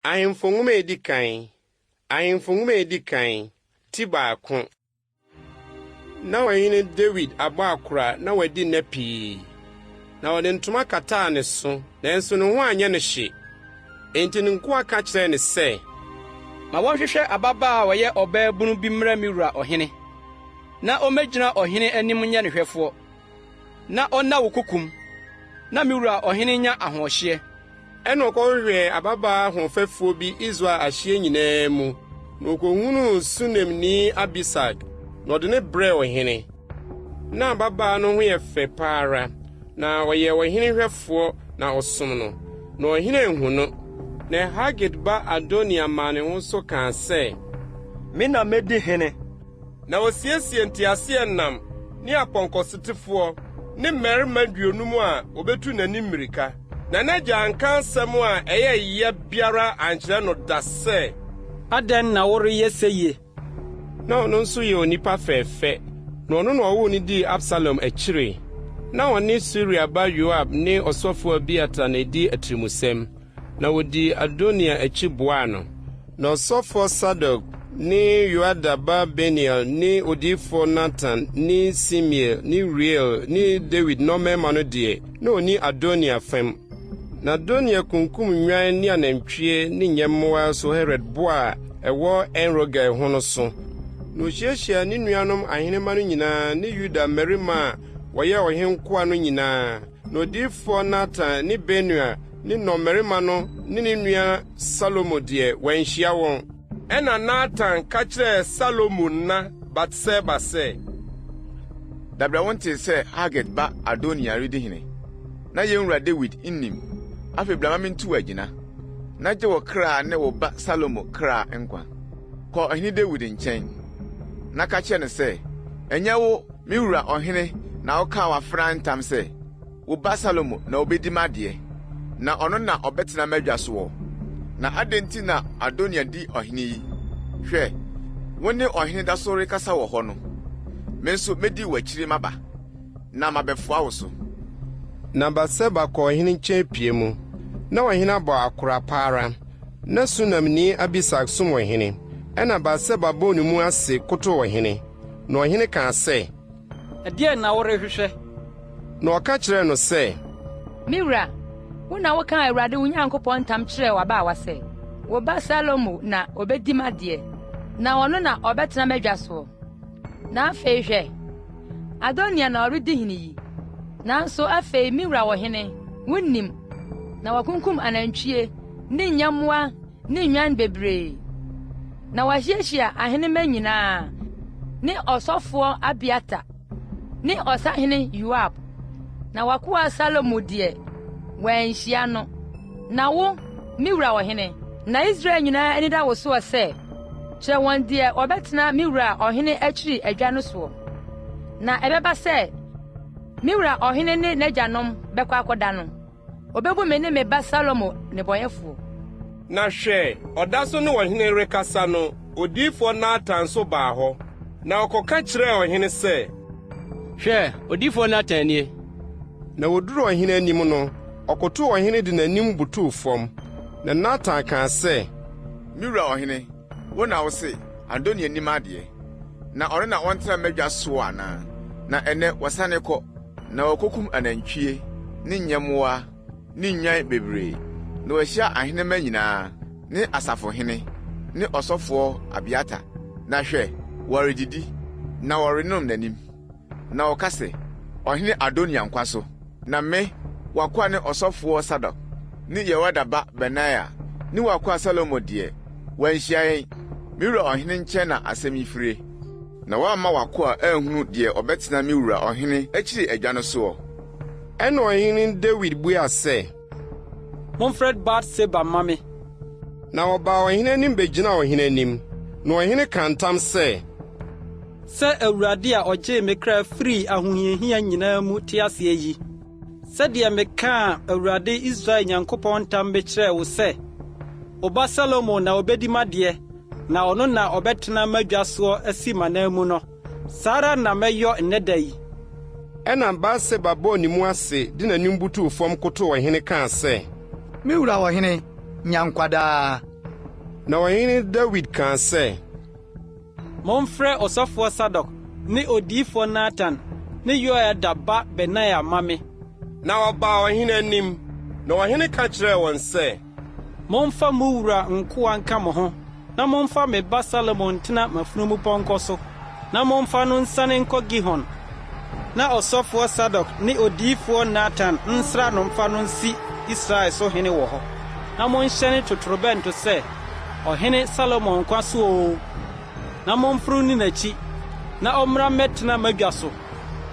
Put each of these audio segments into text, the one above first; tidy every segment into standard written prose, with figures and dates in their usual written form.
Ahemfo Nwoma a Edi Kan, Ahemfo Nwoma a Edi Kan, ti baako. Na Ɔhene Dawid abɔ akora na wadi nna pii. Na wɔde ntoma kataa ne so, nanso ne ho anyɛ no hye. Enti ne nkoa ka kyerɛɛ no sɛ, Ma wɔnhwehwɛ ababaa a ɔyɛ ɔbaabunu bi mmrɛ me wura ɔhene, na ommegyina ɔhene anim nyɛ ne hwɛfoɔ, na ɔnna wo kokom, na me wura ɔhene nnya ahoɔhyeɛ. Ɛnna ɔkɔhwehwɛɛ ababaa hoɔfɛfoɔ bi Israel ahyeɛ nyinaa mu, na ɔkɔhunuu Sunemni Abisag, na ɔde no brɛɛ ɔhene. Ná ababaa no ho yɛ fɛ pa ara, na ɔyɛɛ ɔhene hwɛfoɔ na ɔsom no, na ɔhene anhu no. Na Hagit ba Adoniya maa ne ho so kaa sɛ, Me na mɛdi hene. Na osiesiee nteaseɛnam ne apɔnkɔsotefoɔ ne mmarima 50 a wɔbɛtu n'anim mmirika. Na n'agya anka asɛm a ɛyɛ ya biara ankyerɛ no da sɛ. Adɛn na woreyɛ seyie? Na ɔno nso yɛ onipa fɛɛfɛ, na ɔno na ɔwoo no dii Absalom akyire. Na ɔne Seruia ba Yoab ne ɔsɔfoɔ Abiatar na ɛdi atirimusɛm. Na wɔdii Adoniya akyi boaa no. Na ɔsɔfoɔ Sadok ne Yoiada ba Benaia ne odiyifoɔ Natan ne Simei ne Uriel ne Dawid nnɔmmarima no deɛ, na wɔnni Adoniya fam. Na Adoniya kunkum nnwan ne anantwie ne nyɛmmoa Soheret bo a ɛwɔ En-Rogel ho no so. Na ɔhyiahyiaa ne nuanom ahenemma no nyinaa ne Yuda mmarima a wɔyɛ ɔhene nkoa no nyinaa. Na odiyifoɔ Natan ne Benaia ne nnɔmmarima no ne ne nua Salomo deɛ, wanhyia wɔn. Ɛnna Natan ka kyerɛɛ Salomo na Batseba sɛ. Dabere wontee sɛ Hagit ba Adoniya redi hene, na yɛn wura Dawid nnim? Afei bra ma mintu wo agyina, na gye wo kra ne wo ba Salomo kra nkwa. Kɔ ɔhene Dawid nkyɛn, na ka kyerɛ no sɛ, 'Ɛnyɛ wo, me wura ɔhene na wokaa w'afenaa ntam sɛ, Wo ba Salomo na obedi m'adeɛ, na ɔno na ɔbɛtena m'adwa soɔ? Na adɛn nti na Adoniya di ɔhene yi? Hwɛ, wo ne ɔhene da so rekasa wɔ hɔ no, me nso medi w'akyiri maba, na mabɛfoa wo so. Na Batseba kɔɔ ɔhene nkyɛn pie mu. Na ɔhene abɔ akora pa ara. Na Sunamni Abisag som ɔhene. Ɛnna Batseba bɔɔ ne mu ase kotow ɔhene. Na ɔhene kaa sɛ. Ɛdeɛn na worehwehwɛ? Na ɔka kyerɛɛ no sɛ. Me wura, wo na wokaa Awurade wo Nyankopɔn ntam kyerɛɛ w'abaawa sɛ, 'Wo ba Salomo na obedi m'adeɛ, na ɔno na ɔbɛtena m'adwa soɔ. Na afei hwɛ, Adoniya na ɔredi hene yi. Nanso afei me wura ɔhene, wunnim, na wɔakunkum anantwie ne nyɛmmoa ne nnwan bebree. Na wɔahyiahyia ahenemma nyinaa ne ɔsɔfoɔ Abiatar ne ɔsahene Yoab. Na w'akoa Salomo deɛ, wɔanhyia no. Na wo, me wura ɔhene, na Israel nyinaa ani da wo soɔ sɛ, kyerɛ wɔn deɛ wɔbɛtena me wura ɔhene akyiri adwa no soɔ. Na ɛbɛba sɛ, me wura ɔhene ne n'agyanom bɛkɔ akɔda no, Obebu me ne me ba Salomo nnebɔneyɛfoɔ. Na hwɛ, ɔda so ne ɔhene rekasa no, odiyifoɔ Natan nso baa hɔ. Na ɔkɔka kyerɛɛ ɔhene sɛ. Hwɛ, odiyifoɔ Natan nie. Na oduruu ɔhene anim no, ɔkotow ɔhene de n'anim butuw fam. Na Natan kaa sɛ. Me wura ɔhene, wo na wose, 'Adoniya nni m'adeɛ, na ɔno na ɔntena m'adwa soɔ anaa? Na ɛnnɛ wɔsane kɔ. Na wɔakokum anantwie ne nyɛmmoa ne nnwan bebree, na wɔahyia ahenemma nyinaa ne asafohene ne ɔsɔfoɔ Abiatar, na hwɛ, wɔredidi na wɔrenom n'anim, na wɔka sɛ, 'Ɔhene Adoniya nkwa so! Na me, w'akoa ne ɔsɔfoɔ Sadok ne Yehoiada ba Benaia ne w'akoa Salomo deɛ, wɔanhyia yɛn. Me wura ɔhene nkyɛn na asɛm yi fire. Na woamma w'akoa anhunu deɛ ɔbɛtena me wura ɔhene akyiri adwa no soɔ. Ɛnna ɔhene Dawid buaa sɛ. Momfrɛ Bat-Seba mma me. Na ɔbaa ɔhene anim begyinaa ɔhene anim, na ɔhene kaa ntam sɛ. Sɛ Awurade a ɔgyee me kra firii ahohiahia nyinaa mu te aseɛ yi, sɛdeɛ mekaa Awurade Israel Nyankopɔn ntam mekyerɛɛ wo sɛ, Wo ba Salomo na ɔbɛdi m'adeɛ na ɔno na ɔbɛtena m'adwa soɔ asi m'ananmu no, saa ara na mɛyɔ nnɛ da yi. Ɛnna Batseba bɔɔ ne mu ase de n'anim butuw fam kotow ɔhene kaa sɛ. Me wura ɔhene, nya nkwa daa! Na ɔhene Dawid kaa sɛ. Momfrɛ ɔsɔfoɔ Sadok ne odiyifoɔ Natan ne Yoiada ba Benaia mma me. Na wɔbaa ɔhene anim, na ɔhene ka kyerɛɛ wɔn sɛ. Momfa mo wura nkoa nka mo ho, na momfa me ba Salomo ntena m'afunumupɔnkɔ so, na momfa no nsiane nkɔ Gihon, na ɔsɔfoɔ Sadok ne odiyifoɔ Natan nsra no mfa no nsi Israel so hene wɔ hɔ. Na monhyɛne totorobɛnto sɛ, 'Ɔhene Salomo nkwa so oo! Na momforo nni n'akyi, na ɔmmra mmɛtena m'adwa so,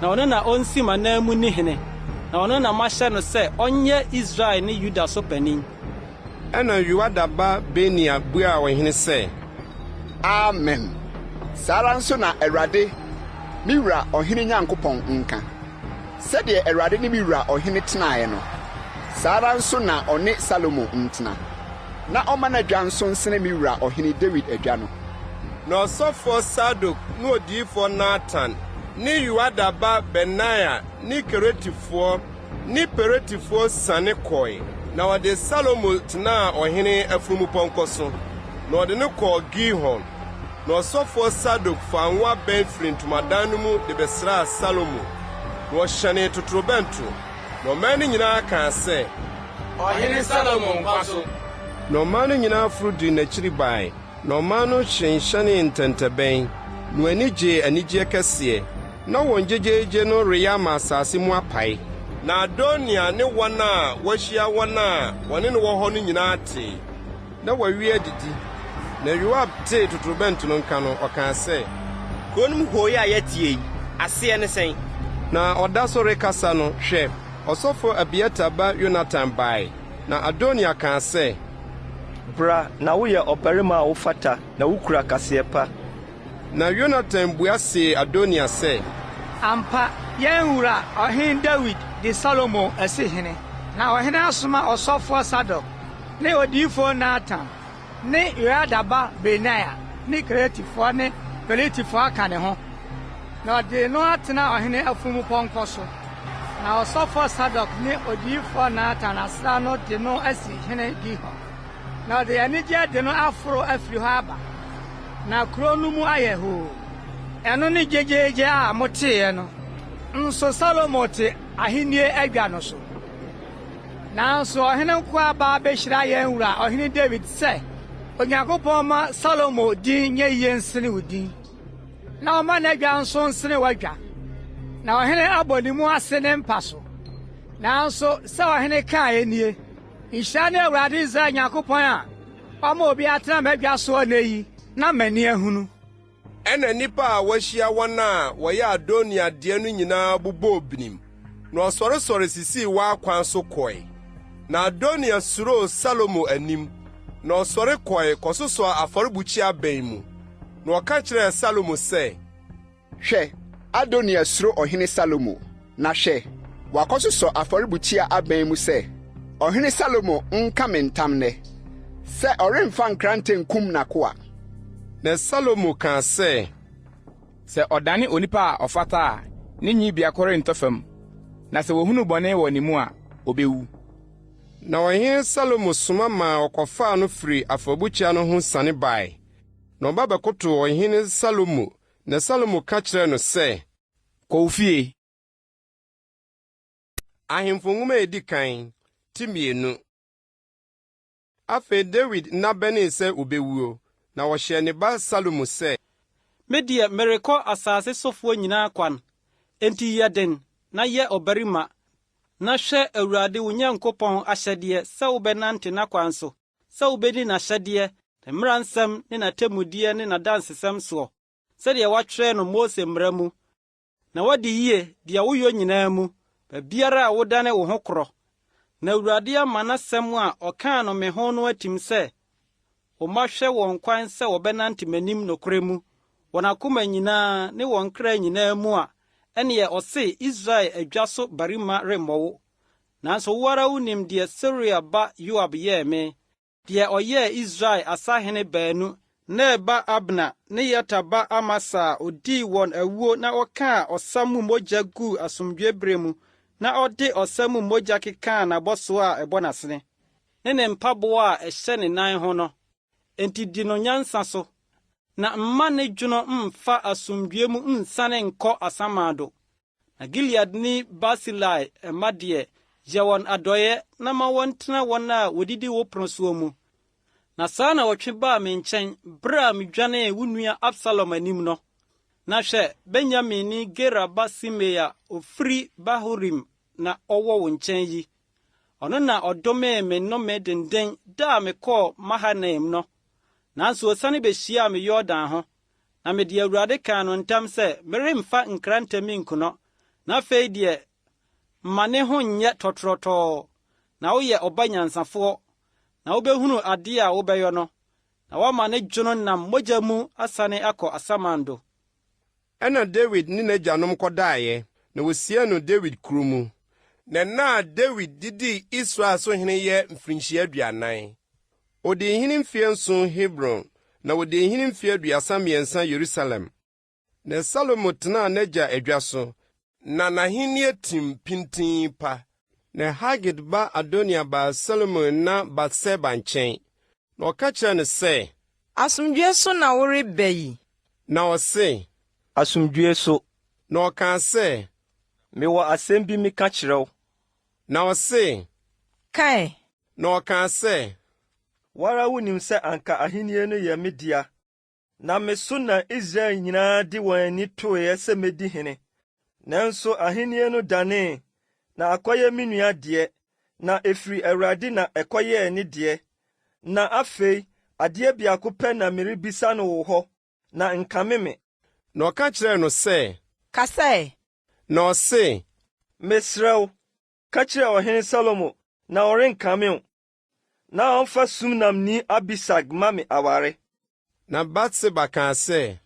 na ɔno na onsi m'ananmu nni hene, na ɔno na mahyɛ no sɛ ɔnyɛ Israel ne Yuda so panin. Ɛnna Yoiada ba Benaia buaa ɔhene sɛ. Amen! Saa ara nso na Awurade, me wura ɔhene Nyankopɔn nka. Sɛdeɛ Awurade ne me wura ɔhene tenaeɛ no, saa ara nso na ɔne Salomo ntena, na ɔmma n'adwa nso nsene me wura ɔhene Dawid adwa no. Na ɔsɔfoɔ Sadok ne odiyifoɔ Natan ne Yoiada ba Benaia ne Keretifoɔ ne Peletifoɔ siane kɔe, na wɔde Salomo tenaa ɔhene afunumupɔnkɔ so, na wɔde no kɔɔ Gihon. Na ɔsɔfoɔ Sadok faa ngo abɛn firii ntomadan no mu de bɛsraa Salomo, na wɔhyɛnee totorobɛnto, na ɔman no nyinaa kaa sɛ. Ɔhene Salomo nkwa so! Na ɔman no nyinaa foro dii n'akyiri bae, na ɔman no hyenhyɛnee ntɛntɛbɛn, na wɔn ani gyee anigyeɛ kɛseɛ. Ná wɔn gyegyeegye no reyɛ ama asase mu apae. Na Adoniya ne wɔn a wɔahyia wɔn a wɔne no wɔ hɔ no nyinaa tee. Na wɔawie adidi. Na Yoab tee totorobɛnto no nka no, ɔkaa sɛ. Kuro no mu hooyɛ a yɛteɛ yi, aseɛ ne sɛn? Na ɔda so rekasa no, hwɛ, ɔsɔfo Abiatar ba Yonatan bae. Na Adoniya kaa sɛ. Bra, na woyɛ ɔbarima a wofata na wukura kaseɛ pa. Na Yonatan bua see Adoniya sɛ. Ampa, yɛn wura ɔhene Dawid de Salomo asi hene, na ɔhene asoma ɔsɔfoɔ Sadok ne odiyifoɔ Natan ne Yoiada ba Benaia ne Keretifoɔ ne Peletifoɔ aka ne ho, na ɔde no atena ɔhene afunumupɔnkɔ so. Na ɔsɔfoɔ Sadok ne odiyifoɔ Natan asra no de no asi hene Gihon. Na ɔde anigyeɛ de no aforo afiri hɔ aba, na kuro no mu ayɛ hoo. Ɛno ne gyegyeegye a moteeɛ no. Nso Salomo te ahennie adwa no so. Nanso ɔhene nkoa ba abɛhyira yɛn wura Ɔhene Dawid sɛ, 'Onyankopɔn mma Salomo din nyɛ yie nsene wo din, na ɔmma n'adwa nso nsene w'adwa. Na ɔhene abɔ ne mu ase ne mpa so. Nanso sɛ ɔhene kaeɛ nie, Nhyira ne Awurade Israel Nyankopɔn a wama obi atena m'adwa soɔ nnɛ yi na m'ani ahunu. Ɛnna nnipa a wɔahyia wɔn a wɔyɛ Adoniya deɛ no nyinaa bobɔɔ binim, na wɔsɔresɔre sisii wɔn akwan so kɔe. Na Adoniya suroo Salomo anim, na ɔsɔre kɔe kɔsosɔɔ afɔrebukyia abɛn mu, na ɔka kyerɛɛ Salomo sɛ. Hwɛ, Adoniya suro Ɔhene Salomo, na hwɛ, wakɔsosɔ afɔrebukyia abɛn mu sɛ, 'Ɔhene Salomo nka me ntam nnɛ, sɛ ɔremfa nkrante nkum n'akoa. Na Salomo kaa sɛ. Sɛ ɔdane onipa a ɔfata a, ne nwi biako rentɔ fam, na sɛ wohunu bɔne wɔ ne mu a, obewu. Na Ɔhene Salomo soma maa wɔkɔfaa no firii afɔrebukyia no ho siane bae, na ɔba bɛkotow Ɔhene Salomo Na Salomo ka kyerɛɛ no sɛ. Kɔ wo fie. Ahemfo Nwoma a Edi Kan, ti mmienu. Afei Dawid nna bɛnee sɛ obewuo, na ɔhyɛɛ ne ba Salomo sɛ. Me deɛ, merekɔ asase sofoɔ nyinaa kwan, enti yɛ den na yɛ ɔbarima, na hwɛ Awurade wo Nyankopɔn ahyɛdeɛ sɛ wobɛnante n'akwan so, sɛ wobɛdi n'ahyɛdeɛ, ne mmara nsɛm ne n'atemmudeɛ ne n'adansesɛm soɔ, sɛdeɛ wɔatwerɛ no Mose mmara mu, na woadi yie deɛ woyɔ nyinaa mu, baabiara a wodane wo ho korɔ. Na Awurade ama n'asɛm a ɔkaa no me ho no atim sɛ, Wo mma hwɛ wɔn kwan sɛ wɔbɛnante m'anim nokorɛ mu, wɔn akoma nyinaa ne wɔn kra nyinaa mu a, ɛnneɛ ɔse Israel adwa so barima remmɔ wo. Nanso wo ara wunim deɛ Seruia ba Yoab yɛɛ me, deɛ ɔyɛɛ Israel asahene baanu, Ner ba Abner ne Yeter ba Amasa a ɔdii wɔn awuo na ɔkaa ɔsa mu mogya guu asomdwoeɛ berɛ mu na ɔde ɔsa mu mogya kekaa n'abɔsoɔ a ɛbɔ n'asene ne ne mpaboa a ɛhyɛ ne nan ho no. Enti di no nyansa so, na mma ne dwono mmfa asomdwoe mu nsiane nnkɔ asamando. Na Gileadni Barsilai mma deɛ, yɛ wɔn adɔeɛ na ma wɔntena wɔn a wɔdidi wo pono soɔ mu. Na saa na wɔtwe baa me nkyɛn bere a midwanee wo nua Absalom anim no. Na hwɛ, Benyaminni Gera ba Simei a ofiri Bahurim na ɔwɔ wo nkyɛn yi. Ɔno na ɔdomee me nnome dennen da a mekɔɔ Mahanaim no. Nanso osiane behyiaa me Yordan ho, na mede Awurade kaa no ntam sɛ meremfa nkrantɛ minku no. Na afei deɛ, mma ne ho nyɛ tɔtorɔtɔɔ, na woyɛ ɔba nyansafoɔ, na wobɛhunu adeɛ a wobɛyɔ no, na woama ne dwono nam mogya mu asane akɔ asamando. Ɛnna Dawid ne n'agyanom kɔdaeɛ, na wɔsiee no Dawid kuro mu. Na nna a Dawid de dii Israel so hene yɛ mfirinhyia 40. Ɔdii hene mfeɛ nson Hebron, na ɔdii hene mfeɛ 33 Yerusalem. Na Salomo tenaa n'agya adwa so, na n'ahennie tim pintinn pa. Na Hagit ba Adoniya baa Salomo na Batseba nkyɛn, na ɔka kyerɛɛ no sɛ. Asomdwoeɛ so na woreba yi? Na ɔse. Asomdwoeɛ so. Na ɔkaa sɛ. Mewɔ asɛm bi meka kyerɛ wo. Na ɔse. Ka ɛ! Na ɔkaa sɛ. Wo ara wunim sɛ anka ahenni no yɛ me dea Na me so na Israel nyinaa de wɔn ani toeɛ sɛ mɛdi hene. Nanso ahennie no danee, na akɔyɛ me nua deɛ, na ɛfiri Awurade na ɛkɔyɛɛ ne deɛ. Na afei adeɛ biako pɛ na merebisa no wo hɔ, na nkame me. Na ɔka kyerɛɛ no sɛ. Kasa ɛ! Na ɔse. Mesrɛ wo, ka kyerɛ ɔhene Salomo, na ɔrenkame wo. na ɔmfa Sunamni Abisag mma me aware. Na Batseba kaa sɛ.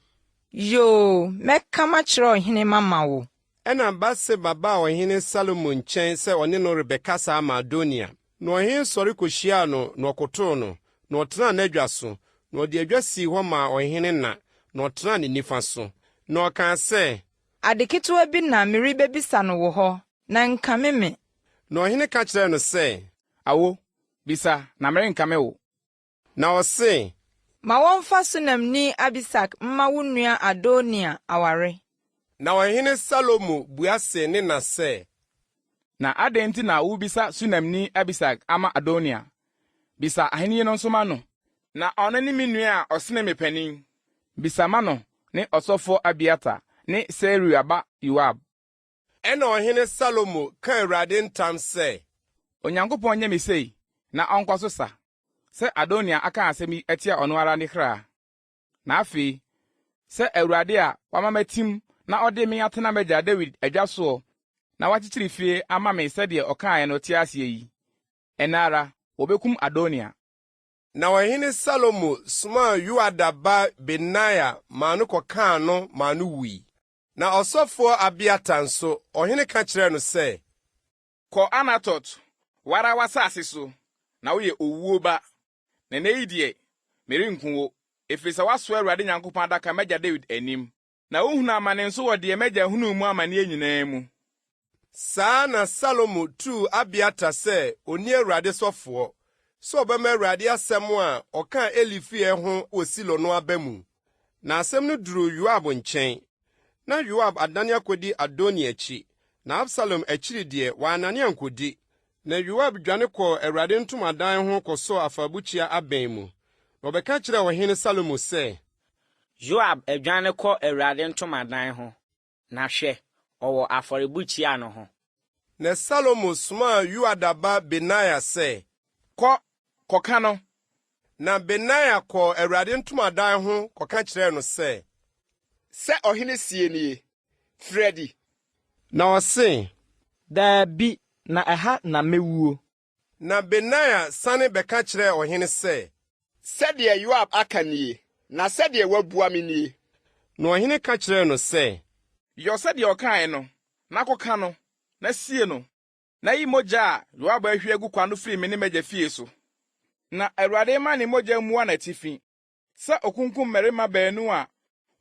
Yoo, mɛka makyerɛ ɔhene mama wo. Ɛnna Batseba baa ɔhene Salomo nkyɛn sɛ ɔne no rebɛkasa ama Adoniya. Na ɔhene sɔre kohyiaa no, na ɔkotow no, na ɔtenaa n'adwa so, na ɔde adwa sii hɔ maa ɔhene na, na ɔtenaa ne nifa so. Na ɔkaa sɛ. Ade ketewa bi na merebebisa no wo hɔ, na nkame me. Na ɔhene ka kyerɛɛ no sɛ. Awo, bisa, na merenkame wo. Na ɔse. Ma wɔmfa Sunamni Abisag mma wo nua Adoniya aware. Na ɔhene Salomo bua see ne na sɛ. Na adɛn nti na worebisa Sunamni Abisag ama Adoniya? Bisa ahenni no nso ma no. Na ɔno ne me nua a ɔsene me panin. Bisa ma no ne ɔsɔfoɔ Abiatar ne Seruia ba Yoab. Ɛnna ɔhene Salomo kaa Awurade ntam sɛ. Onyankopɔn nyɛ me sei na ɔnkɔ so sa, sɛ Adoniya aka asɛm yi atia ɔno ara ne kra. Na afei, sɛ Awurade a wama matim na ɔde me atena m'agya Dawid adwa soɔ na wakyekyere fie ama me sɛdeɛ ɔkaeɛ no te aseɛ yi, ɛnnɛ ara wɔbɛkum Adoniya. Na ɔhene Salomo somaa Yoiada ba Benaia maa no kɔkaa no maa no wui. Na ɔsɔfoɔ Abiatar nso, ɔhene ka kyerɛɛ no sɛ. Kɔ Anatot, wo ara w'asase so, na woyɛ owuo ba. Na nnɛ yi deɛ, merenku wo, ɛfiri sɛ woasoa Awurade Nyankopɔn adaka m'agya Dawid anim, na wohunuu amane nso wɔ deɛ m'agya hunuu mu amaneɛ nyinaa mu. Saa na Salomo tuu Abiatar sɛ ɔnni Awurade sɔfoɔ, sɛ ɔbɛma Awurade asɛm a ɔkaa Eli fie ho wɔ Silo no aba mu. Na asɛm no duruu Yoab nkyɛn. Na Yoab adane akɔdi Adoniya akyi, na Absalom akyiri deɛ, wannane ankɔdi. Na Yoab dwane kɔɔ Awurade ntomadan ho kɔsɔɔ afɔrebukyia abɛn mu. Na wɔbɛka kyerɛɛ ɔhene Salomo sɛ. Yoab adwane kɔ Awurade ntomadan ho, na hwɛ, ɔwɔ afɔrebukyia no ho. Na Salomo somaa Yoiada ba Benaia sɛ. Kɔ, kɔka no. Na Benaia kɔɔ Awurade ntomadan ho kɔka kyerɛɛ no sɛ. Sɛ ɔhene seɛ nie, 'Firi adi. Na ɔse. Dabi, na ɛha na mɛwuo. Na Benaia sane bɛka kyerɛɛ ɔhene sɛ. Sɛdeɛ Yoab aka nie, na sɛdeɛ wabua me nie. Na ɔhene ka kyerɛɛ no sɛ. Yɔ sɛdeɛ ɔkaeɛ no, na kɔka no, na sie no, na yi mogya a Yoab ahwie agu kwa no firi me ne m'agya fie so. Na Awurade mma ne mogya mmua n'atifi, sɛ okunkum mmarima baanu a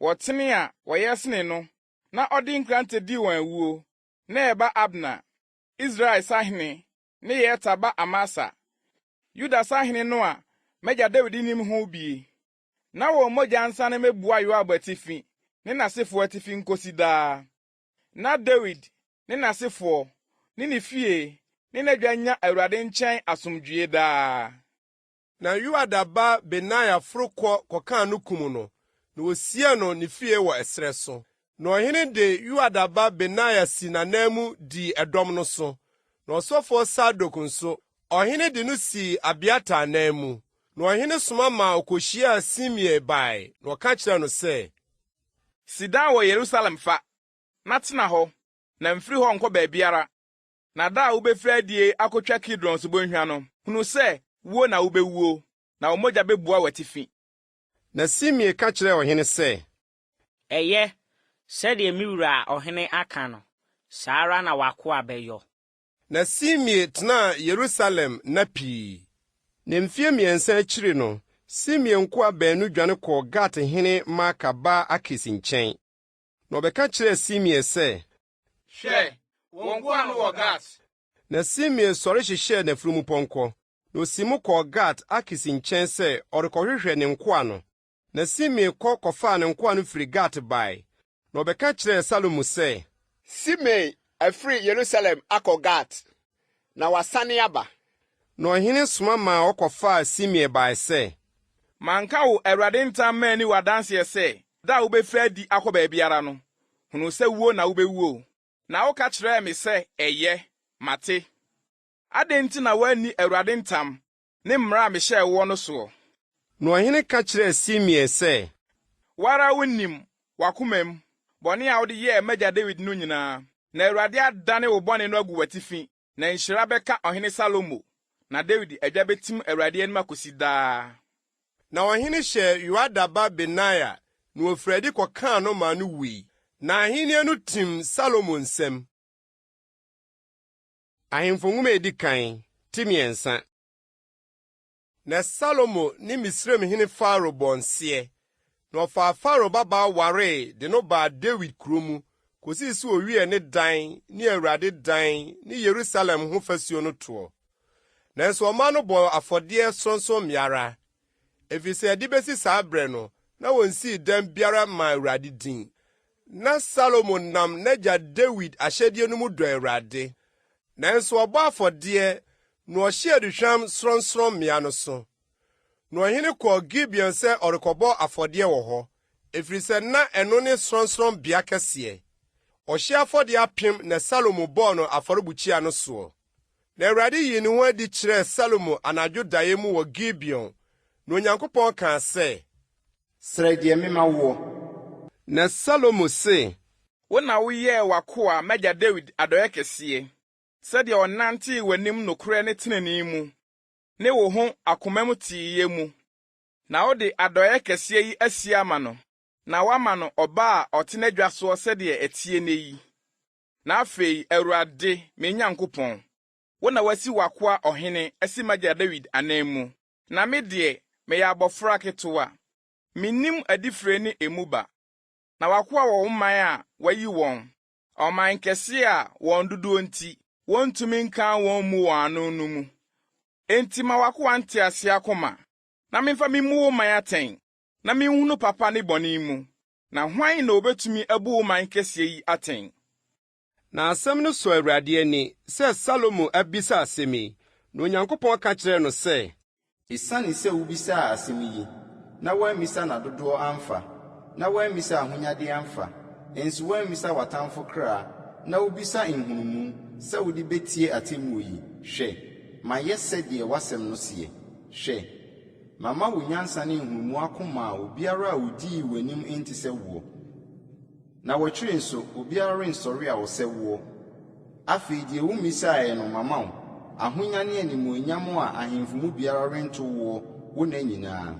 wɔtene a wɔyɛ sene no na ɔde nkrante dii wɔn awuo, Ner ba Abner, Israel sahene, ne Yeter ba Amasa, Yuda sahene no a m'agya Dawid nnim ho bie, na wɔn mogya nsane mmɛbua Yoab atifi ne n'asefoɔ atifi nkosi daa. Na Dawid ne n'asefoɔ, ne ne fie, ne n'adwa nnya Awurade nkyɛn asomdwoeɛ daa. Na Yoiada ba Benaia foro kɔ kɔkaa no kum no, na wosiee no ne fie wɔ ɛserɛ so. Na ɔhene de Yoiada ba Benaia sii n'ananmu dii ɛdɔm no so, na ɔsɔfoɔ Sadok nso, ɔhene de no sii Abiatar ananmu. Na ɔhene soma maa ɔkɔhyiaa Simei bae, na ɔka kyerɛɛ no sɛ. Si dan wɔ Yerusalem fa, na tena hɔ, na mfiri hɔ nkɔ baabiara. Na da a wobɛfiri adie akɔtwa Kidron subonhwa no, hunu sɛ wuo na wobɛwuo, na wo mogya bɛbua w'atifi. Na Simei ka kyerɛɛ ɔhene sɛ. Ɛyɛ, sɛdeɛ me wura ɔhene aka no, saa ara na w'akoa bɛyɔ. Na Simei tenaa Yerusalem nna pii. Na mfeɛ mmiɛnsa akyiri no, Simei nkoa baanu dwane kɔɔ Gat hene Maaka ba Akis nkyɛn. Na wɔbɛka kyerɛɛ Simei sɛ. Hwɛ, wo nkoa no wɔ Gat. Na Simei sɔre hyehyɛɛ n'afunumupɔnkɔ, na osii mu kɔɔ Gat Akis nkyɛn sɛ ɔrekɔhwehwɛ ne nkoa no. Na Simei kɔ kɔfaa ne nkoa no firi Gat bae, na ɔbɛka kyerɛɛ Salomo sɛ. Simei afiri Yerusalem akɔ Gat, na wasane aba. Na ɔhene soma maa wɔkɔfaa Simei bae sɛ. Manka wo Awurade ntam manni wo adanseɛ sɛ, da a wobɛfiri adi akɔ baabiara no, hunu sɛ wuo na wobɛwuo? Na woka kyerɛɛ me sɛ, Ɛyɛ, mate. Adɛn nti na woanni Awurade ntam ne mmara a mehyɛɛ woɔ no soɔ? Na ɔhene ka kyerɛɛ Simei sɛ. Wo ara wunim, w'akomam, bɔne a wode yɛɛ m'agya Dawid no nyinaa, na Awurade adane wo bɔne no agu w'atifi, na nhyira bɛka Ɔhene Salomo, na Dawid adwa betim Awurade anim akosi daa. Na ɔhene hyɛɛ Yoiada ba Benaia, na ofirii adi kɔkaa no maa no wui, na ahenni no tim Salomo nsam. Ahemfo Nwoma a Edi Kan, ti 3. Na Salomo ne Misraimhene Farao bɔɔ nseɛ, na ɔfaa Farao babaa waree de no baa Dawid kuro mu kɔsii sɛ ɔwiee ne dan ne Awurade dan ne Yerusalem ho fasuo no toɔ. Nanso ɔman no bɔɔ afɔdeɛ sorɔnsorɔmmea ara, ɛfiri sɛ ɛde bɛsi saa berɛ no, na wɔnsii dan biara mmaa Awurade din. Ná Salomo nam n'agya Dawid ahyɛdeɛ no mu dɔ Awurade, nanso ɔbɔ afɔdeɛ na ɔhye aduhwam sorɔnsorɔmmea no so. Na ɔhene kɔɔ Gibeon sɛ ɔrekɔbɔ afɔdeɛ wɔ hɔ, ɛfiri sɛ na ɛno ne sorɔnsorɔnbea kɛseɛ. Ɔhyeɛ afɔdeɛ apem na Salomo bɔɔ no afɔrebukyia no soɔ. Na Awurade yii ne ho adi kyerɛɛ Salomo anadwo daeɛ mu wɔ Gibeon, na Onyankopɔn kaa sɛ. Srɛ deɛ memma woɔ. Na Salomo se. Wo na woyɛɛ w'akoa, m'agya Dawid adɔeɛ kɛseɛ, sɛdeɛ ɔnantee w'anim nokorɛ ne tenenee mu, ne wo ho akomam teeyɛ mu. Na wode adɔeɛ kɛseɛ yi asie ama no, na woama no ɔba a ɔte n'adwa soɔ sɛdeɛ ɛteɛ nnɛ yi. Na afei, Awurade, me Nyankopɔn, wo na woasi w'akoa ɔhene asi m'agya Dawid ananmu. Na me deɛ, meyɛ abɔfra ketewa. Mennim adifire ne emu ba. Na w'akoa wɔ wo man a woayi wɔn, ɔman kɛseɛ a wɔn dodoɔ nti, wɔntumi nkan wɔn mmu wɔn ano no mu. Enti ma w'akoa nteaseɛ akoma, na memfa memmu wo man atɛn, na menhunu papa ne bɔne mu. Na hwan na ɔbɛtumi abu wo man kɛseɛ yi atɛn? Na asɛm no sɔɔ Awurade ani sɛ Salomo abisa asɛm yi, na Onyankopɔn ka kyerɛɛ no sɛ. Esiane sɛ wubisaa asɛm yi, na woammisa nna dodoɔ amfa, na woammisa ahonyadeɛ amfa, nso woammisa w'atamfo kra, na wobisa nhunumu, sɛ wode bɛtie atemmuo yi, hwɛ, mayɛ sɛdeɛ w'asɛm no seɛ. Hwɛ, mama wo nyansa ne nhunumu akoma a obiara a ɔdii w'anim nte sɛ woɔ. Na w'akyiri nso, obiara rensɔre a ɔsɛ woɔ. Afei deɛ wommisaeɛ no, mama wo, ahonya ne animuonyam a ahemfo mu biara rento woɔ wo nna nyinaa.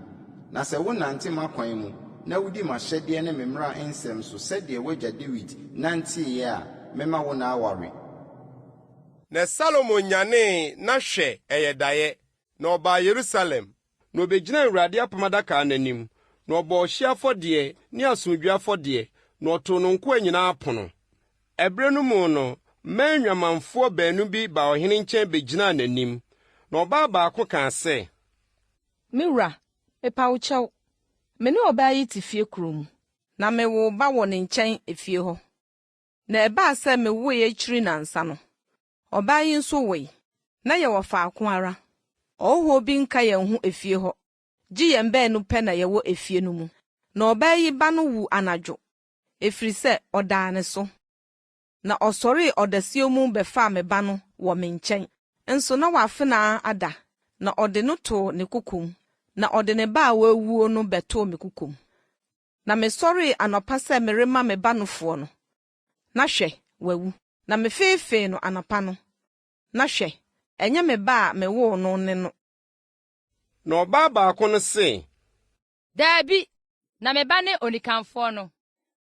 Na sɛ wonante m'akwan mu, na wodi m'ahyɛdeɛ ne me mmara nsɛm so sɛdeɛ w'agya Dawid nanteeɛ a, mɛma wo nna aware. Na Salomo nyanee, na hwɛ, ɛyɛ daeɛ. Na ɔbaa Yerusalem, na obegyinaa Awurade apam adaka no anim, na ɔbɔɔ ɔhyeɛ afɔdeɛ ne asomdwoeɛ afɔdeɛ, na ɔtoo no nkoa nyinaa pono. Ɛberɛ no mu no, mmaa nnwamanfoɔ baanu bi baa ɔhene nkyɛn begyinaa n'anim. Na ɔbaa baako kaa sɛ. Me wura, mepa wo kyɛw, me ne ɔbaa yi te fie koro mu, na mewoo ba wɔ ne nkyɛn efie hɔ. Na ɛbaa sɛ mewoe akyiri nnansa no, ɔbaa yi nso woe. Na yɛwɔ faako ara. Ɔhɔhoɔ bi nka yɛn ho efie hɔ, gye yɛn baanu pɛ na yɛwɔ efie no mu. Na ɔbaa yi ba no wuu anadwo, ɛfiri sɛ ɔdaa ne so. Na ɔsɔree ɔdasuo mu bɛfaa me ba no wɔ me nkyɛn. Nso na w'afenaa ada, na ɔde no too ne kokom, na ɔde ne ba a wawuo no bɛtoo me kokom. Na mesɔree anɔpa sɛ merema me ba nofoɔ no, na hwɛ, wawu. Na mefeefee no anɔpa no, na hwɛ, ɛnyɛ me ba a mewoo no ne no. Na ɔbaa baako no se. Dabi, na me ba ne onikanfoɔ no,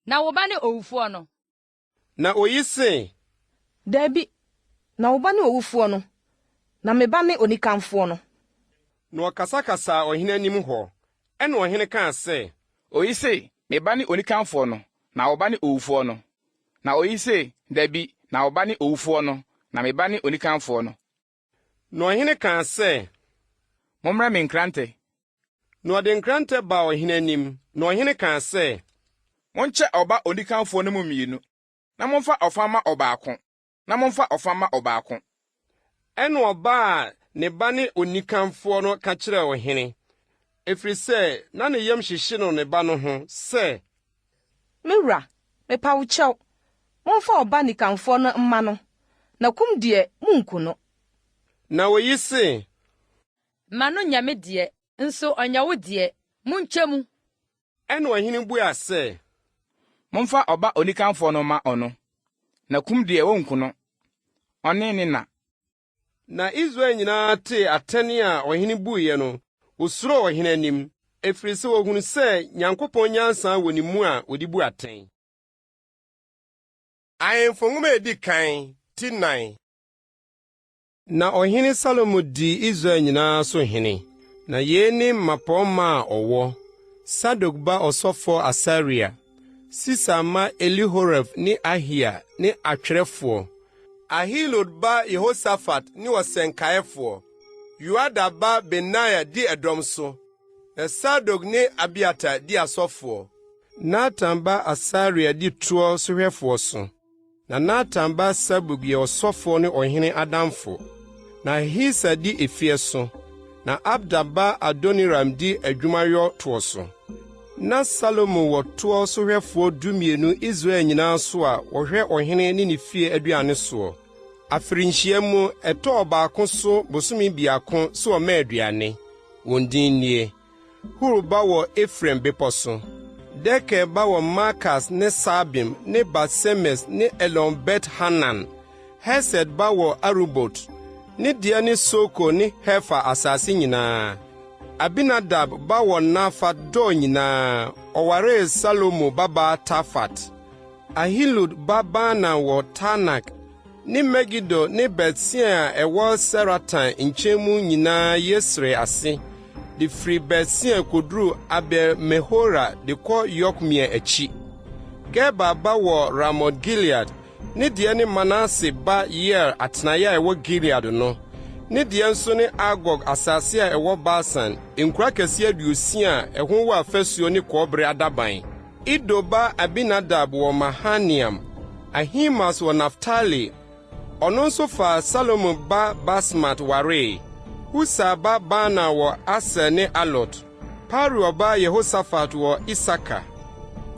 na wo ba ne owufoɔ no. Na oyi se. Dabi, na wo ba ne owufoɔ no, na me ba ne onikanfoɔ no. Na ɔkasakasaa ɔhene anim hɔ. Ɛnna ɔhene kaa sɛ. Oyi se, 'Me ba ne onikanfoɔ no, na wo ba ne owufoɔ no. Na oyi se, 'Dabi, na wo ba ne owufoɔ no, na me ba ne onikanfoɔ no. Na ɔhene kaa sɛ. Mommrɛ me nkrantɛ. Na ɔde nkrantɛ baa ɔhene anim, na ɔhene kaa sɛ. Monkyɛ ɔba onikanfoɔ no mu mmienu, na momfa ɔfã mma ɔbaako, na momfa ɔfã mma ɔbaako. Ɛnna ɔbaa a ne ba ne onikanfoɔ no ka kyerɛɛ ɔhene, ɛfiri sɛ na ne yam hyehye no ne ba no ho, sɛ. Me wura, mepa wo kyɛw, momfa ɔba nikanfoɔ no mma no, na kum deɛ, munnku no. Na oyi se. Mma no nyɛ me deɛ, nso ɔnyɛ wo deɛ, monkyɛ mu. Ɛnna ɔhene buaa sɛ. Momfa ɔba onikanfoɔ no mma ɔno, na kum deɛ wonku no, ɔne ne na. Na Israel nyinaa tee atɛn a ɔhene buiɛ no, wɔsuroo ɔhene anim, ɛfiri sɛ wɔhunu sɛ Nyankopɔn nyansa wɔ ne mu a ɔde bu atɛn. Ahemfo Nwoma a Edi Kan, ti 4. Na ɔhene Salomo dii Israel nyinaa so hene. Na yei ne mmapɔmma a ɔwɔ: Sadok ba ɔsɔfoɔ Asaria, Sisa mma Elihoref ne Ahia ne atwerɛfoɔ, Ahilud ba Yehosafat ne ɔsɛnkaefoɔ, Yoiada ba Benaia di ɛdɔm so, na Sadok ne Abiatar di asɔfoɔ. Natan ba Asaria di toɔ sohwɛfoɔ so. Na Natan ba Sabuk yɛ ɔsɔfoɔ ne ɔhene adamfo. Na Ahisa di efie so, na Abda ba Adoniram di adwumayɔ toɔ so. Na Salomo wɔ toɔ sohwɛfoɔ dumienu Israel nyinaa so a wɔhwɛ ɔhene ne ne fie aduane soɔ. Afirinhyia mu, ɛtɔ ɔbaako so bosome biako sɛ ɔma aduane. Wɔn din nie. Hur ba wɔ Efraim bepɔ so. Deker ba wɔ Makas ne Saalbim ne Bat-Semes ne Elon-Bet-Hanan. Hesed ba wɔ Arubot, ne deɛ ne Soko ne Hefer asase nyinaa. Abinadab ba wɔ Nafat Dor nyinaa, ɔwaree Salomo babaa Tafat. Ahilud ba Baana wɔ Taanak ne Megido ne Bet-Sean a ɛwɔ Saratan nkyɛn mu nyinaa Yesreel ase, de firi Bet-Sean kɔduru Abel-Mehora de kɔ Yokmea akyi. Geber ba wɔ Ramot-Gilead, ne deɛ ne Manase ba Yair atenaeɛ a ɛwɔ Gilead no, ne deɛ nso ne Argob asase a ɛwɔ Basan, nkuro akɛseɛ 60 a ɛho wɔ afasuo ne kɔbere adaban. Ido ba Abinadab wɔ Mahanaim, Ahimaas wɔ Naftali, ɔno nso faa Salomo ba Basmat waree, Husai ba Baana wɔ Aser ne Alot, Paruah ba Yehosafat wɔ Isakar,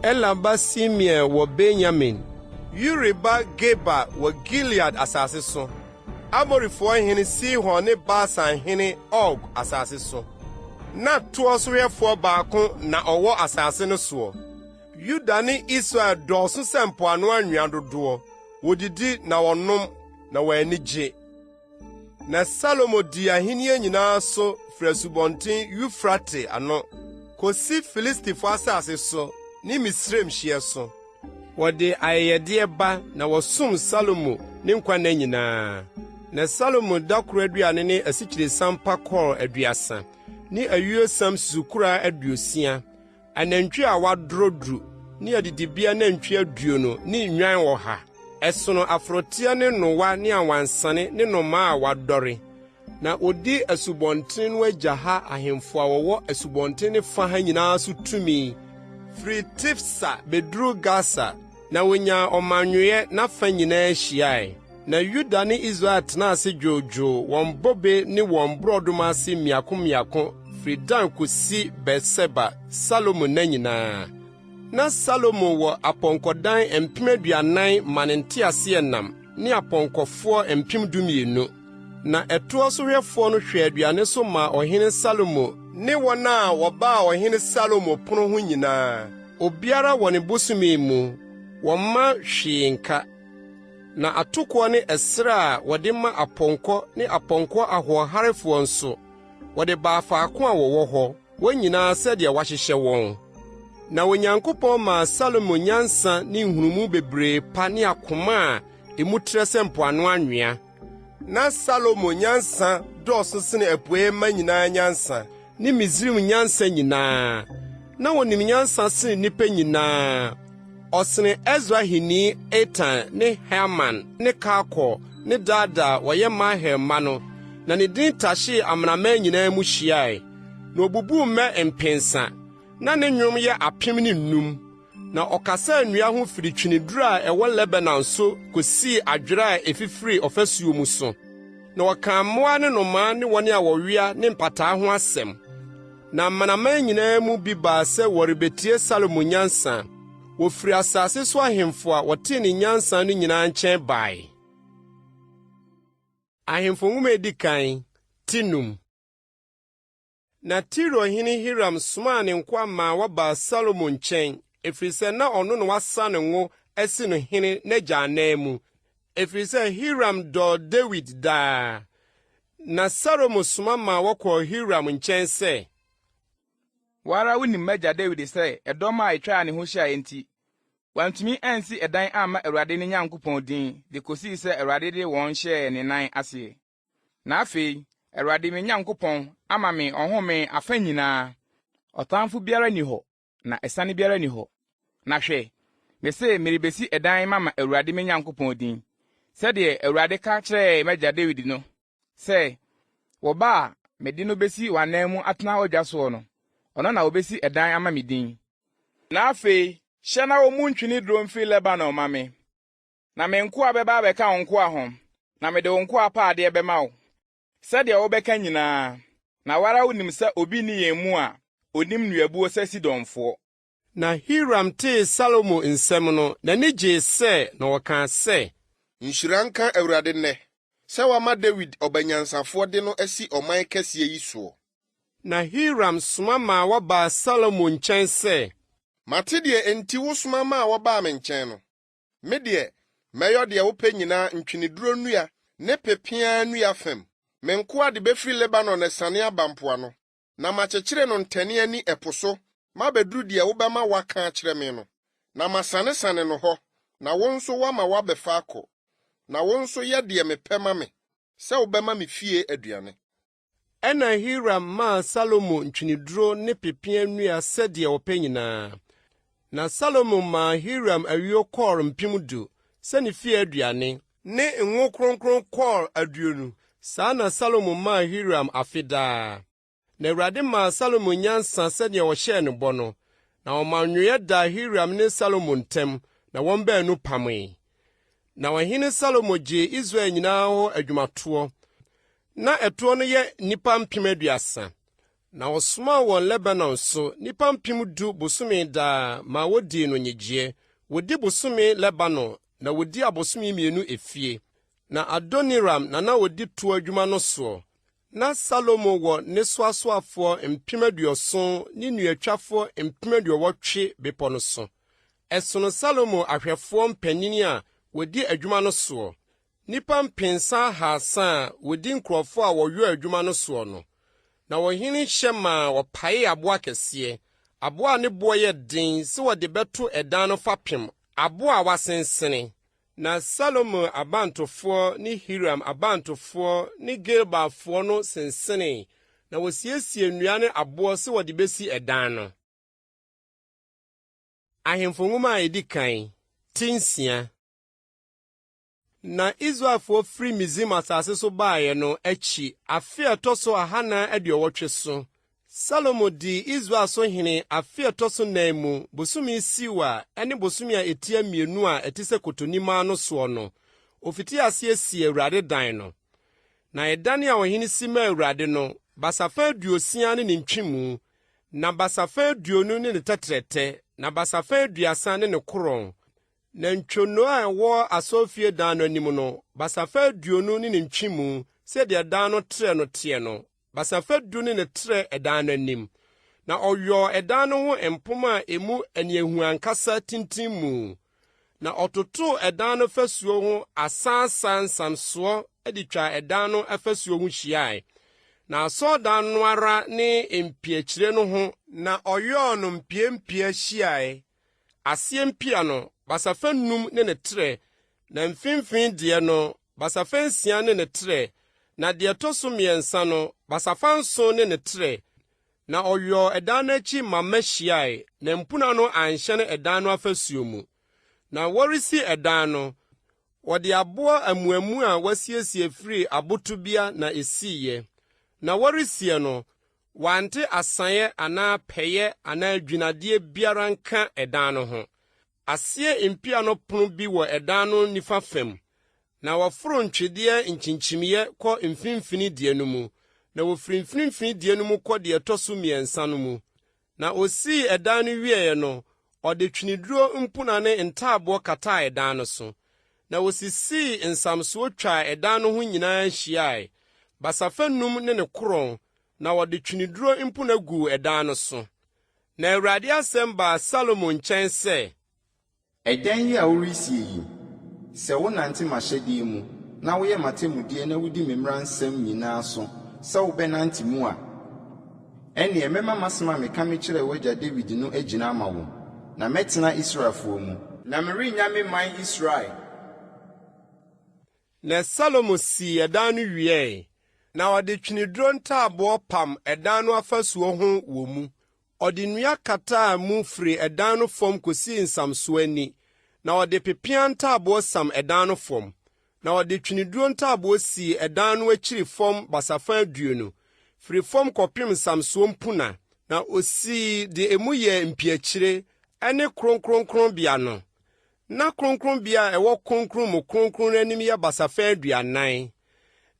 Ela ba Simei wɔ Benyamin, Uri ba Geber wɔ Gilead asase so, Amorifoɔ hene Sihon ne Basan hene Og asase so. Na toɔ sohwɛfoɔ baako na ɔwɔ asase no soɔ. Yuda ne Israel dɔɔso sɛ mpoano anwea dodoɔ. Wɔdidi na wɔnom, na wɔn ani gye. Na Salomo dii ahenni nyinaa so firi Asubɔnten Eufrate ano kosi Filistifo asase so ne Misraim hyeɛ so. Wɔde ayɛyɛdeɛ ba na wɔsom Salomo ne nkwa nna nyinaa. Na Salomo da koro aduane ne asikyiresiam pa kɔɔ 30 ne ayuosiam susukoraa 60, anantwi a wɔadorɔ du ne adidibea anantwi 20 ne nnwan 100. Ɛsono aforoteɛ ne nnowa ne awansane ne nnomaa a wɔadɔre. Na odi asubɔnten no agya ha ahemfo a wɔwɔ asubɔnten no fa ha nyinaa so tumi, firi Tifsa beduru Gasa, na wonyaa ɔmannwoeɛ n'afa nyinaa hyiae. Na Yuda ne Israel tenaa ase dwoodwoo wɔn bobe ne wɔn borɔdɔma ase mmiako mmiako firi Dan kosi Beer-Seba, Salomo nna nyinaa. Na Salomo wɔ apɔnkɔdan 40,000 ma ne nteaseɛnam ne apɔnkɔfoɔ 12,000. Na ɛtoɔ sohwɛfoɔ no hwɛɛ aduane so maa Ɔhene Salomo ne wɔn a wɔbaa Ɔhene Salomo pono ho nyinaa, obiara wɔ ne bosome mu, wɔmma hwee nka. Na atokoɔ ne ɛserɛ a wɔde ma apɔnkɔ ne apɔnkɔ ahoɔharefoɔ nso, wɔde baa faako a wɔwɔ hɔ. Wɔn nyinaa sɛdeɛ wɔahyehyɛ wɔn. Na Onyankopɔn maa Salomo nyansa ne nhunumu bebree pa ne akoma a emu trɛ sɛ mpoano anwea. Ná Salomo nyansa dɔɔso sene Apuei mma nyinaa nyansa ne Misraim nyansa nyinaa. Ná onim nyansa sene nnipa nyinaa. Ɔsene Esrahini Etan ne Heman ne Kalkol ne Darda a wɔyɛ Mahel mma no, na ne din tahyee amanaman nyinaa mu hyiae. Na obubuu mmɛ mpensa, na ne nnwom yɛ 1005. Na ɔkasaa nnua ho firi tweneduru a ɛwɔ Lebanon so kosii adwerɛ a efifiri ɔfasuo mu so. Na ɔkaa mmoa ne nnomaa ne wɔn a wɔwea ne mpataa ho asɛm. Na amanaman nyinaa mu bi baa sɛ wɔrebetie Salomo nyansa. Wofiri asase so ahemfo a wɔtee ne nyansa no nyinaa nkyɛn bae. Ahemfo Nwoma a Edi Kan, ti num. Na Tiro hene Hiram somaa ne nkoa maa wɔbaa Salomo nkyɛn, ɛfiri sɛ na ɔno na wasa no ngo asi no hene n'agya ananmu, ɛfiri sɛ Hiram dɔɔ Dawid daa. Na Salomo soma maa wɔkɔɔ Hiram nkyɛn sɛ. Wo ara wunim m'agya Dawid sɛ ɛdɔm a etwaa ne ho hyiae nti, wantumi ansi ɛdan amma Awurade ne Nyankopɔn din de kosii sɛ Awurade de wɔn hyɛɛ ne nan ase. Na afei, Awurade me Nyankopɔn ama me ɔhome afa nyinaa. Ɔtamfo biara nni hɔ, na asiane biara nni hɔ. Na hwɛ, mese merebesi ɛdan mama Awurade me Nyankopɔn din, sɛdeɛ Awurade ka kyerɛɛ m'agya Dawid no, sɛ, Wo ba a mede no besi w'anan mu atena w'adwa soɔ no, ɔno na obesi ɛdan ama me din. Na afei, hyɛ na wommu ntweneduro mfiri Lebanon mma me, Na me nkoa bɛba abɛka wo nkoa ho, na mede wo nkoa apaadeɛ bɛma wo, sɛdeɛ wobɛka nyinaa, na wo ara wonim sɛ obi nni yɛn mu a ɔnim nnuabuo sɛ Sidonfoɔ. Na Hiram tee Salomo nsɛm no, n'ani gyee sɛ, na ɔkaa sɛ. Nhyira nka Awurade nnɛ, sɛ wama Dawid ɔba nyansafoɔ de no asi ɔman kɛseɛ yi soɔ. Na Hiram soma maa wɔbaa Salomo nkyɛn sɛ. Mate deɛ enti wosoma maa wɔbaa me nkyɛn no. Me deɛ, mɛyɔ deɛ wopɛ nyinaa ntweneduro nnua ne pepeaa nnua fam. Me nkoa de bɛfiri Lebanon asiane aba mpoano, na makyekyere no ntɛne ani ɛpo so mabɛduru deɛ wobɛma wɔaka akyerɛ me no, na masanesane no hɔ, na wo nso woama wɔabɛfa akɔ. Na wo nso yɛ deɛ mepɛ ma me, sɛ wobɛma me fie aduane. Ɛnna Hiram maa Salomo ntweneduro ne pepeaa nnua sɛdeɛ ɔpɛ nyinaa. Na Salomo maa Hiram ayuo kɔɔr 10,000 sɛ ne fie aduane, ne ngo kronkron kɔɔr 20, saa na Salomo maa Hiram afe daa. Na Awurade maa Salomo nyansa sɛdeɛ ɔhyɛɛ no bɔ no, na ɔmannwoeɛ daa Hiram ne Salomo ntam, na wɔn baanu pamee. Na Ɔhene Salomo gyee Israel nyinaa hɔ adwumatoɔ. Na ɛtoɔ no yɛ nnipa 30,000. Na ɔsomaa wɔn Lebanon so, nnipa 10,000 bosome daa maa wodii no nnyegyeɛ. Wodi bosome Lebanon, na wodi abosome mmienu efie. Na Adoniram na na odi toɔ adwuma no soɔ. Na Salomo wɔ ne soasoafoɔ 70,000 ne nnuatwafoɔ 80,000 bepɔ no so. Ɛsono Salomo ahwɛfoɔ mpanin a wɔdi adwuma no soɔ, nnipa mpensa ahaasa a wɔdi nkurɔfoɔ a wɔyɔ adwuma no soɔ no. Na ɔhene hyɛ maa wɔpaee aboɔ akɛseɛ, aboɔ a ne boɔ yɛ den sɛ wɔde bɛto ɛdan no fapem, aboɔ a wɔasensene. Na Salomo abantofoɔ ne Hiram abantofoɔ ne Gelbalfoɔ no sensenee, na wɔsiesiee nnua ne aboɔ sɛ wɔde bɛsi ɛdan no. Ahemfo Nwoma a Edi Kan, ti nsia. Na Israelfoɔ firi Misraim asase so baeɛ no akyi afe a ɛtɔ so 480 so, Salomo dii Israel so hene afe a ɛtɔ so nnan mu, bosome Siw a ɛne bosome a ɛtia mmienu a ɛte sɛ kotonimaa no soɔ no, ɔfitii aseɛ sii Awurade dan no. Na ɛdan a ɔhene si maa Awurade no, basafa 60 ne ne ntwemu, na basafa 20 ne ne tɛtrɛtɛ, na basafa 30 ne ne korɔn. Na ntwonoo a ɛwɔ asɔrefie dan no anim no, basafa 20 ne ne ntwemu, sɛdeɛ dan no trɛ no teɛ no, basafa 10 ne ne trɛ ɛdan no anim. Na ɔyɔɔ ɛdan no ho mpomma a emu aniahuankasa tintimmu. Na ɔtotoo ɛdan no fasuo ho asaasa nsamsoɔ de twaa ɛdan no afasuo ho hyiae. Na asɔredan no ara ne mpiakyire no ho na ɔyɔɔ no mpiampia hyiae. Aseɛ mpia no, basafa num ne ne trɛ, na mfimfini deɛ no, basafa nsia ne ne trɛ, na deɛ ɛtɔ so mmiɛnsa no, basafa nson ne ne trɛ. Na ɔyɔɔ ɛdan no akyi mmamma hyiae, na mpuna no anhyɛne ɛdan no afasuo mu. Na wɔresi ɛdan no, wɔde aboɔ amuamu a wɔasiesie firi abotobea na esiiɛ. Na wɔresiɛ no, wɔante asaeɛ anaa pɛeɛ anaa dwinnadeɛ biara nka ɛdan no ho. Aseɛ mpia no pono bi wɔ ɛdan no nifa fam, na wɔforo ntwedeɛ nkyinkyimiiɛ kɔ mfimfini deɛ no mu, na wɔfiri mfimfini deɛ no mu kɔ deɛ ɛtɔ so mmiɛnsa no mu. Na ɔsii ɛdan no wieeɛ no, ɔde tweneduro mpuna ne ntaaboɔ kataa ɛdan no so. Na ɔsisii nsamsoɔ twaa ɛdan no ho nyinaa hyiae, basafa num ne ne korɔn, na wɔde tweneduro mpuna guu ɛdan no so. Na Awurade asɛm baa Salomo nkyɛn sɛ, Ɛdan yi a woresie yi, sɛ wonante m'ahyɛdeɛ mu, na woyɛ m'atemmudeɛ na wodi me mmara nsɛm nyinaa so sɛ wobɛnante mu a, ɛnneɛ mɛma m'asɛm a meka mekyerɛɛ w'agya Dawid no agyina ama wo, na mɛtena Israelfoɔ mu. Na merennya me man Israel. Na Salomo sii ɛdan no wiɛe, na ɔde tweneduro ntaaboɔ pam ɛdan no afasuo ho wɔ mu. Ɔde nnua kataa mu firi ɛdan no fam kosii nsamsoɔ ani, na ɔde pepeaa ntaaboɔ sam ɛdan no fam. Na ɔde tweneduro ntaaboɔ sii ɛdan no akyiri fam basafa 20, firi fam kɔpem nsamsoɔ mpuna, na ɔsii de emu yɛɛ mpiakyire ne kronkronkronbea no. Na kronkronbea a ɛwɔ Kronkron mu Kronkron no anim yɛ basafa 40.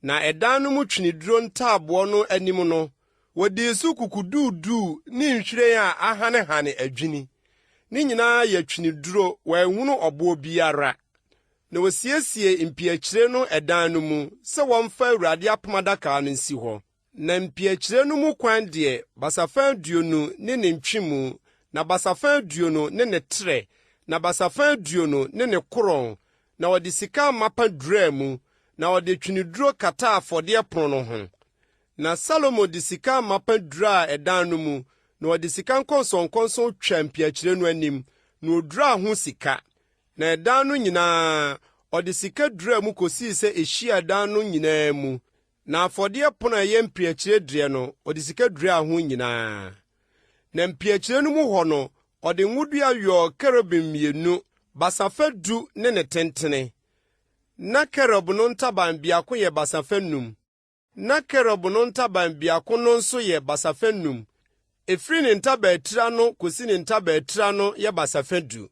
Na ɛdan no mu tweneduro ntaaboɔ no anim no, wɔdii so kukuduuduu ne nhwiren a ahanehane adwini. Ne nyinaa yɛ tweneduro, wɔanhunu ɔboɔ biara. Na wɔsiesiee mpiakyire no ɛdan no mu sɛ wɔmfa Awurade apam adaka no nsi hɔ. Na mpiakyire no mu kwan deɛ, basafa 20 ne ne ntwemu, na basafa 20 ne ne trɛ, na basafa 20 ne ne korɔn, na ɔde sika amapa duraa mu, na ɔde tweneduro kataa afɔdeɛ pono no ho. Na Salomo de sika amapa duraa ɛdan no mu, na ɔde sika nkɔnsɔnkɔnsɔn twaa mpiakyire no anim, na ɔduraa ho sika. Na ɛdan no nyinaa, ɔde sika duraa mu kɔsii sɛ ɛhyiaa ɛdan no nyinaa mu. Na afɔdeɛ pono a ɛyɛ mpiakyire deɛ no, ɔde sika duraa ho nyinaa. Na mpiakyire no mu hɔ no, ɔde ngodua yɔɔ kerubim mmienu, basafa 10 ne ne tentene. Na kerub no ntaban biako yɛ basafa num, na kerub no ntaban biako no nso yɛ basafa num. Ɛfiri ne ntaban tiri ano kɔsi ne ntaban tiri ano yɛ basafa 10.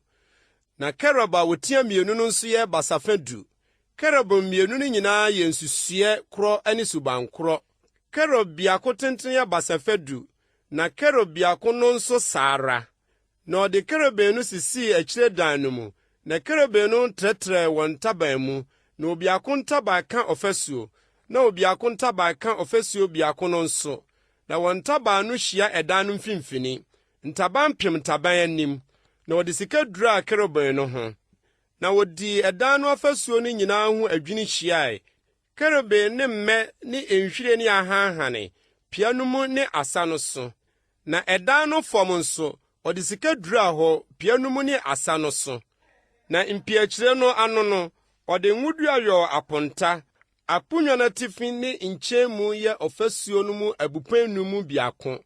Na kerub a ɔtia mmienu no nso yɛ basafa 10. Kerubim mmienu no nyinaa yɛ nsusuiɛ korɔ ne suban korɔ. Kerub biako tentene yɛ basafa 10, na kerub biako no nso saa ara. Na ɔde kerubim no sisii akyire dan no mu, na kerubim no trɛtrɛɛ wɔn ntaban mu, na obiako ntaban ka ɔfasuo, na obiako ntaban ka ɔfasuo biako no nso, na wɔn ntaban no hyia ɛdan no mfimfini, ntaban pem ntaban anim. Na ɔde sika duraa kerubim no ho. Na wɔdii ɛdan no afasuo no nyinaa ho adwini hyiae, kerubim ne mmɛ ne nhwiren ne ahanhane, pia no mu ne asa no so. Na ɛdan no fam nso, ɔde sika duraa hɔ, pia no mu ne asa no so. Na mpiakyire no ano no, ɔde ngodua yɔɔ aponta, aponnwa no atifi ne nkyɛnmu yɛ ɔfasuo no mu abupɛn num mu biako.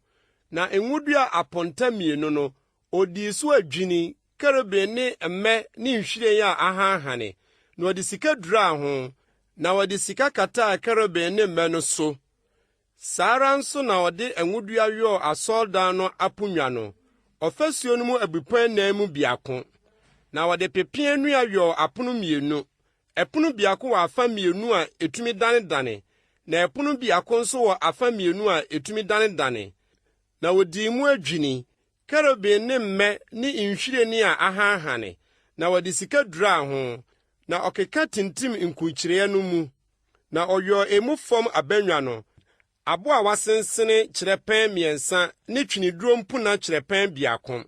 Na ngodua aponta mmienu no, Odii so adwini, kerubim ne mmɛ ne nhwiren a ahanhane. Na wɔde sika duraa ho, na wɔde sika kataa kerubim ne mmɛ no so. Saa ara nso na ɔde ngodua yɔɔ asɔredan no aponnwa no, ɔfasuo no mu abupɛn anan mu biako. Na wɔde pepeaa nnua yɔɔ apono mmienu, ɛpono biako wɔ afa mmienu a etumi danedane, na ɛpono biako nso wɔ afa mmienu a etumi danedane. Na wodii mu adwini, kerubim ne mmɛ ne nhwiren a ahanhane, na wɔde sika duraa ho, na ɔkeka tintim nkurukyireɛ no mu. Na ɔyɔɔ emu fam abannwa no, abo a wɔasensene kyerɛpɛn mmiɛnsa ne tweneduro mpuna kyerɛpɛn biako.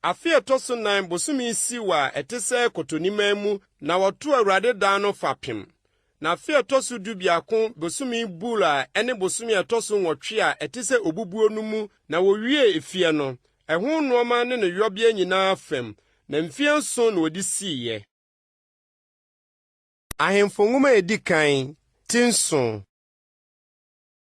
Afe a ɛtɔ so nan bosome Siw a ɛte sɛ Kɔtɔniman mu na wɔtoo Awurade dan no fapem. Na afe a ɛtɔ so dubiako bosome Bul a ɛne bosome a ɛtɔ so nwɔtwe a ɛte sɛ Obubuo no mu na wɔwiee efie no, ɛho nnoɔma ne ne yɔbea nyinaa fam, na mfeɛ nson na wɔde siiɛ. Ahemfo Nwoma a Edi Kan, ti nson.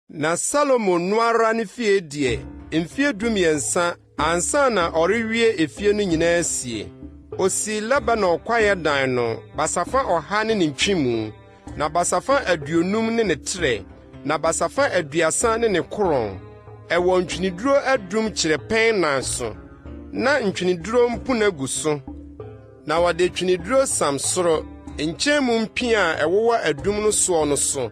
Na Salomo no ara ne fie deɛ, mfeɛ dumiɛnsa ansa na ɔrewie efie no nyinaa sie. Osii Lebanon kwaeɛ dan no, basafa ɔha ne ne ntwemu, na basafa 50 ne ne trɛ, na basafa 30 ne ne korɔn. Ɛwɔ ntweneduro adum kyerɛpɛn nan so, na ntweneduro mpuna gu so. Na wɔde tweneduro sam soro, nkyɛn mu mpia a ɛwowɔ adum no soɔ no so.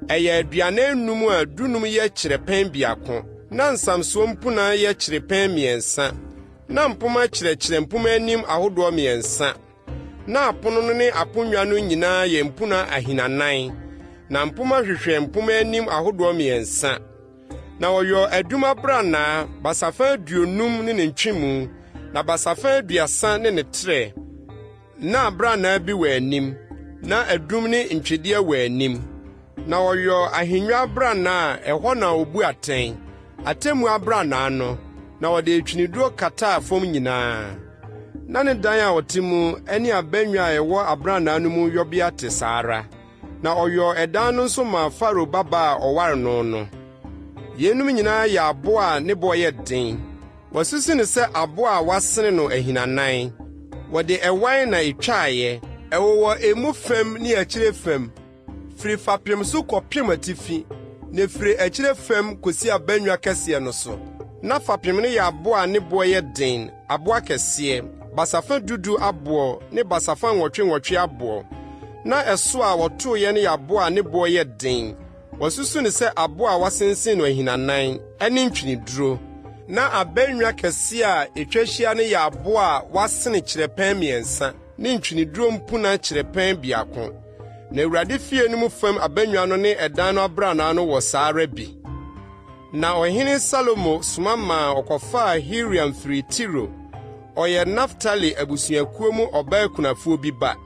Ɛyɛ 45 a 15 yɛ kyerɛpɛn biako, na nsamsoɔ mpuna yɛ kyerɛpɛn mmiɛnsa, na mpomma kyerɛkyerɛ mpomma anim ahodoɔ mmiɛnsa. Na apono no ne aponnwa no nyinaa yɛ mpuna ahinanan, na mpomma hwehwɛ mpomma anim ahodoɔ mmiɛnsa. Na ɔyɔɔ adum abrannaa, basafa 50 ne ne ntwemu, na basafa 30 ne ne trɛ. Na abrannaa bi wɔ anim, na adum ne ntwedeɛ wɔ anim. Na ɔyɔɔ ahennwa abrannaa a ɛhɔ na obu atɛn, atemmu abrannaa no, na ɔde tweneduro kataa fam nyinaa. Na ne dan a ɔte mu ne abannwa a ɛwɔ abrannaa no mu yɔbea te saa ara. Na ɔyɔɔ ɛdan no nso maa Farao babaa a ɔware no no. Yeinom nyinaa yɛ abo a ne bo yɛ den. Wɔasusu no sɛ abo a wɔasene no ahinanan. Wɔde ɛwan na etwaeɛ. Ɛwowɔ emu fam ne akyire fam, firi fapem so kɔpem atifi, na ɛfiri akyire fam kɔsi abannwa kɛseɛ no so. Na fapem no yɛ abo a ne boɔ yɛ den, abo akɛseɛ, basafa dudu aboɔ ne basafa nwɔtwe nwɔtwe aboɔ. Na ɛso a wɔtoeɛ no yɛ abo a ne boɔ yɛ den, wɔasusu no sɛ abo a wɔasensen no ahinanan, ne ntweneduro. Na abannwa kɛseɛ a ɛtwa hyia no yɛ abo a wɔasene kyerɛpɛn mmiɛnsa ne ntweneduro mpuna kyerɛpɛn biako. Na Awurade fie no mu fam abannwa no ne ɛdan no abrannaa no wɔ saa ara bi. Na ɔhene Salomo soma maa ɔkɔfaa Hiram firii Tiro. Ɔyɛ Naftali abusuakuo mu ɔbaa kunafoɔ bi ba.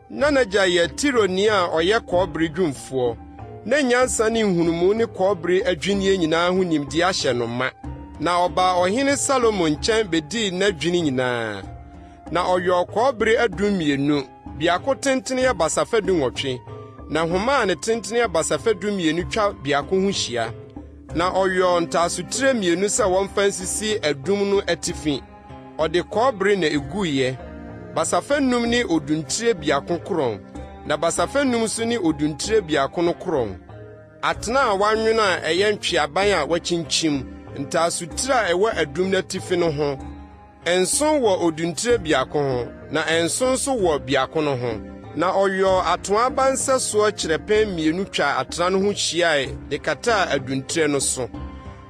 Na n'agya yɛ Tironi a ɔyɛ kɔbere dwumfoɔ. Na nyansa ne nhunumu ne kɔbere adwinnie nyinaa ho nimdeɛ ahyɛ no ma. Na ɔbaa ɔhene Salomo nkyɛn bedii n'adwini nyinaa. Na ɔyɔɔ kɔbere adum mmienu, biako tentene yɛ basafa 18, na nhoma a ne tentene yɛ basafa 12 twa biako ho hyia. Na ɔyɔɔ ntaasotire mmienu sɛ wɔmfa nsisi adum no atifi. Ɔde kɔbere na eguiɛ, basafa num ne oduntire biako korɔn, na basafa num nso ne oduntire biako no korɔn. Atena a wɔanwono a ɛyɛ ntweaban a wɔakyinkyim, ntaasotire a ɛwɔ adum no atifi no ho, nson wɔ oduntire biako ho, na nson nso wɔ biako no ho. Na ɔyɔɔ atoaa aba nsɛsoɔ kyerɛpɛn mmienu twaa atena no ho hyiae de kataa aduntire no so.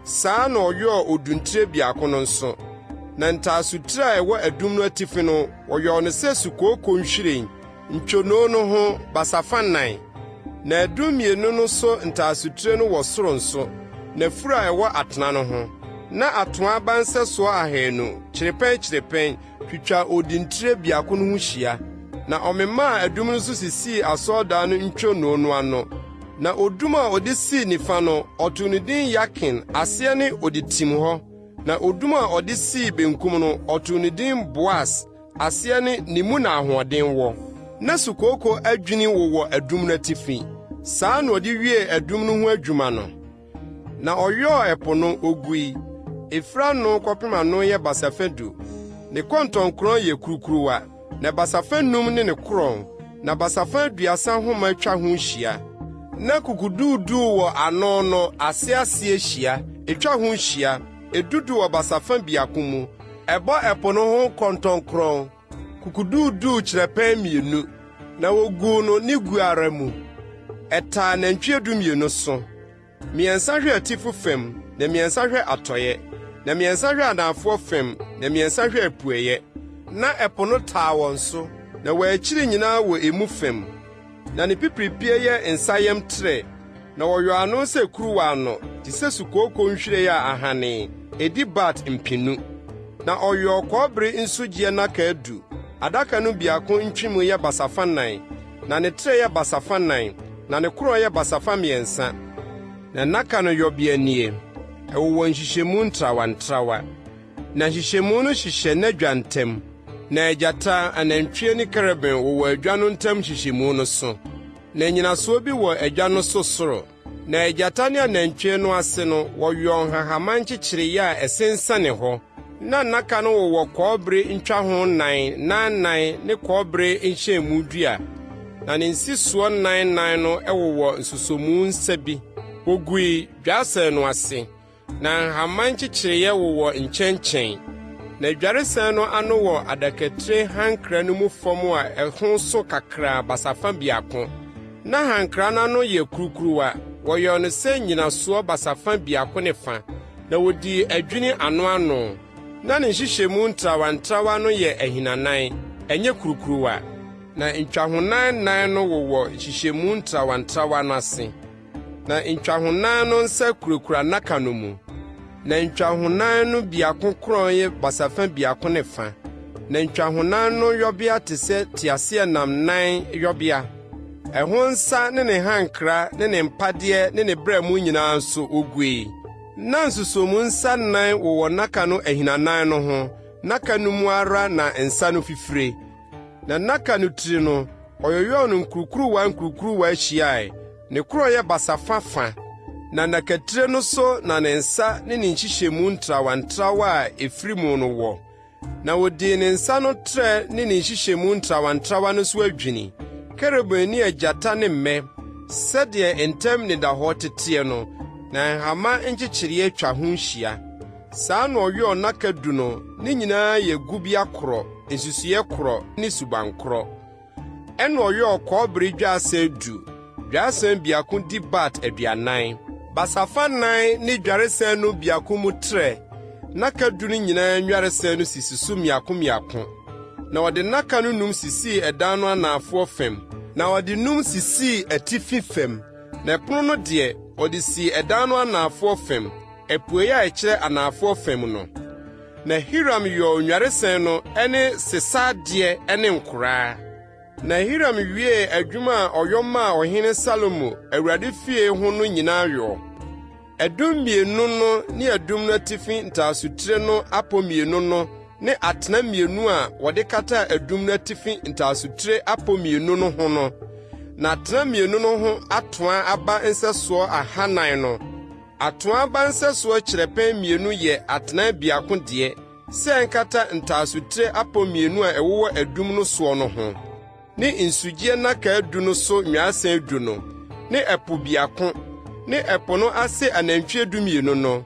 Saa na ɔyɔɔ oduntire biako no nso. Na ntaasotire a ɛwɔ adum no atifi no, wɔyɔɔ no sɛ sukooko nhwiren, ntwonoo no ho, basafa nnan. Na adum mmienu no so ntaasotire no wɔ soro nso, n'afuru a ɛwɔ atena no ho. Na atoaa aba nsɛsoɔ ahanu, kyerɛpɛn kyerɛpɛn, twitwa oduntire biako no ho hyia. Na ɔmemaa adum no so sisii asɔredan no ntwonoo no ano. Na odum a ɔde sii nifa no, ɔtoo no din Yakin, aseɛ ne Ɔde Tim Hɔ. Na odum a ɔde sii benkum no, ɔtoo no din Boas, aseɛ ne Ne Mu Na Ahoɔden Wɔ. Na sukooko adwini wowɔ adum no atifi. Saa na ɔde wiee adum no ho adwuma no. Na ɔyɔɔ ɛpo no, ogui. Efiri ano kɔpem ano yɛ basafa 10. Ne kɔntɔnkrɔn yɛ kurukuruwa, na basafa num ne ne korɔn. na basafa 30 homa twa ho hyia. Na kukuduuduu wɔ ano no ase ase hyia, etwa ho hyia, edudu wɔ basafa biako mu. Ɛbɔ ɛpo no ho kɔntɔnkrɔn, kukuduuduu kyerɛpɛn mmienu, na woguu no ne gu ara mu. Ɛtaa nantwie 12 so. Mmiɛnsa hwɛ atifi fam, na mmiɛnsa hwɛ atɔeɛ, na mmiɛnsa hwɛ anafoɔ fam, na mmiɛnsa hwɛ apueeɛ. Na ɛpo no taa wɔn so, na wɔn akyiri nyinaa wɔ emu fam. Na ne pipiripie yɛ nsayam trɛ, na wɔyɔɔ ano sɛ kuruwa ano, te sɛ sukooko nhwiren a ahanee, edi bat mpennu. Na ɔyɔɔ kɔbere nsugyeɛ nnaka du, adaka no biako ntwemu yɛ basafa nan, na ne trɛ yɛ basafa nan, na ne korɔn yɛ basafa mmiɛnsa. Na nnaka no yɔbea nie: Ɛwowɔ nhyehyɛmu ntrawantrawa, na nhyehyɛmu no hyehyɛ n'adwa ntam, na agyata, anantwie ne kerubim wowɔ adwa no ntam nhyehyɛmu no so. Na nnyinasoɔ bi wɔ adwa no so soro, na agyata ne anantwie no ase no wɔyɔɔ nhahamma nkyekyereeɛ a ɛsensɛne hɔ. Na nnaka no wowɔ kɔbere ntwaho nnan nnan ne kɔbere nhyɛnmu dua, na ne nsisoɔ nnan nnan no wowɔ nsosɔmu nsa bi. Wogui dwaresɛn no ase, na nhahamma nkyekyereeɛ wowɔ nkyɛnkyɛn. Na dwaresɛn no ano wɔ adakatire hankra no mu fam a ɛho so kakraa basafa biako. Na hankra no ano yɛ kurukuruwa, wɔyɔɔ no sɛ nnyinasoɔ basafa biako ne fa, na wodii adwini ano ano. Na ne nhyehyɛmu ntrawantrawa no yɛ ahinanan, ɛnyɛ kurukuruwa. Na ntwahonan nnan no wowɔ nhyehyɛmu ntrawantrawa no ase. Na ntwahonan no nsa kurakura nnaka no mu. Na ntwahonan no biako korɔn yɛ basafa biako ne fa. Na ntwahonan no yɔbea te sɛ teaseɛnam nan yɔbea. Ɛho nsa ne ne hankra ne ne mpadeɛ ne ne berɛmo nyinaa nso wogui. Na nsusomu nsa nnan wowɔ nnaka no ahinanan no ho, nnaka no mu ara na nsa no fifire. Na nnaka no tiri no, ɔyoyɔɔ no nkurukuruwa nkurukuruwa hyiae, ne korɔn yɛ basafa fa. Na nnakatire no so na ne nsa ne ne nhyehyɛmu ntrawantrawa a efiri mu no wɔ. Na wodii ne nsa no trɛ ne ne nhyehyɛmu ntrawantrawa no so adwini, kerubim ne agyata ne mmɛ, sɛdeɛ ntam nnidahɔ teteɛ no, na nhama nkyekyereɛ twa ho hyia. Saa na ɔyɔɔ nnaka du no, ne nyinaa yɛ gubea korɔ, nsusuiɛ korɔ ne suban korɔ. Ɛnna ɔyɔɔ kɔbere dwaresɛn du, dwaresɛn biako di bat 40. Basafa nan ne dwaresɛn no biako mu trɛ, nnaka du no nyinaa nnwaresɛn no sisi so mmiako mmiako. Na ɔde nnaka no num sisii ɛdan no anafoɔ fam, na ɔde num sisii atifi fam, na ɛpono no deɛ, ɔde sii ɛdan no anafoɔ fam, apuei a ɛkyerɛ anafoɔ fam no. Na Hiram yɔɔ nnwaresɛn no ne sesa adeɛ ne nkoraa. Na Hiram wiee adwuma a ɔyɔ maa ɔhene Salomo, Awurade fie ho no nyinaa yɔ. Adum mmienu no ne adum no atifi ntaasotire no apɔ mmienu no ne atena mmienu a wɔde kataa adum no atifi ntaasotire apɔ mmienu no ho no, na atena mmienu no ho atoaa aba nsɛsoɔ ahanan no, Atoaa aba nsɛsoɔ kyerɛpɛn mmienu yɛ atenae biako deɛ, sɛ ɛnkata ntaasotire apɔ mmienu a ɛwowɔ adum no soɔ no ho, ne nsugyeɛ nnaka du no so nwaresɛn du no, ne ɛpo biako, ne ɛpo no ase anantwie 12 no,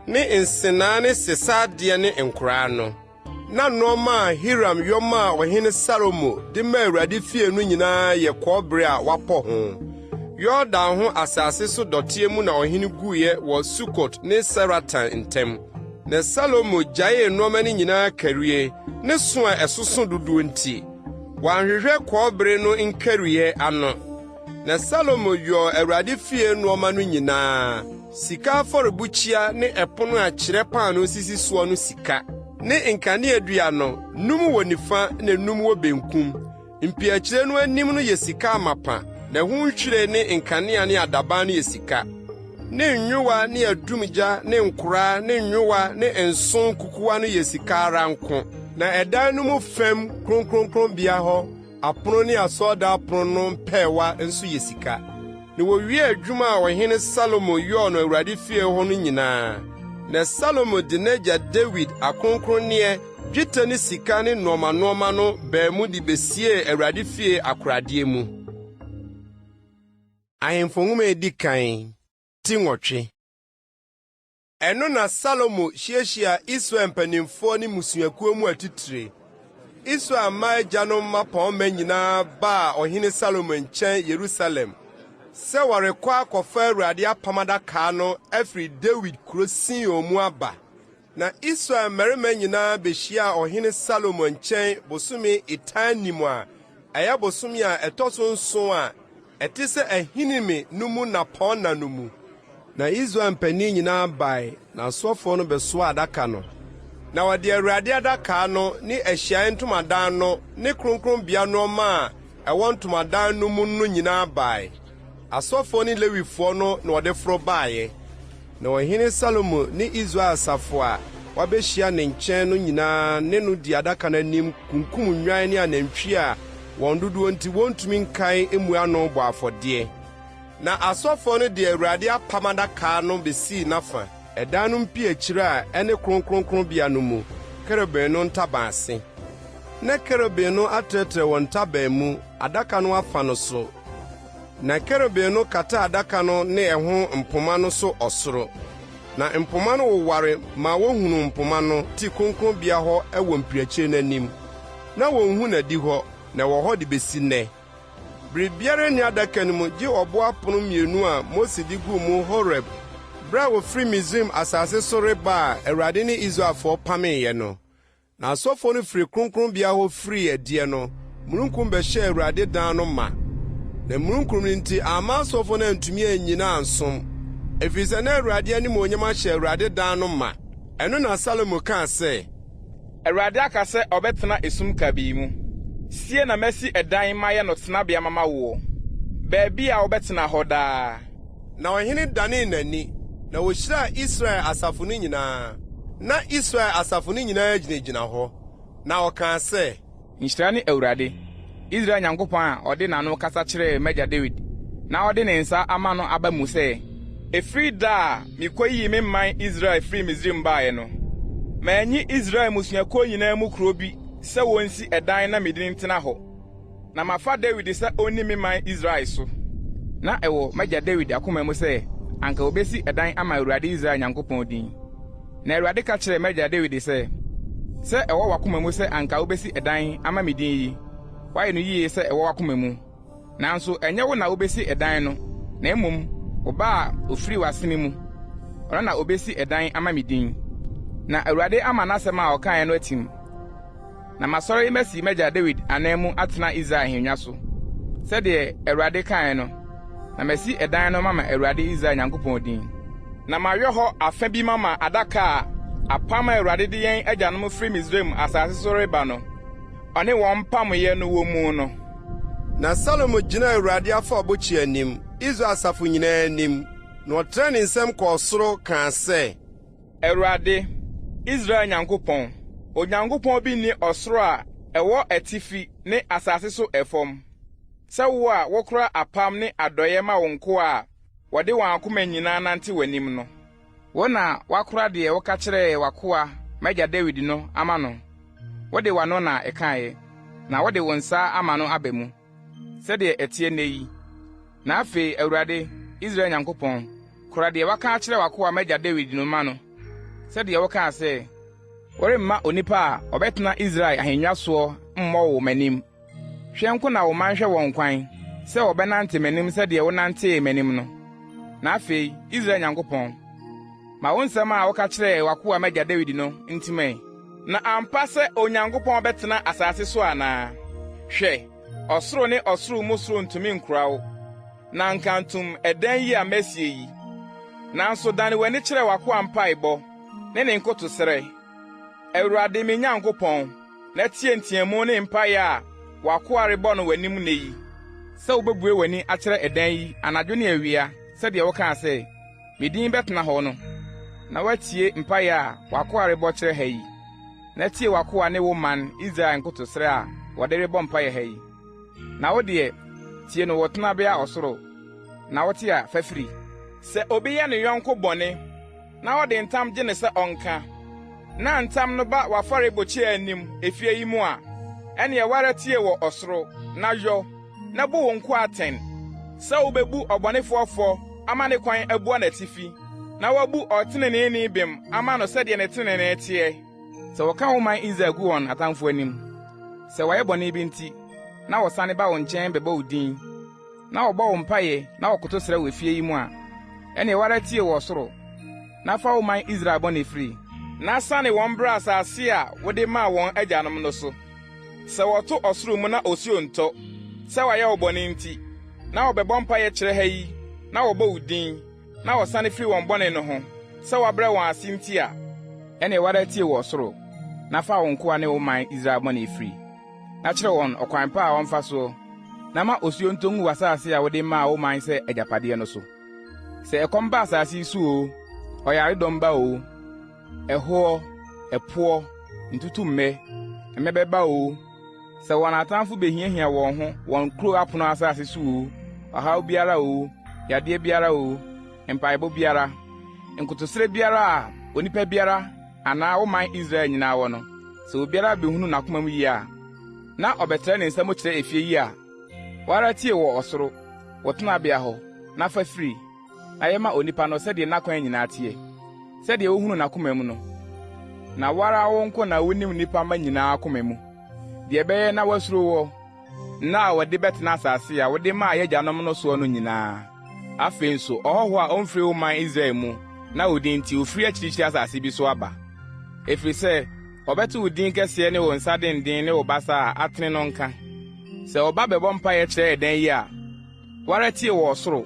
ne nsenaa ne sesa adeɛ ne nkoraa no. Na nneɛma a Hiram yɔ maa ɔhene Salomo de maa Awurade fie no nyinaa yɛ kɔbere a wɔapɔ ho. Yordan ho asase so dɔteɛ mu na ɔhene guiɛ wɔ Sukot ne Saratan ntam. Na Salomo gyaee nneɛma no nyinaa karie, ne so a ɛsoso dodoɔ nti. Wanhwehwɛ kɔbere no nkariiɛ ano. Na Salomo yɔɔ Awurade fie nneɛma no nyinaa, sika afɔrebukyia ne ɛpono a kyerɛ paanoo sisi soɔ no sika, ne nkaneadua no, num wɔ nifa na num wɔ benkum. Mpiakyire no anim no yɛ sika amapa, na ɛho nhwiren ne nkanea ne adaban no yɛ sika, ne nyowa ne adumgya ne nkoraa ne nyowa ne nsõ nkukuwa no yɛ sika ara nko. Na ɛdan no mu fam kronkronkronbea hɔ apono ne asɔredan apon no mpɛɛwa nso yɛ sika. Na wowiee adwuma a ɔhene Salomo yɔɔ no Awurade fie hɔ no nyinaa. Na Salomo de n'agya Dawid akronkronneɛ, Dwetɛ ne sika ne nnoɔma nnoɔma no baa mu de besiee Awurade fie akoradeɛ mu. Ahemfo Nwoma a Edi Kan, ti 8. Ɛno na Salomo hyiahyiaa Israel mpanimfoɔ ne mmusuakuo mu atitire. Israel mma agyanom mmapɔmma nyinaa baa Ɔhene Salomo nkyɛn Yerusalem sɛ wɔrekɔ akɔfa Awurade apam adaka no afiri Dawid kuro Sion mu aba. Na Israel mmarima nyinaa behyiaa Ɔhene Salomo nkyɛn bosome Etanim a ɛyɛ bosome a ɛtɔ so nson a ɛte sɛ Ahinime no mu nnapɔnna no mu. Na Israel mpanin nyinaa bae, na asɔfoɔ no bɛsoaa adaka no. Na wɔde Awurade adaka no ne ahyiae ntomadan no ne kronkronbea nneɛma a ɛwɔ ntomadan no mu no nyinaa bae. Asɔfoɔ ne Lewifoɔ no na wɔde foro baeɛ. Na ɔhene Salomo ne Israel asafo a wɔabɛhyia ne nkyɛn no nyinaa ne no dii adaka no anim kunkum nnwan ne anantwie a wɔn dodoɔ nti wɔntumi nkan mmu ano bɔɔ afɔdeɛ. Na asɔfoɔ no de Awurade apam adaka no bɛsii n'afa, ɛdan no mpiakyire a ɛne kronkronkronbea no mu, kerubim no ntaban ase. Na kerubim no atrɛtrɛ wɔn ntaban mu, adaka no afa no so, Na kerubim no kataa adaka no ne ɛho mpoma no so ɔsoro. Na mpoma no woware ma wohunuu mpoma no ti kronkronbea hɔ wɔ mpiakyire no anim. Na wonhu n'adihɔ, na ɛwɔ hɔ de besi nnɛ. Biribiara nni adaka no mu gye ɔbo apon mmienu a Mose de guu mu Horeb bere a wɔfiri Misraim asase so reba a Awurade ne Israelfoɔ pameeɛ no. Na asɔfoɔ no firii kronkronbea hɔ firii adiɛ no, mununkum bɛhyɛɛ Awurade dan no ma. Na mununkum no nti amma asɔfoɔ no antumi annyina ansom, ɛfiri sɛ na Awurade animuonyam ahyɛ Awurade dan no ma. Ɛno na Salomo kaa sɛ. Awurade aka sɛ ɔbɛtena esum kabii mu. Sie na masi ɛdan mayɛ no tenabea mama woɔ, baabi a wobɛtena hɔ daa. Na ɔhene danee n'ani, na ohyiraa Israel asafo no nyinaa. Ná Israel asafo no nyinaa gyinagyina hɔ, na ɔkaa sɛ. Nhyira ne Awurade, Israel Nyankopɔn a ɔde n'ano kasa kyerɛɛ m'agya Dawid, na ɔde ne nsa ama no aba mu sɛ, Ɛfiri da a mikoyii me man Israel firii Misraim baeɛ no, manyi Israel mmusuakuo nyinaa mu kuro bi sɛ wonsi ɛdan na me din ntena hɔ. Na mafa Dawid sɛ onni me man Israel so. Ná ɛwɔ m'agya Dawid akoma mu sɛ anka obesi dan ama Awurade Israel Nyankopɔn din. Na Awurade ka kyerɛɛ m'agya Dawid sɛ, 'Sɛ ɛwɔ w'akoma mu sɛ anka wubesi dan ama me din yi, woayɛ no yiye sɛ ɛwɔ w'akoma mu. Nanso ɛnyɛ wo na wubesi dan no, na mmom wo ba a ofiri w'asene mu, ɔno na obesi dan ama me din. Na Awurade ama n'asɛm a ɔkae no atim. Na masɔre masi m'agya Dawid ananmu atena Israel ahennwa so, sɛdeɛ Awurade kaeɛ no, na masi ɛdan no mama Awurade Israel Nyankopɔn din. Na mayɔ hɔ afa bi mama adaka a apam a Awurade de yɛn agyanom firi Misraim asase so reba no, ɔne wɔn pameeɛ no wɔ mu no. Na Salomo gyinaa Awurade afɔrebukyia anim, Israel asafo nyinaa anim, na ɔtrɛɛ ne nsam kɔɔ soro kaa sɛ. Awurade, Israel Nyankopɔn, Onyankopɔn bi nni ɔsoro a ɛwɔ atifi ne asase so ɛfam, sɛ wo a wokora apam ne adɔeɛ ma wo nkoa a wɔde wɔn akoma nyinaa nante w'anim no. Wo na woakora deɛ woka kyerɛɛ w'akoa m'agya Dawid no ama no, wode w'ano na ɛkaeɛ, na wode wo nsa ama no aba mu. Sɛdeɛ ɛteɛ nnɛ yi. Na afei, Awurade, Israel Nyankopɔn, kora deɛ woaka akyerɛ w'akoa m'agya Dawid no ma no, sɛdeɛ wokaa sɛ, 'Woremma onipa a ɔbɛtena Israel ahennwa soɔ mmɔ wo m'anim. Hwɛ nko na wo mma nhwɛ wɔn kwan sɛ wɔbɛnante m'anim sɛdeɛ wonantee m'anim no. Na afei, Israel Nyankopɔn, ma wo nsɛm a woka kyerɛɛ w'akoa m'agya Dawid no ntim ɛ. Na ampa sɛ Onyankopɔn bɛtena asase so anaa? Hwɛ, ɔsoro ne ɔsoro mu soro ntumi nkora wo, na nkantom ɛdan yi a masie yi. Nanso dane w'ani kyerɛ w'akoa mpaebɔ ne ne nkotosrɛ, Awurade me Nyankopɔn, na tie nteɛmu ne mpae a w'akoa rebɔ no w'anim nnɛ yi, sɛ wubebue w'ani akyerɛ ɛdan yi anadwo ne awia sɛdeɛ wokaa sɛ, Me din bɛtena hɔ no, na woatie mpae a w'akoa rebɔ kyerɛ ha yi, na tie w'akoa ne wo man Israel nkotosrɛ a wɔde rebɔ mpae ha yi. Na wo deɛ, tie no wɔ wo tenabea ɔsoro, na wote a, fa firi. Sɛ obi yɛ ne yɔnko bɔne na ɔde ntam gye no sɛ ɔnka, na ntam no ba w'afɔrebukyia anim, efie yi mu a, ɛnneɛ wo ara tie wɔ ɔsoro, na yɔ, na bu wo nkoa atɛn, sɛ wubebu ɔbɔnefoɔ fɔ ama ne kwan abua n'atifi, na woabu ɔteneneeni bem ama no sɛdeɛ ne tenenee teɛ. Sɛ wɔka wo man Israel gu wɔn atamfo anim, sɛ wɔayɛ bɔne bi nti, na wɔsane ba wo nkyɛn bɛbɔ wo din, na wɔbɔ wo mpaeɛ na wɔkoto srɛ wɔ efie yi mu a, ɛnneɛ wo ara tie wɔ ɔsoro, na fa wo man Israel bɔne firi, na sane wɔn bra asase a wode maa wɔn agyanom no so. Sɛ wɔto ɔsoro mu na osuo ntɔ, sɛ wɔayɛ wo bɔne nti, na wɔbɛbɔ mpaeɛ kyerɛ ha yi na wɔbɔ wo din, na wɔsane firi wɔn bɔne no ho, sɛ woabrɛ wɔn ase nti a, ɛnneɛ wo ara tie wɔ ɔsoro, na fa wo nkoa ne wo man Israel bɔne firi, na kyerɛ wɔn ɔkwan pa a wɔmfa soɔ, na ma osuo ntɔ ngu w'asase a wode maa wo man sɛ agyapadeɛ no so. Sɛ ɛkɔm ba asase yi so oo, ɔyaredɔm ba oo, Ɛhoɔ, ɛpoɔ, ntutummɛ, mmɛbɛ ba oo, sɛ wɔn atamfo behiahia wɔn ho wɔn kurow apono asase so oo, ɔhaw biara oo, yadeɛ biara oo, mpaebɔ biara, nkotosrɛ biara a onipa biara anaa wo man Israel nyinaa wɔ no, sɛ obiara behunu n'akoma mu yie a, na ɔbɛtrɛ ne nsa mu kyerɛ efie yi a, wo ara tie wɔ ɔsoro, wo tenabea hɔ, na fa firi. Na yɛ ma onipa no sɛdeɛ n'akwan nyinaa teɛ, sɛdeɛ wohunu n'akoma mu no. Na wo ara wo nko na wunim nnipa mma nyinaa akoma mu, deɛ ɛbɛyɛ na wɔasuro woɔ, nna a wɔde bɛtena asase a wode maa yɛn agyanom no soɔ no nyinaa. Afei nso, ɔhɔhoɔ a ɔmfiri wo man Israel mu na wo din nti ɔfiri akyirikyiri asase bi so aba, ɛfiri sɛ ɔbɛte wo din kɛseɛ ne wo nsa denden ne wo basa a atene no nka, sɛ ɔba bɛbɔ mpaeɛ kyerɛ ɛdan yi a, Wo ara tie wɔ ɔsoro,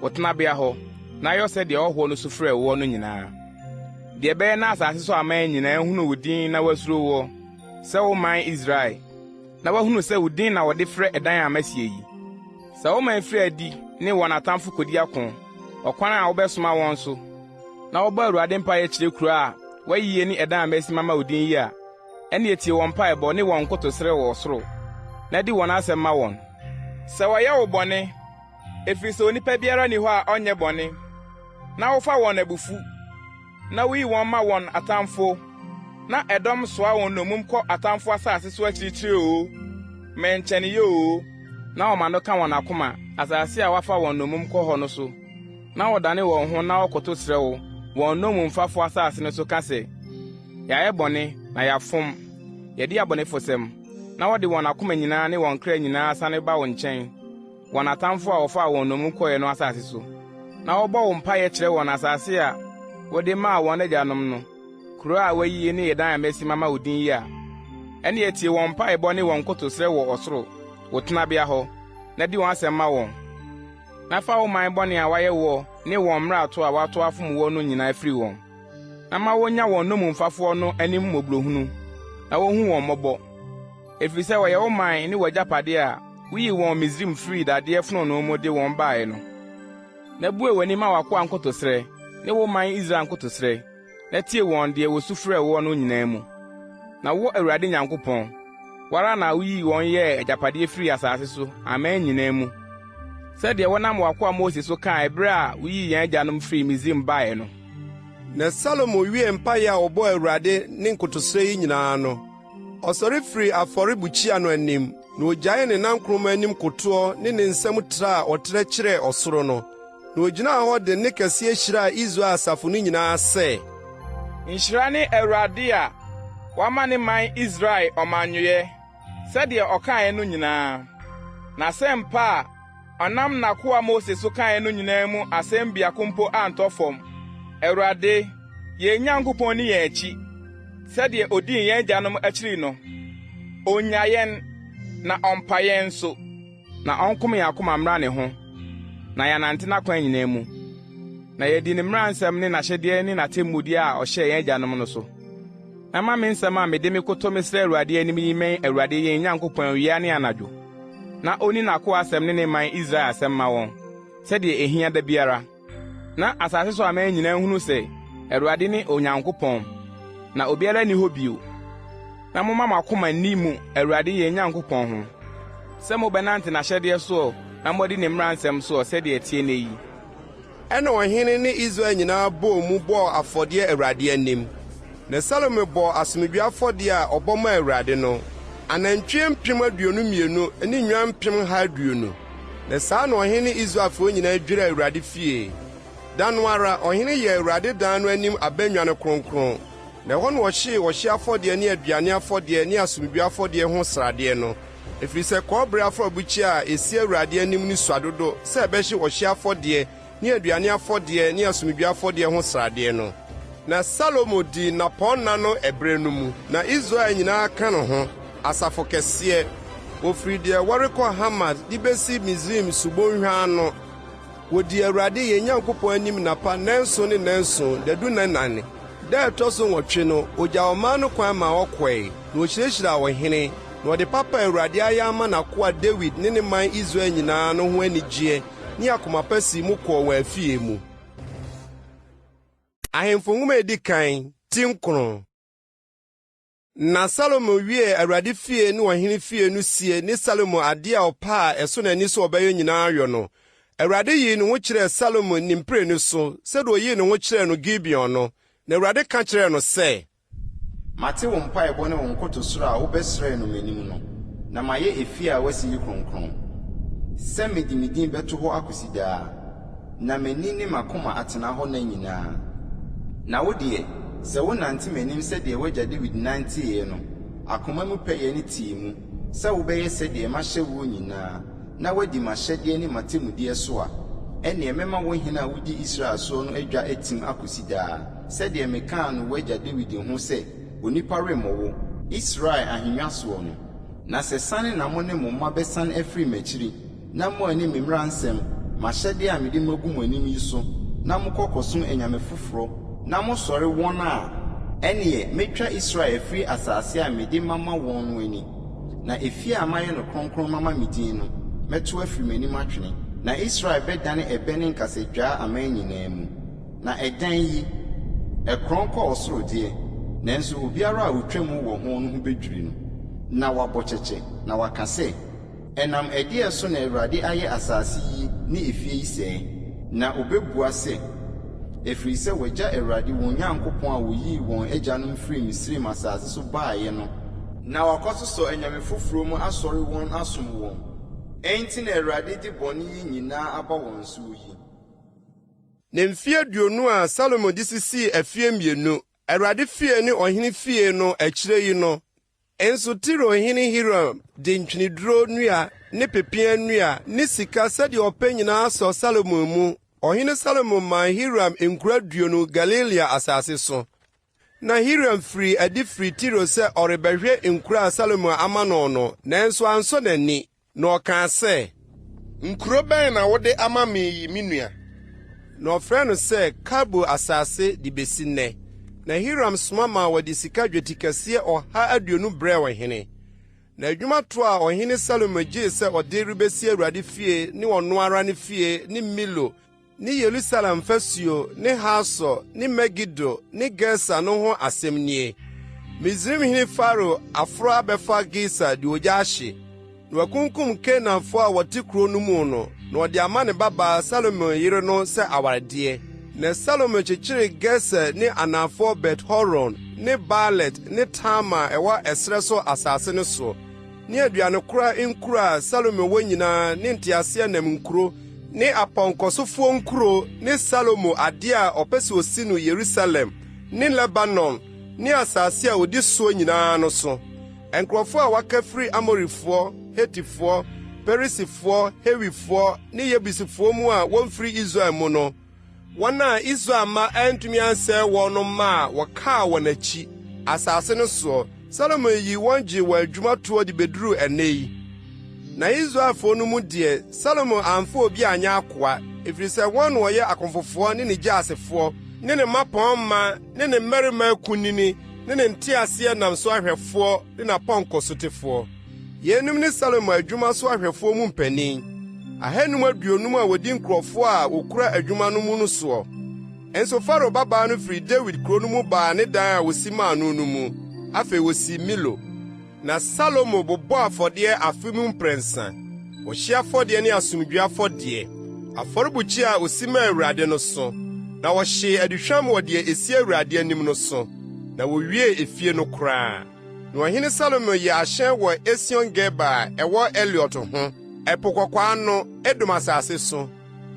wo tenabea hɔ, na yɔ sɛdeɛ ɔhɔhoɔ no su frɛɛ woɔ no nyinaa, deɛ ɛbɛyɛ na asase so aman nyinaa ahunu wo din na wɔasuro woɔ, sɛ wo man Israel, na wɔahunu sɛ wo din na wɔde frɛ ɛdan a masie yi. Sɛ wo man firi adi ne wɔn atamfo kɔdi ako, ɔkwan a wobɛsoma wɔn so, na wɔbɔ Awurade mpaeɛ kyerɛ kuro a woayie ne ɛdan a masi mama wo din yi a, ɛnneɛ tie wɔn mpaebɔ ne wɔn nkotosrɛ wɔ ɔsoro, na di wɔn asɛm ma wɔn. Sɛ wɔyɛ wo bɔne, efiri sɛ onipa biara nni hɔ a ɔnyɛ bɔne, na wofa wɔn abufu, na wuyi wɔn ma wɔn atamfo, na ɛdɔm soa wɔn nnommum kɔ atamfo asase so akyirikyiri oo, mmɛnkyɛneeɛ oo, na wɔma no ka wɔn akoma, asase a woafa wɔn nnommum kɔ hɔ no so, na wɔdane wɔn ho na wɔkoto srɛ wo wɔn nnommumfafo asase no so ka sɛ, 'Yɛayɛ bɔne, na yɛafom, yɛadi abɔnefosɛm, na wɔde wɔn akoma nyinaa ne wɔn kra nyinaa sane ba wo nkyɛn, wɔn atamfo a wɔfaa wɔn nnommum kɔeɛ no asase so, na wɔbɔ wo mpaeɛ kyerɛ wɔn asase a wode maa wɔn agyanom no, kuro a woayi ne ɛdan a masi mama wo din yi a, ɛnneɛ tie wɔn mpaebɔ ne wɔn nkotosrɛ wɔ ɔsoro, wo tenabea hɔ, na di wɔn asɛm ma wɔn. Na fa wo man bɔne a wɔayɛ woɔ ne wɔn mmarato a wɔato afom woɔ no nyinaa firi wɔn, na ma wɔnnya wɔn nnommumfafoɔ no anim mmɔborɔhunu, na wɔnhu wɔn mmɔbɔ, ɛfiri sɛ wɔyɛ wo man ne w'agyapadeɛ a wuyii wɔn Misraim firii dadeɛ fononoo mu de wɔn baeɛ no. Na bue w'ani ma w'akoa nkotosrɛ ne wo man Israel nkotosrɛ, na tie wɔn deɛ wɔsu frɛ woɔ no nyinaa mu. Na wo, Awurade Nyankopɔn, wo ara na wuyii wɔn yɛɛ agyapadeɛ firii asase so aman nyinaa mu, sɛdeɛ wonam w'akoa Mose so kae berɛ a wuyii yɛn agyanom firii Misraim baeɛ no. Na Salomo wiee mpae a ɔbɔɔ Awurade ne nkotosrɛ yi nyinaa no, ɔsɔre firii afɔrebukyia no anim, na ogyaee ne nankoroma anim kotoɔ ne ne nsam trɛ a ɔtrɛ kyerɛɛ ɔsoro no. Na ogyinaa hɔ de nne kɛseɛ hyiraa Israel asafo no nyinaa sɛ. Nhyira ne Awurade a wama ne man Israel ɔmannwoeɛ sɛdeɛ ɔkaeɛ no nyinaa. N'asɛmpa a ɔnam n'akoa Mose so kaeɛ no nyinaa mu asɛm biako mpo antɔ fam. Awurade, yɛn Nyankopɔn nni yɛn akyi sɛdeɛ odii yɛn agyanom akyiri no. Onnya yɛn, na ɔmpa yɛn nso. Na ɔnkom yɛn akoma mmra ne ho, na yɛanante n'akwan nyinaa mu, na yɛadi ne mmara nsɛm ne n'ahyɛdeɛ ne n'atemmudeɛ a ɔhyɛɛ yɛn agyanom no so. Na ma me nsɛm a mede mekoto mesrɛ Awurade anim yi mmɛn Awurade yɛn Nyankopɔn awia ne anadwo, na onni n'akoa asɛm ne ne man Israel asɛm mma wɔn, sɛdeɛ ɛhia da biara. Na asase so aman nyinaa nhunu sɛ Awurade ne Onyankopɔn, na obiara nni hɔ bio. Na momma mo akoma nni mu Awurade yɛn Nyankopɔn ho, sɛ mobɛnante n'ahyɛdeɛ soɔ na moadi ne mmara nsɛm soɔ sɛdeɛ ɛteɛ nnɛ yi. Ɛnna ɔhene ne Israel nyinaa bɔɔ mu bɔɔ afɔdeɛ Awurade anim. Na Salomo bɔɔ asomdwoe afɔdeɛ a ɔbɔ maa Awurade no, anantwie 22,000 ne nnwan 120,000. Na saa na ɔhene ne Israelfoɔ nyinaa dwiraa Awurade fie. Da no ara, ɔhene yɛɛ Awurade dan no anim abannwa no kronkron, na ɛhɔ na ɔhyee ɔhyeɛ afɔdeɛ ne aduane afɔdeɛ ne asomdwoeɛ afɔdeɛ ho sradeɛ no, ɛfiri sɛ kɔbere afɔrebukyia a ɛsi Awurade anim no sua dodo sɛ ɛbɛhye ɔhyeɛ afɔdeɛ ne aduane afɔdeɛ ne asomdwoeɛ afɔdeɛ ho sradeɛ no. Na Salomo dii nnapɔnna no ɛberɛ no mu, na Israel nyinaa ka ne ho, asafo kɛseɛ, wɔfiri deɛ wɔrekɔ Hamat de bɛsi Misraim subonhwa ano. Wɔdii Awurade yɛn Nyankopɔn anim nnapa nnanson ne nnanson, dadu nnanan. Da a ɛtɔ so nwɔtwe no, ɔgyaa ɔman no kwan maa wɔkɔe, na ɔhyirahyiraa ɔhene, na ɔde papa a Awurade ayɛ ama n'akoa Dawid ne ne man Israel nyinaa no ho anigyeɛ ne akoma pa sii mu kɔɔ wɔn afie mu. Ahemfo Nwoma a Edi Kan, ti 9. Na Salomo wiee Awurade fie ne ɔhene fie no sie ne Salomo ade a ɔpɛ a ɛsɔ n'ani sɛ ɔbɛyɛ nyinaa yɔ no, Awurade yii ne ho kyerɛɛ Salomo ne mprenu so, sɛdeɛ ɔyii ne ho kyerɛɛ no Gibeon no. Na Awurade ka kyerɛɛ no sɛ. Mate wo mpaebɔ ne wo nkotosrɛ a wobɛsrɛɛ no m'anim no, na mayɛ efie a woasi yi kronkron, sɛ mede me din bɛto hɔ akosi daa. Na m'ani ne m'akoma atena hɔ nna nyinaa. Na wo deɛ, sɛ wonante m'anim sɛdeɛ w'agya Dawid nanteeɛ no, akoma mu pɛyɛ ne tee mu, sɛ wobɛyɛ sɛdeɛ mahyɛ woɔ nyinaa, na woadi m'ahyɛdeɛ ne m'atemmudeɛ so a, ɛnneɛ mɛma wo hene a wodi Israel soɔ no adwa atim akɔsi daa, sɛdeɛ mekaa no w'agya Dawid ho sɛ, Onipa remmɔ wo, Israel ahennwa soɔ no. Na sɛ sane na mo ne mo mma bɛsane afiri m'akyiri, na moanni me mmara nsɛm, m'ahyɛdeɛ a mede magu mo anim yi so, na mokɔ kɔsom anyame foforɔ, na mosɔre wɔn a, ɛnneɛ mɛtwa Israel afiri asase a mede mama wɔn no ani, na efie a mayɛ no kronkron mama me din no, mɛto afiri m'anim atwene, na Israel bɛdane ɛbɛ ne nkasadwaa aman nyinaa mu. Na ɛdan yi, ɛkorɔn kɔ ɔsoro deɛ, nanso obiara a ɔtwa mu wɔ ho no ho bɛdwiri no, na wabɔ kyɛkyɛ, na waka sɛ, Ɛnam ɛdeɛn so na Awurade ayɛ asase yi ne efie yi sɛɛ? Na wɔbɛbua sɛ, Ɛfiri sɛ wɔagya Awurade wɔn Nyankopɔn a ɔyii wɔn agyanom firii Misraim asase so baeɛ no, na wɔakɔsosɔ anyame foforɔ mu asɔre wɔn asom wɔn, enti na Awurade de bɔne yi nyinaa aba wɔn soɔ yi. Na mfeɛ 20 a Salomo de sisii afie mmienu, Awurade fie ne ɔhene fie no akyire yi no, Nso Tiro hene Hiram de ntweneduro nnua ne pepeaa nnua ne sika sɛdeɛ ɔpɛ nyinaa sɔɔ Salomo mu. Ɔhene Salomo maa Hiram nkuro 20 Galilea asase so. Na Hiram firii adi firii Tiro sɛ ɔrebɛhwɛ nkuro a Salomo ama no no, nanso ansɔ n'ani. Na ɔkaa sɛ. Nkuro bɛn na wode ama me yi, me nua? Na ɔfrɛɛ no sɛ Kabul asase de besi nnɛ. Na Hiram soma maa wɔde sika dwetikɛseɛ 120 brɛɛ ɔhene. Na adwuma toɔ a ɔhene Salomo gyee sɛ ɔde rebesi Awurade fie ne ɔno ara ne fie ne Milo ne Yerusalem fasuo ne Hasor ne Megido ne Geser no ho asɛm nie. Misraimhene Farao aforo abɛfa Geser de ogya ahye, na wakunkum Kanaanfoɔ a wɔte kuro no mu no, na ɔde ama ne babaa Salomo yere no sɛ awaredeɛ. Na Salomo kyekyeree Geser ne anafoɔ Bet-Horon ne Baalat ne Tamar a ɛwɔ ɛserɛ so asase no soɔ. ne aduanekora nkuro a Salomo wɔ nyinaa ne nteaseɛnam nkuro ne apɔnkɔsofoɔ nkuro ne Salomo adeɛ a ɔpɛ sɛ ɔsi no Yerusalem ne Lebanon ne asase a ɔdi soɔ nyinaa no so. Nkurɔfoɔ a wɔaka firi Amorifoɔ, Hetifoɔ, Perisifoɔ, Hewifoɔ ne Yebusifoɔ mu a wɔmfiri Israel mu no, Wɔn a Israel mma antumi ansɛe wɔn no mma a wɔkaa wɔn akyi, asase no soɔ, Salomo yii wɔn gyee wɔn adwuma toɔ de bɛduruu ɛnnɛ yi. Na Israelfoɔ no mu deɛ, Salomo amfa obi anyɛ akoa, ɛfiri sɛ wɔn na wɔyɛ akɔmfofoɔ ne ne gyaasefoɔ, ne ne mmapɔmma ne ne mmarima akunini ne ne nteaseɛnam so ahwɛfoɔ ne n'apɔnkɔsotefoɔ. Yeinom ne Salomo adwuma so ahwɛfoɔ mu mpanin, 550 a wɔdi nkurɔfoɔ a wɔkura adwuma no mu no soɔ. Nso Farao babaa no firii Dawid kuro no mu baa ne dan a wɔsi maa no no mu. Afei wɔsii Milo. Na Salomo bobɔɔ afɔdeɛ afe mu mprɛnsa, ɔhyeɛ afɔdeɛ ne asomdwoeɛ afɔdeɛ, afɔrebukyia a ɔsi maa Awurade no so, na ɔhyee aduhwam wɔ deɛ ɛsi Awurade anim no so. Na wowiee efie no koraa. Na ɔhene Salomo yɛɛ ahyɛn wɔ Esion-Geber a ɛwɔ Eliot ho, Ɛpo Kɔkɔɔ ano, Edom asase so.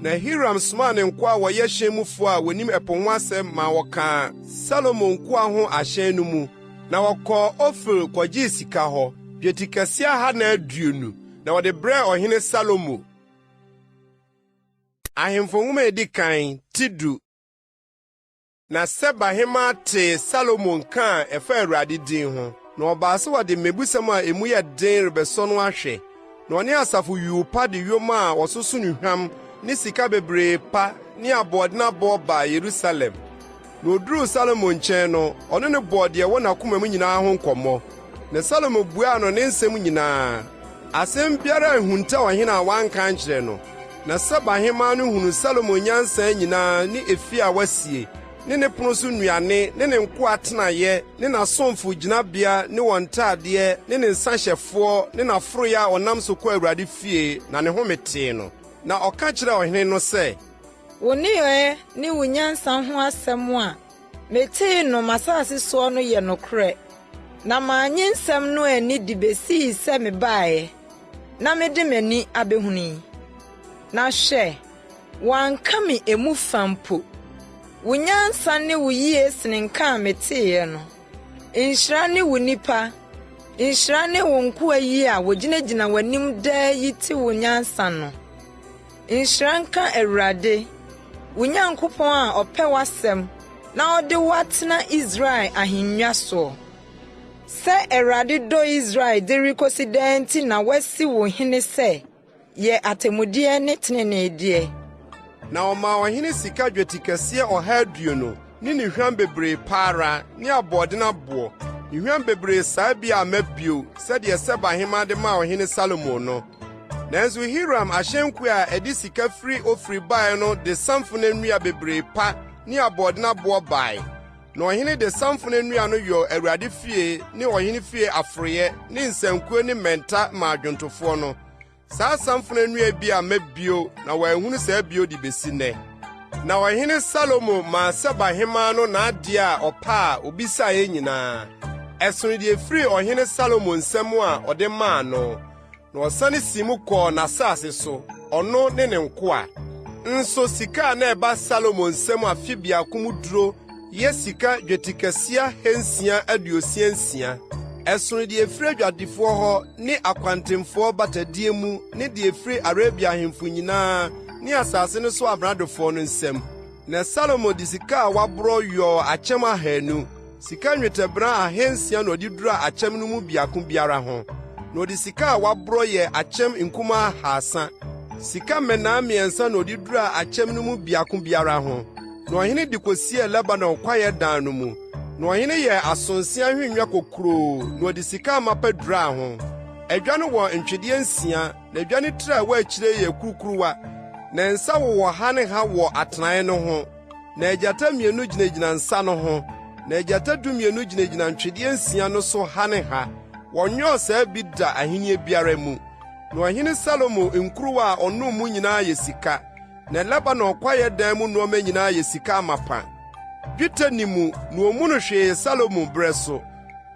Na Hiram somaa ne nkoa a wɔyɛ hyɛn mufo a wonim ɛpo ho asɛm ma wɔkaa Salomo nkoa ho ahyɛn no mu, na wɔkɔɔ Ofir kɔgyee sika hɔ, dwetikɛse ahannan aduonu, na wɔde brɛɛ ɔhene Salomo. Ahemfo Nhoma a Edi Kan, Ti du. Na Seba hemmaa tee Salomo nka a ɛfa Awurade din ho, na ɔbaa sɛ wɔde mmebusɛm a emu yɛ den rebɛsɔ no ahwɛ. Na ɔne asafo yuu pa de yoma a wɔsoso nnuhwam ne sika bebree pa ne aboɔden aboɔ baa Yerusalem. Na oduruu Salomo nkyɛn no, ɔne no bɔɔ deɛ ɛwɔ n'akoma mu nyinaa ho nkɔmmɔ. Na Salomo buaa no ne nsɛm nyinaa. Asɛm biara anhunta ɔhene a wanka ankyerɛ no. Na Seba hemmaa no hunuu Salomo nyansa nyinaa ne efie a wasie, ne ne pono so nnuane, ne ne nkoa atenaeɛ, ne n'asomfo gyinabea ne wɔn ntadeɛ, ne ne nsahyɛfoɔ, ne n'aforoeɛ a ɔnam so kɔ Awurade fie, na ne home tee no. Na ɔka kyerɛɛ ɔhene no sɛ. Wo nneyɔɛ ne wo nyansa ho asɛm a metee no m'asase soɔ no yɛ nokorɛ, na mannye nsɛm no anni de bɛsii sɛ mebaeɛ na mede m'ani abɛhunu yi. Na hwɛ, wɔanka me emu fa mpo. Wo nyansa ne wo yie sene nka a meteeɛ no. Nhyira ne wo nnipa, nhyira ne wo nkoa yi a wɔgyinagyina w'anim daa yi te wo nyansa no. Nhyira nka Awurade, wo Nyankopɔn a ɔpɛ w'asɛm na ɔde wo atena Israel ahennwa soɔ. Sɛ Awurade dɔ Israel de rekosi daa nti na wasi wo hene sɛ yɛ atemmudeɛ ne teneneedeɛ. Na ɔmaa ɔhene sika dwetikɛseɛ 120 ne nnuhwam bebree pa ara ne aboɔden aboɔ, nnuhwam bebree saa bi amma bio sɛdeɛ Seba hemmaa de maa ɔhene Salomo no. Nanso Hiram ahyɛnkuo a ɛde sika firi Ofir bae no de samfona nnua bebree pa ne aboɔden aboɔ bae. Na ɔhene de samfona nnua no yɔɔ Awurade fie ne ɔhene fie aforoeɛ ne nsankuo ne mmɛnta maa dwontofoɔ no. Saa samfona nnua bi amma bio na wɔanhunu saa bio de besi nnɛ. Na ɔhene Salomo maa Seba hemmaa no n'adeɛ a ɔpɛ a obisaeɛ nyinaa. Ɛsono deɛ ɛfirii ɔhene Salomo nsam a ɔde maa no. Na ɔsane sii mu kɔɔ n'asase so, ɔno ne ne nkoa. Nso sika a na ɛba Salomo nsam afe biako mu duro yɛ sika dwetikɛse 666. Ɛsono deɛ ɛfiri adwadifoɔ hɔ ne akwantemfoɔ batadie mu ne deɛ ɛfiri Arabia ahemfo nyinaa ne asase no so amradofoɔ no nsam. Na Salomo de sika a waborɔ yɔɔ akyɛm 200, sika nnwetɛbena 600 na ɔde duraa akyɛm no mu biako biara ho. Na ɔde sika a waborɔ yɛɛ akyɛm nkumaa 300, sika mmɛnnaa 3 na ɔde duraa akyɛm no mu biako biara ho. Na ɔhene de kosiee Lebanon kwaeɛ dan no mu. Na ɔhene yɛɛ asonse ahennwa kokuroo na ɔde sika amapa duraa ho. Adwa no wɔ ntwedeɛ nsia na adwa no tiri a ɛwɔ akyire yɛ kurukuruwa, na nsa wowɔ ha ne ha wɔ atenae no ho. Na agyata mmienu gyinagyina nsa no ho, na agyata 12 gyinagyina ntwedeɛ nsia no so ha ne ha. Wɔnyɔɔ saa bi da ahenni biara mu. Na ɔhene Salomo nkuruwa a ɔnom mu nyinaa yɛ sika, na Lebanon kwaeɛ dan mu nneɛma nyinaa yɛ sika amapa. Dwetɛ nni mu, na wommu no hwee Salomo berɛ so.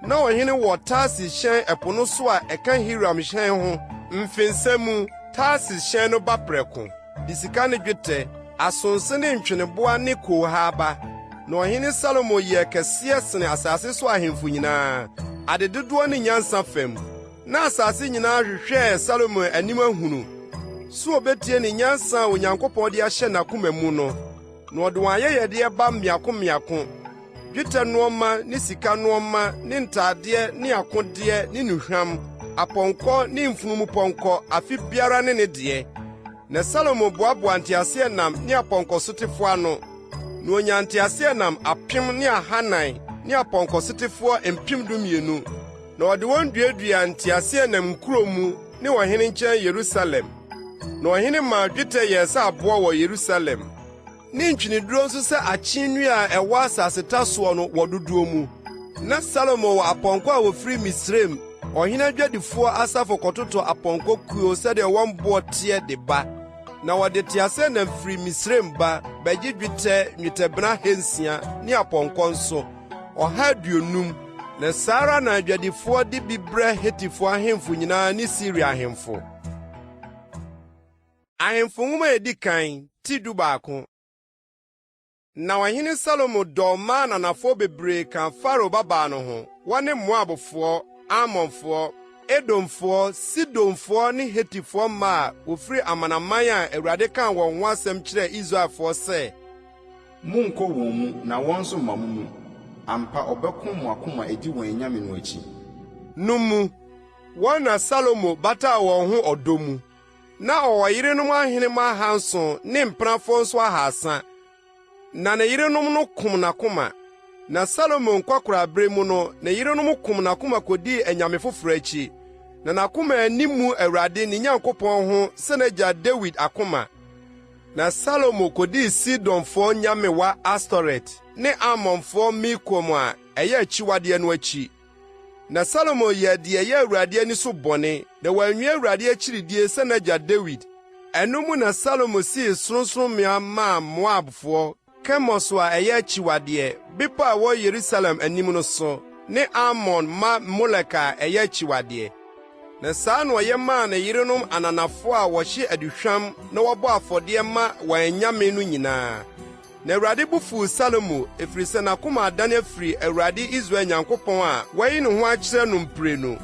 Na ɔhene wɔ Tarsis hyɛn ɛpo no so a ɛka Hiram hyɛn ho mfensa mu, Tarsis hyɛn no ba prɛko, de sika ne dwetɛ, asonse ne ntweneboa ne koohaa ba. Na ɔhene Salomo yɛɛ kɛseɛ sene asase so ahemfo nyinaa, ade dodoɔ ne nyansa fam. Na asase nyinaa hwehwɛɛ Salomo anim ahunu sɛ obetie ne nyansa a Onyankopɔn de ahyɛ n'akoma mu no. Na ɔde wɔn ayɛyɛdeɛ ba mmiako mmiako, dwetɛ nnoɔma ne sika nnoɔma ne ntadeɛ ne akodeɛ ne nnuhwam, apɔnkɔ ne mfunumupɔnkɔ, afe biara ne ne deɛ. Na Salomo boaboaa nteaseɛnam ne apɔnkɔsotefoɔ ano, na onyaa nteaseɛnam 1,400 ne apɔnkɔsotefoɔ 12,000, na ɔde wɔn duaduaa nteaseɛnam nkuro mu ne ɔhene nkyɛn Yerusalem. Na ɔhene maa dwetɛ yɛɛ sɛ aboɔ wɔ Yerusalem, ne ntweneduro nso sɛ akye nnua a ɛwɔ asaseta soɔ no wɔ dodoɔ mu. Na Salomo wɔ apɔnkɔ a wɔfiri Misraim, ɔhene adwadifoɔ asafo kɔtotɔ apɔnkɔ kuo sɛdeɛ wɔn boɔ teɛ de ba. Na wɔde teaseɛnam firi Misraim ba bɛgye dwetɛ nnwetɛbena 600 ne apɔnkɔ nso. 150, na saa ara na adwadifoɔ de bi brɛ Hetifoɔ ahemfo nyinaa ne Siria ahemfo. Ahemfo Nwoma a Edi Kan, ti 11. Na ɔhene Salomo dɔɔ mmaa ananafoɔ bebree kaa Farao babaa no ho, wɔne Moabfoɔ, Amonfoɔ, Edomfoɔ, Sidonfoɔ ne Hetifoɔ mmaa a wɔfiri amanaman a Awurade kaa wɔn ho asɛm kyerɛɛ Israelfoɔ sɛ, Monnkɔ wɔn mu na wɔn nso mma mo mu, ampa ɔbɛko mo akoma adi wɔn anyame no akyi. No mu. Wɔn na Salomo bataa wɔn ho ɔdɔ mu. Na ɔwɔ yerenom ahenemma ahanson ne mpenafoɔ nso ahaasa, na ne yerenom no kom n'akoma. Na Salomo nkwakoraabere mu no, ne yerenom kom n'akoma kodii anyame foforo akyi, na n'akoma anni mmu Awurade, ne Nyankopɔn ho sɛ n'agya Dawid akoma. Na Salomo kodii Sidonfoɔ nyamewa Astoret ne Amonfoɔ Milkom a ɛyɛ akyiwadeɛ no akyi. Na Salomo yɛɛ deɛ ɛyɛ Awurade ani so bɔne, na wanwie Awurade akyiridie sɛ n'agya Dawid. Ɛno mu na Salomo sii sorɔnsorɔmmea maa Moabfoɔ, Kemos a ɛyɛ akyiwadeɛ, bepɔ a ɛwɔ Yerusalem anim no so, ne Amon mma Molek a ɛyɛ akyiwadeɛ. Na saa na ɔyɛ maa ne yerenom ananafoɔ a wɔhye aduhwam na wɔbɔ afɔdeɛ ma wɔn anyame no nyinaa. Na Awurade bo fuw Salomo, efiri sɛ n'akoma adane afiri Awurade Israel Nyankopɔn a wayi ne ho akyerɛ no mprenu,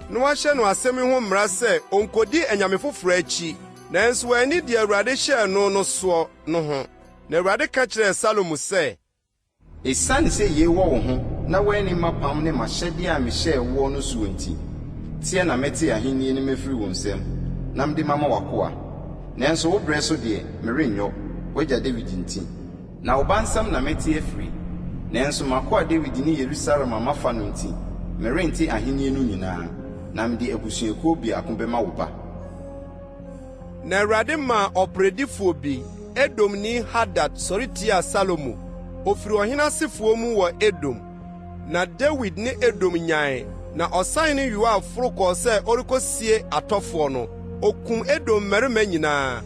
na wahyɛ no asɛm yi ho mmara sɛ onnkodi anyame foforo akyi, nanso wanni deɛ Awurade hyɛɛ no no soɔ no ho. Na Awurade ka kyerɛɛ Salomo sɛ. Esiane sɛ yei wɔ wo ho na woanni m'apam ne m'ahyɛdeɛ a mehyɛɛ woɔ no soɔ nti, teɛ na mɛte ahennie no mafiri wo nsam na mede mama w'akoa. Nanso wo berɛ so deɛ, merenyɔ, w'agya Dawid nti. Na wo ba nsam na mɛte afiri, nanso m'akoa Dawid ne Yerusalem a mafa no nti, merente ahennie no nyinaa, na mede abusuakuo biako bɛma wo ba. Na Awurade maa ɔperedifoɔ bi, Edomni Hadad sɔre tiaa Salomo. Ɔfiri ɔhene asefoɔ mu wɔ Edom. Na Dawid ne Edom nyae, na ɔsahene Yoab foro kɔɔ sɛ ɔrekɔsie atɔfoɔ no, ɔkum Edom mmarima nyinaa.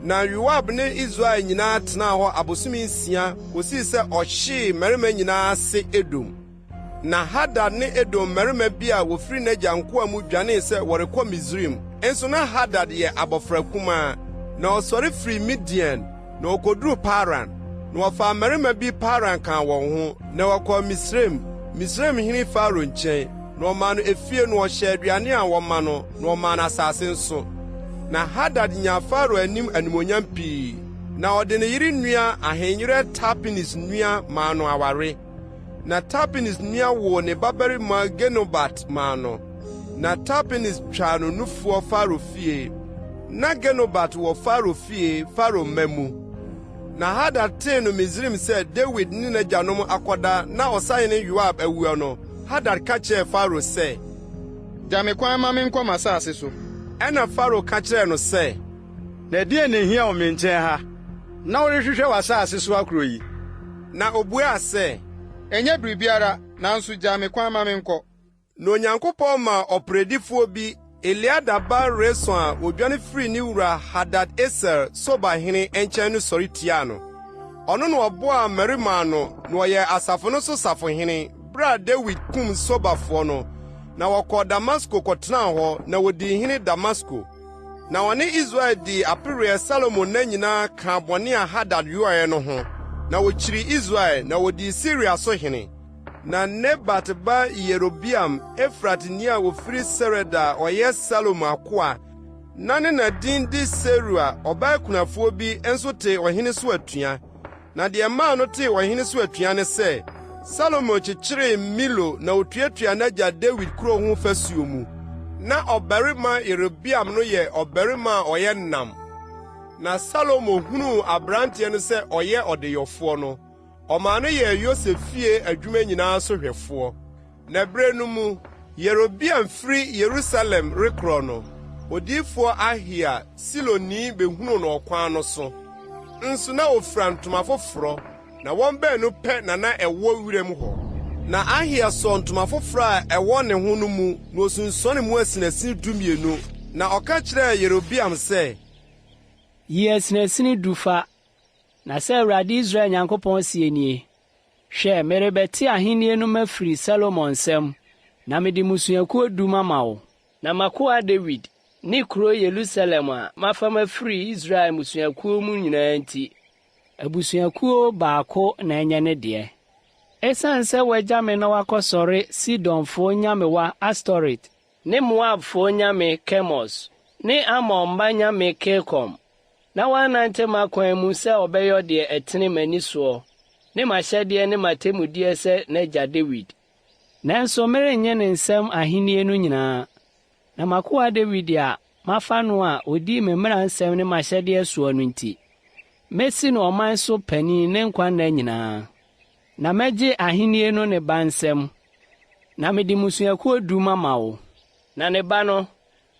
Na Yoab ne Israel nyinaa tenaa hɔ abosome nsia kɔsii sɛ ɔhyee mmarima nyinaa ase Edom. Na Hadad ne Edom mmarima bi a wɔfiri n'agya nkoa mu dwanee sɛ wɔrekɔ Misraim, nso na Hadad yɛ abɔfra kumaa. Na ɔsɔre firii Midian, na ɔkɔduruu Paran. Na wɔfaa mmarima bi Paran kaa wɔn ho, na wɔkɔɔ Misraim, Misraimhene Farao nkyɛn, na ɔmaa no efie na ɔhyɛɛ aduane a wɔma no, na ɔmaa no asase nso. Na Hadad nyaa Farao anim animuonyam pii, na ɔde ne yere nua ahenyerɛ Tapenes nua maa no aware. Na Tapenes nua woo ne babarima Genubat maa no, na Tapenes twaa no nufoɔ Farao fie. Na Genubat wɔ Farao fie, Farao mma mu. Na Hadad tee no Misraim sɛ Dawid ne n'agyanom akɔda na ɔsahene Yoab awuo no, Hadad ka kyerɛɛ Farao sɛ. Gya me kwan ma menkɔ m'asase so. Ɛnna Farao ka kyerɛɛ no sɛ. Na ɛdeɛn na ɛhia wo me nkyɛn ha, na worehwehwɛ w'asase so akorɔ yi? Na obuaa sɛ. Ɛnyɛ biribiara, nanso gyaa me kwan ma menkɔ. Na Onyankopɔn maa ɔperedifoɔ bi, Eliada ba Reson a ɔdwane firii ne wura Hadad-Eser, Soba hene, nkyɛn no sɔre tiaa no. Ɔno na ɔboaa mmarima ano, na ɔyɛɛ asafo no so safohene, berɛ a Dawid kum Sobafoɔ no. Na wɔkɔɔ Damasko kɔtenaa hɔ, na wɔdii hene Damasko. Na ɔne Israel dii apereɛ Salomo nna nyinaa kaa bɔne a Hadad yɔeɛ no ho, na wɔkyirii Israel, na wɔdii Siria so hene. Na Nebat ba Yerobeam, Efratni a ɔfiri Sereda a ɔyɛ Salomo akoa, na ne na din de Serua, ɔbaa kunafoɔ bi, nso tee ɔhene so atua. Na deɛ ɛmaa no tee ɔhene so atua ne sɛ, Salomo kyekyeree Milo na otuatuaa n'agya Dawid kurow ho fasuo mu. Ná ɔbarima Yerobeam no yɛ ɔbarima a ɔyɛ nnam. Na Salomo hunuu aberanteɛ no sɛ ɔyɛ ɔdeyɔfoɔ no, ɔmaa no yɛɛ Yosef fie adwuma nyinaa so hwɛfoɔ. Na berɛ no mu, Yerobeam firi Yerusalem rekorɔ no, odiyifoɔ Ahia, Siloni bɛhunuu no ɔkwan no so. Nso na ɔfira ntoma foforɔ, na wɔn baanu pɛ na na ɛwɔ wiram hɔ. Na Ahia sɔɔ ntoma foforɔ a ɛwɔ ne ho no mu, na ɔsunsuanee mu asinasini dumienu, na ɔka kyerɛɛ Yerobeam sɛ. Yi asinasini du fa, na sɛ Awurade Israel Nyankopɔn seɛ nie, Hwɛ, merebɛte ahennie no mafiri Salomo nsam, na mede mmusuakuo du mama wo. Na m'akoa Dawid ne kuro Yerusalem a mafa mafiri Israel mmusuakuo mu nyinaa nti, abusuakuo baako na ɛnyɛ ne deɛ. Esiane sɛ wagya me na wakɔsɔre Sidonfoɔ nyamewa Astoret ne Moabfoɔ nyame Kemos ne Amon mma nyame Kilkom, na wannante m'akwan mu sɛ ɔbɛyɔ deɛ ɛtene m'ani soɔ ne m'ahyɛdeɛ ne m'atemmudeɛ sɛ n'agya Dawid. Nanso merennye ne nsam ahennie no nyinaa, na m'akoa Dawid a mafa no a ɔdii me mmara nsɛm ne m'ahyɛdeɛ soɔ no nti, mɛsi no ɔman so panin ne nkwa nna nyinaa. Na mɛgye ahennie no ne ba nsam, na mede mmusuakuo du mama wo. Na ne ba no,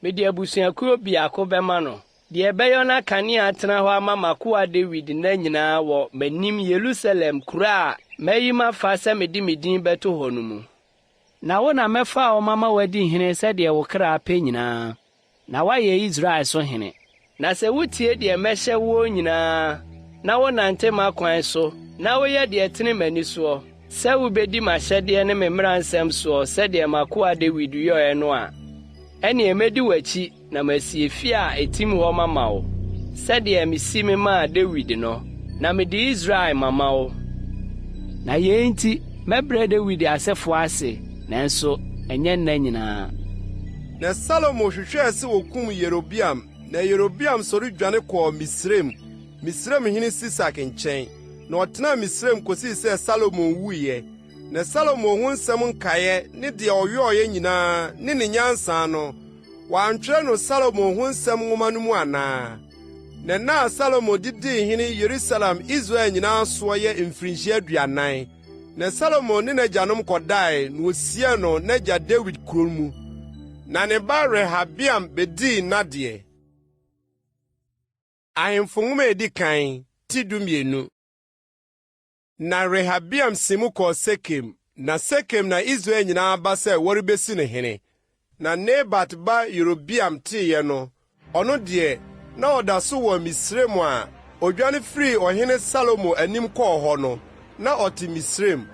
mede abusuakuo biako bɛma no, deɛ ɛbɛyɔ na kanea atena hɔ ama m'akoa Dawid nna nyinaa wɔ m'anim Yerusalem kuro a mayi mafa sɛ mede me din bɛto hɔ no mu. Na wo na mɛfa wo mama woadi hene sɛdeɛ wo kra pɛ nyinaa, na woayɛ Israel so hene. Na sɛ wotie deɛ mɛhyɛ woɔ nyinaa, na wonante m'akwan so, na woyɛ deɛ ɛtene m'ani soɔ, sɛ wobɛdi m'ahyɛdeɛ ne me mmara nsɛm soɔ sɛdeɛ m'akoa Dawid yɔeɛ no a, ɛnneɛ mɛdi w'akyi na masi efie a ɛtim hɔ mama wo, sɛdeɛ mesi memaa Dawid no, na mede Israel mama wo. Na yei nti, mɛbrɛ Dawid asefoɔ ase, nanso ɛnyɛ nna nyinaa. Na Salomo hwehwɛɛ sɛ okum Yerobeam, na Yerobeam sɔre dwane kɔɔ Misraim, Misraimhene Sisak nkyɛn, na ɔtenaa Misraim kosii sɛ Salomo wuiɛ. Na Salomo ho nsɛm nkaeɛ ne deɛ ɔyɔeɛ nyinaa ne ne nyansa no, wɔantwerɛ no Salomo ho nsɛm nwoma no mu anaa? Na nna a Salomo de dii hene Yerusalem Israel nyinaa soɔ yɛ mfirinhyia 40. Na Salomo ne n'agyanom kɔdae, na wosiee no n'agya Dawid kuro mu. Na ne ba Rehabeam bedii n'adeɛ. Ahemfo Nwoma a Edi Kan, ti 12. Na Rehabeam sii mu kɔɔ Sekem, na Sekem na Israel nyinaa aba sɛ wɔrebesi no hene. Na Nebat ba Yerobeam teeɛ no, ɔno deɛ, na ɔda so wɔ Misraim a odwane firii Ɔhene Salomo anim kɔɔ hɔ no, na ɔte Misraim.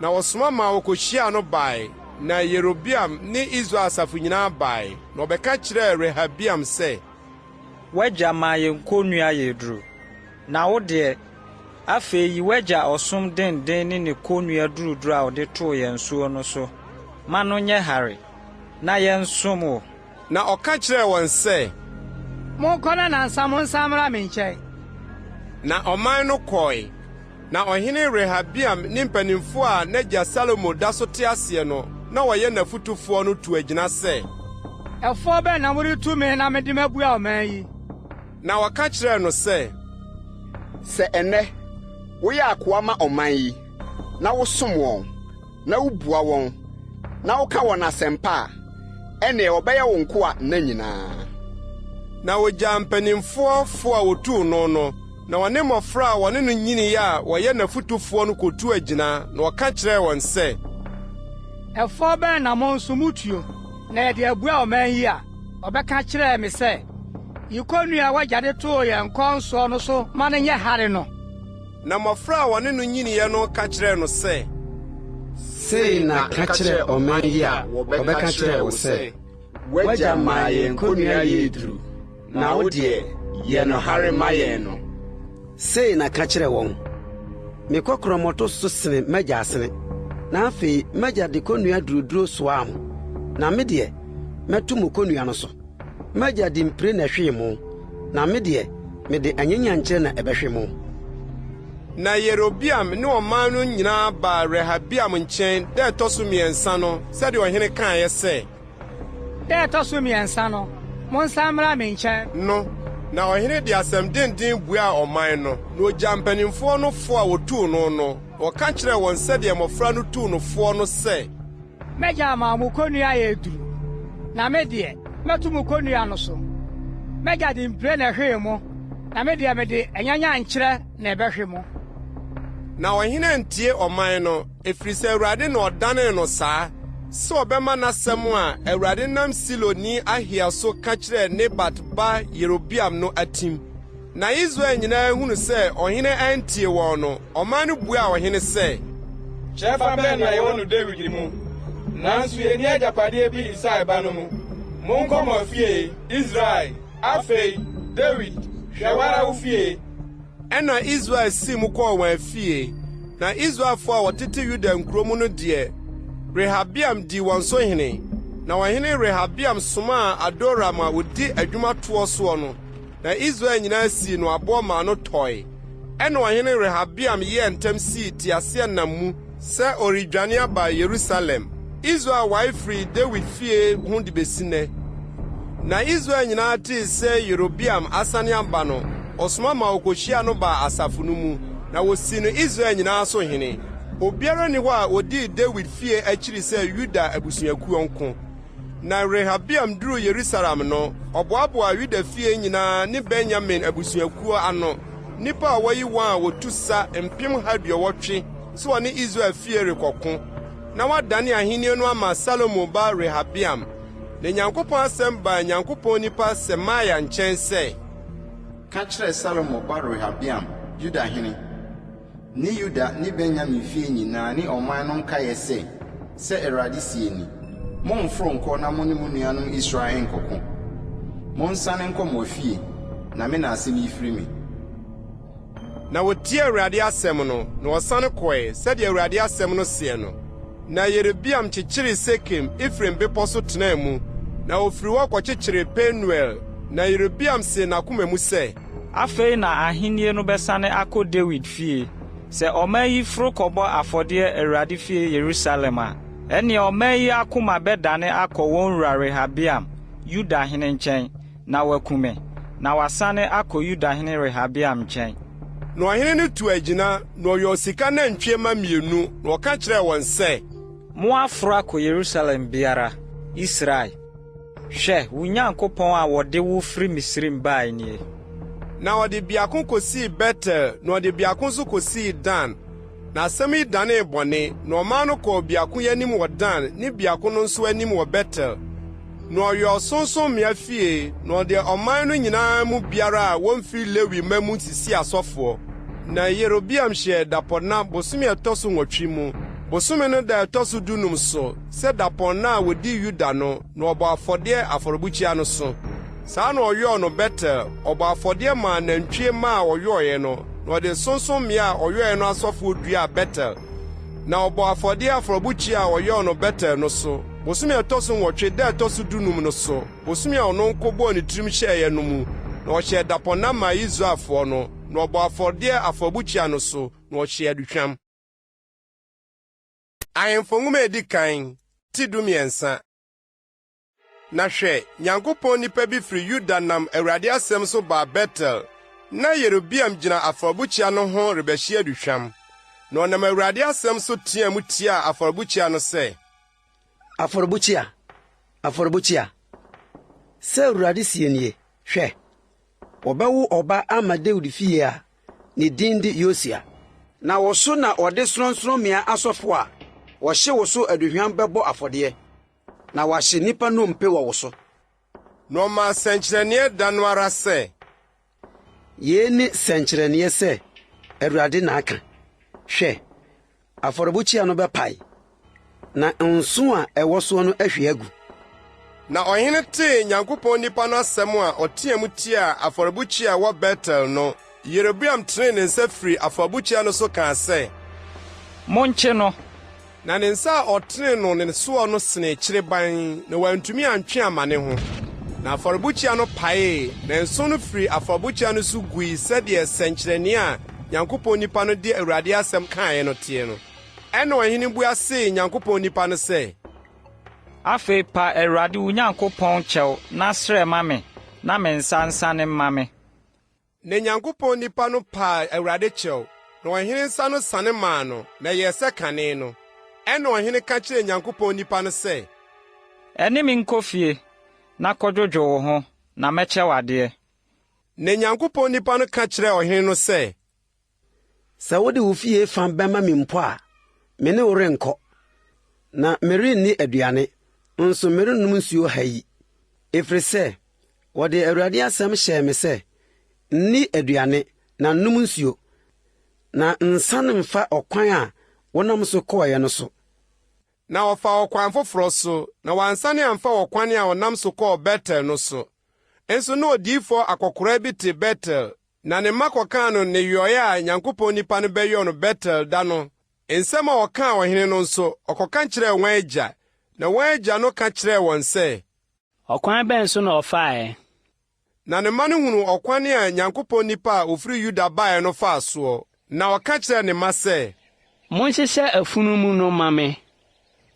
Na wɔsoma maa wɔkohyiaa no bae, na Yerobeam ne Israel asafo nyinaa bae, na wɔbɛka kyerɛɛ Rehabeam sɛ. W'agya maa yɛn kɔnnua yɛɛ duru, na wo deɛ, afei yi w'agya ɔsom denden ne ne kɔnnua duruduru a ɔde too yɛn soɔ no so ma no nyɛ hare, na yɛnsom wo. Na ɔka kyerɛɛ wɔn sɛ. Monkɔ na nnansa monsan mmra me nkyɛn. Na ɔman no kɔe. Na ɔhene Rehabeam ne mpanimfoɔ a n'agya Salomo da so te aseɛ no na wɔyɛ n'afotufoɔ no tuu agyina sɛ. Ɛfoɔ bɛn na moretu me na mede mabua ɔman yi? Na wɔka kyerɛɛ no sɛ. Sɛ ɛnnɛ woyɛ akoa ma ɔman yi, na wosom wɔn, na wubua wɔn, na woka wɔn asɛmpa a, ɛnneɛ wɔbɛyɛ wo nkoa nna nyinaa. Na ogyaa mpanimfoɔ fo a wotuu no no, na ɔne mmofra a wɔne no nyinii a wɔyɛ n'afotufoɔ no kotuu agyina, na ɔka kyerɛɛ wɔn sɛ. Ɛfɔ bɛn na mo nso mutuo, na yɛde abua ɔman yi a wɔbɛka kyerɛɛ me sɛ, 'Yi kɔnnua a w'agya de too yɛn kɔn soɔ no so ma no nyɛ hare no'? Na mmofra a wɔne no nyiniiɛ no ka kyerɛɛ no sɛ. Sei na ka kyerɛ ɔman yi a wɔbɛka kyerɛɛ wo sɛ, 'W'agya maa yɛn kɔnnua yɛɛ duru, na wo deɛ, yɛ no hare ma yɛn' no. Sei na ka kyerɛ wɔn, 'Me kɔkorɔmmɔto so sene m'agya asene, na afei m'agya de kɔnnua duruduro soaa mo, na me deɛ, mɛto mo kɔnnua no so. M'agya de mpire na ɛhwee mo, na me deɛ, mede anyanyankyerɛ na ɛbɛhwe mo. Na Yerobeam ne ɔman no nyinaa baa Rehabeam nkyɛn da a ɛtɔ so mmiɛnsa no sɛdeɛ ɔhene kaeɛ sɛ. Da a ɛtɔ so mmiɛnsa no, monsan mmra me nkyɛn. No. Na ɔhene de asɛm denden buaa ɔman no, na ogyaa mpanimfoɔ no fo a wɔtuu no no, na ɔka kyerɛɛ wɔn sɛdeɛ mmɔfra no tuu no foɔ no sɛ. M'agya ama mo kɔnnua ayɛ duru, na me deɛ, mɛto mo kɔnnua no so. M'agya de mpire na ɛhwee mo, na me deɛ, mede anyanyankyerɛ na ɛbɛhwe mo. Na ɔhene antie ɔman no, ɛfiri sɛ Awurade na ɔdanee no saa, sɛ ɔbɛma n'asɛm a Awurade nam Siloni Ahia so ka kyerɛɛ Nebat ba Yerobeam no atim. Na Israel nyinaa hunu sɛ ɔhene antie wɔn no, ɔman no buaa ɔhene sɛ. Kyɛfa bɛn na yɛwɔ no Dawid mu? Nanso yenni agyapadeɛ bi Isai ba no mu. Monkɔ mo afie, Israel! Afei, Dawid, hwɛ w'ara wo fie. Ɛnna Israel sii mu kɔɔ wɔn afie. Na Israelfo a wɔtete Yuda nkurow mu no deɛ, Rehabeam dii wɔn so hene. Na ɔhene Rehabeam somaa Adoram a odi adwuma toɔ soɔ no, na Israel nyinaa sii no aboɔ maa no tɔe. Ɛnna ɔhene Rehabeam yɛɛ ntɛm sii teaseɛnam mu sɛ ɔredwane aba Yerusalem. Israel wae firii Dawid fie ho de besi nnɛ. Na Israel nyinaa tee sɛ Yerobeam asane aba no, wɔsoma maa wɔkohyiaa no baa asafo no mu, na wosii no Israel nyinaa so hene. Obiara nni hɔ a odii Dawid fie akyiri sɛ Yuda abusuakuo nko. Na Rehabeam duruu Yerusalem no, ɔboaboaa Yuda fie nyinaa ne Benyamin abusuakuo ano, nnipa a wɔayi wɔn a wɔtu sa 180,000 sɛ wɔne Israel fie rekɔko, na wɔadane ahenni no ama Salomo ba Rehabeam. Na Nyankopɔn asɛm baa Nyankopɔn nipa Semaia nkyɛn sɛ. Ka kyerɛ Salomo ba Rehabeam, Yuda hene, ne Yuda ne Benyamin fie nyinaa ne ɔman no nkaeɛ sɛ, 'Sɛ Awurade seɛ ni, Mommforo nnkɔ na mo ne mo nuanom Israel nnkɔko. Monsane nkɔ mo afie, na me na asɛm yi firi me. Na wɔtiee Awurade asɛm no, na wɔsane kɔe, sɛdeɛ Awurade asɛm no seɛ no. Na Yerobeam kyekyeree Sekem, Efraim bepɔ so tenaa mu, na ɔfirii hɔ kɔkyekyeree Penuel. Na Yerobeam see n'akoma mu sɛ. Afei na ahennie no bɛsane akɔ Dawid fie. Sɛ ɔman yi foro kɔbɔ afɔdeɛ Awurade fie Yerusalem a, ɛnneɛ ɔman yi akoma bɛdane akɔ wɔn wura Rehabeam, Yuda hene nkyɛn, na wɔaku me, na wɔasane akɔ Yuda hene Rehabeam nkyɛn. Na ɔhene no tuu agyina, na ɔyɔɔ sika nantwie mma mmienu, na ɔka kyerɛɛ wɔn sɛ. Moaforo akɔ Yerusalem biara, Israel. Hwɛ, wo Nyankopɔn a wɔde wo firi Misraim bae nie. Na ɔde biako kosii Betel, na ɔde biako nso kosii Dan. Na asɛm yi danee bɔne, na ɔman no kɔɔ biako yi anim wɔ Dan ne biako no nso anim wɔ Betel. Na ɔyɔɔ sorɔnsorɔmmea fie, na ɔde ɔman no nyinaa mu biara a womfi Lewi mma mu sisii asɔfoɔ. Na Yerobeam hyɛɛ dapɔnna bosome a ɛtɔ so nwɔtwe mu, bosome no da a ɛtɔ so dunum so, sɛ dapɔnna a wɔdi Yuda no, na ɔbɔɔ afɔdeɛ afɔrebukyia no so. Saa na ɔyɔɔ no Betel, ɔbɔɔ afɔdeɛ maa nantwie mma a ɔyɔeɛ no, na ɔde sorɔnsorɔmmea a ɔyɔeɛ no asɔfoɔ duaa Betel. Na ɔbɔɔ afɔdeɛ afɔrebukyia a ɔyɔɔ no Betel no so, bosome a ɛtɔ so nwɔtwe da a ɛtɔ so dunum no so, bosome a ɔno nko bɔɔ ne tirim hyɛeɛ no mu, na ɔhyɛɛ dapɔnna maa Israelfoɔ no, na ɔbɔɔ afɔdeɛ afɔrebukyia no so, na ɔhyee aduhwam. Ahemfo Nwoma a Edi Kan, ti 13. Na hwɛ, Nyankopɔn nipa bi firi Yuda nam Awurade asɛm so baa Betel. Ná Yerobeam gyina afɔrebukyia no ho rebɛhye aduhwam. Na ɔnam Awurade asɛm so teɛɛ mu tiaa afɔrebukyia no sɛ. Afɔrebukyia, afɔrebukyia! Sɛ Awurade seɛ nie, Hwɛ, wɔbɛwo ɔba ama Dawid fie a ne din de Yosia. Na wo so na wɔde sorɔnsorɔmmea asɔfo a wɔhye wo so aduhwam bɛbɔ afɔdeɛ, na wɔahye nnipa nnompe wɔ wo so. Na ɔmaa sɛnkyerɛnneɛ da no ara sɛ. Yei ne sɛnkyerɛnneɛ sɛ Awurade na aka, Hwɛ, Afɔrebukyia no bɛpae, na nsõ a ɛwɔ soɔ no ahwie agu. Na ɔhene tee Nyankopɔn nipa no asɛm a ɔteɛɛ mu tiaa afɔrebukyia a ɛwɔ Betel no, Yerobeam tenee ne nsa firii afɔrebukyia no so kaa sɛ. Monkye no! Na ne nsa a ɔtenee no ne soɔ no senee kyerebann, na wantumi antwe amma ne ho. Na afɔrebukyia no paee, na nsõ no firii afɔrebukyia no so gui sɛdeɛ sɛnkyerɛnneɛ a Nyankopɔn nipa no de Awurade asɛm kaeɛ no teɛ no. Ɛnna ɔhene bua see Nyankopɔn nipa no sɛ. Afei pa Awurade wo Nyankopɔn kyɛw na srɛ ma me na me nsa nsane mma me. Na Nyankopɔn nipa no paa Awurade kyɛw, na ɔhene nsa no sane maa no, na ɛyɛɛ sɛ kane no. Ɛnna ɔhene ka kyerɛɛ Nyankopɔn nipa no sɛ. Ɛne me nkɔ fie, na kɔdwodwo wo ho, na mɛkyɛ wo adeɛ. Na Nyankopɔn nipa no ka kyerɛɛ ɔhene no sɛ. Sɛ wode wo fie fã bɛma me mpo a, me ne wo renkɔ, na merenni aduane, nso merennom nsuo ha yi, ɛfiri sɛ wɔde Awurade asɛm hyɛɛ me sɛ, 'Nni aduane na nnom nsuo, na nsiane mfa ɔkwan a wonam so kɔeɛ no so. Na ɔfaa ɔkwan foforɔ so, na wansane amfa ɔkwan a ɔnam so kɔɔ Betel no so. Nso na odiyifoɔ akɔkoraa bi te Betel, na ne mma kɔkaa no nneyɔe a Nyankopɔn nipa no bɛyɔɔ no Betel da no. Nsɛm a ɔkaa ɔhene no nso, ɔkɔka kyerɛɛ wɔn agya. Na wɔn agya no ka kyerɛɛ wɔn sɛ, Ɔkwan bɛn so na ɔfaeɛ? Na ne mma no hunuu ɔkwan a Nyankopɔn nipa a ɔfiri Yuda baeɛ no faa soɔ. Na ɔka kyerɛɛ ne mma sɛ. Monhyehyɛ afunumu no mma me.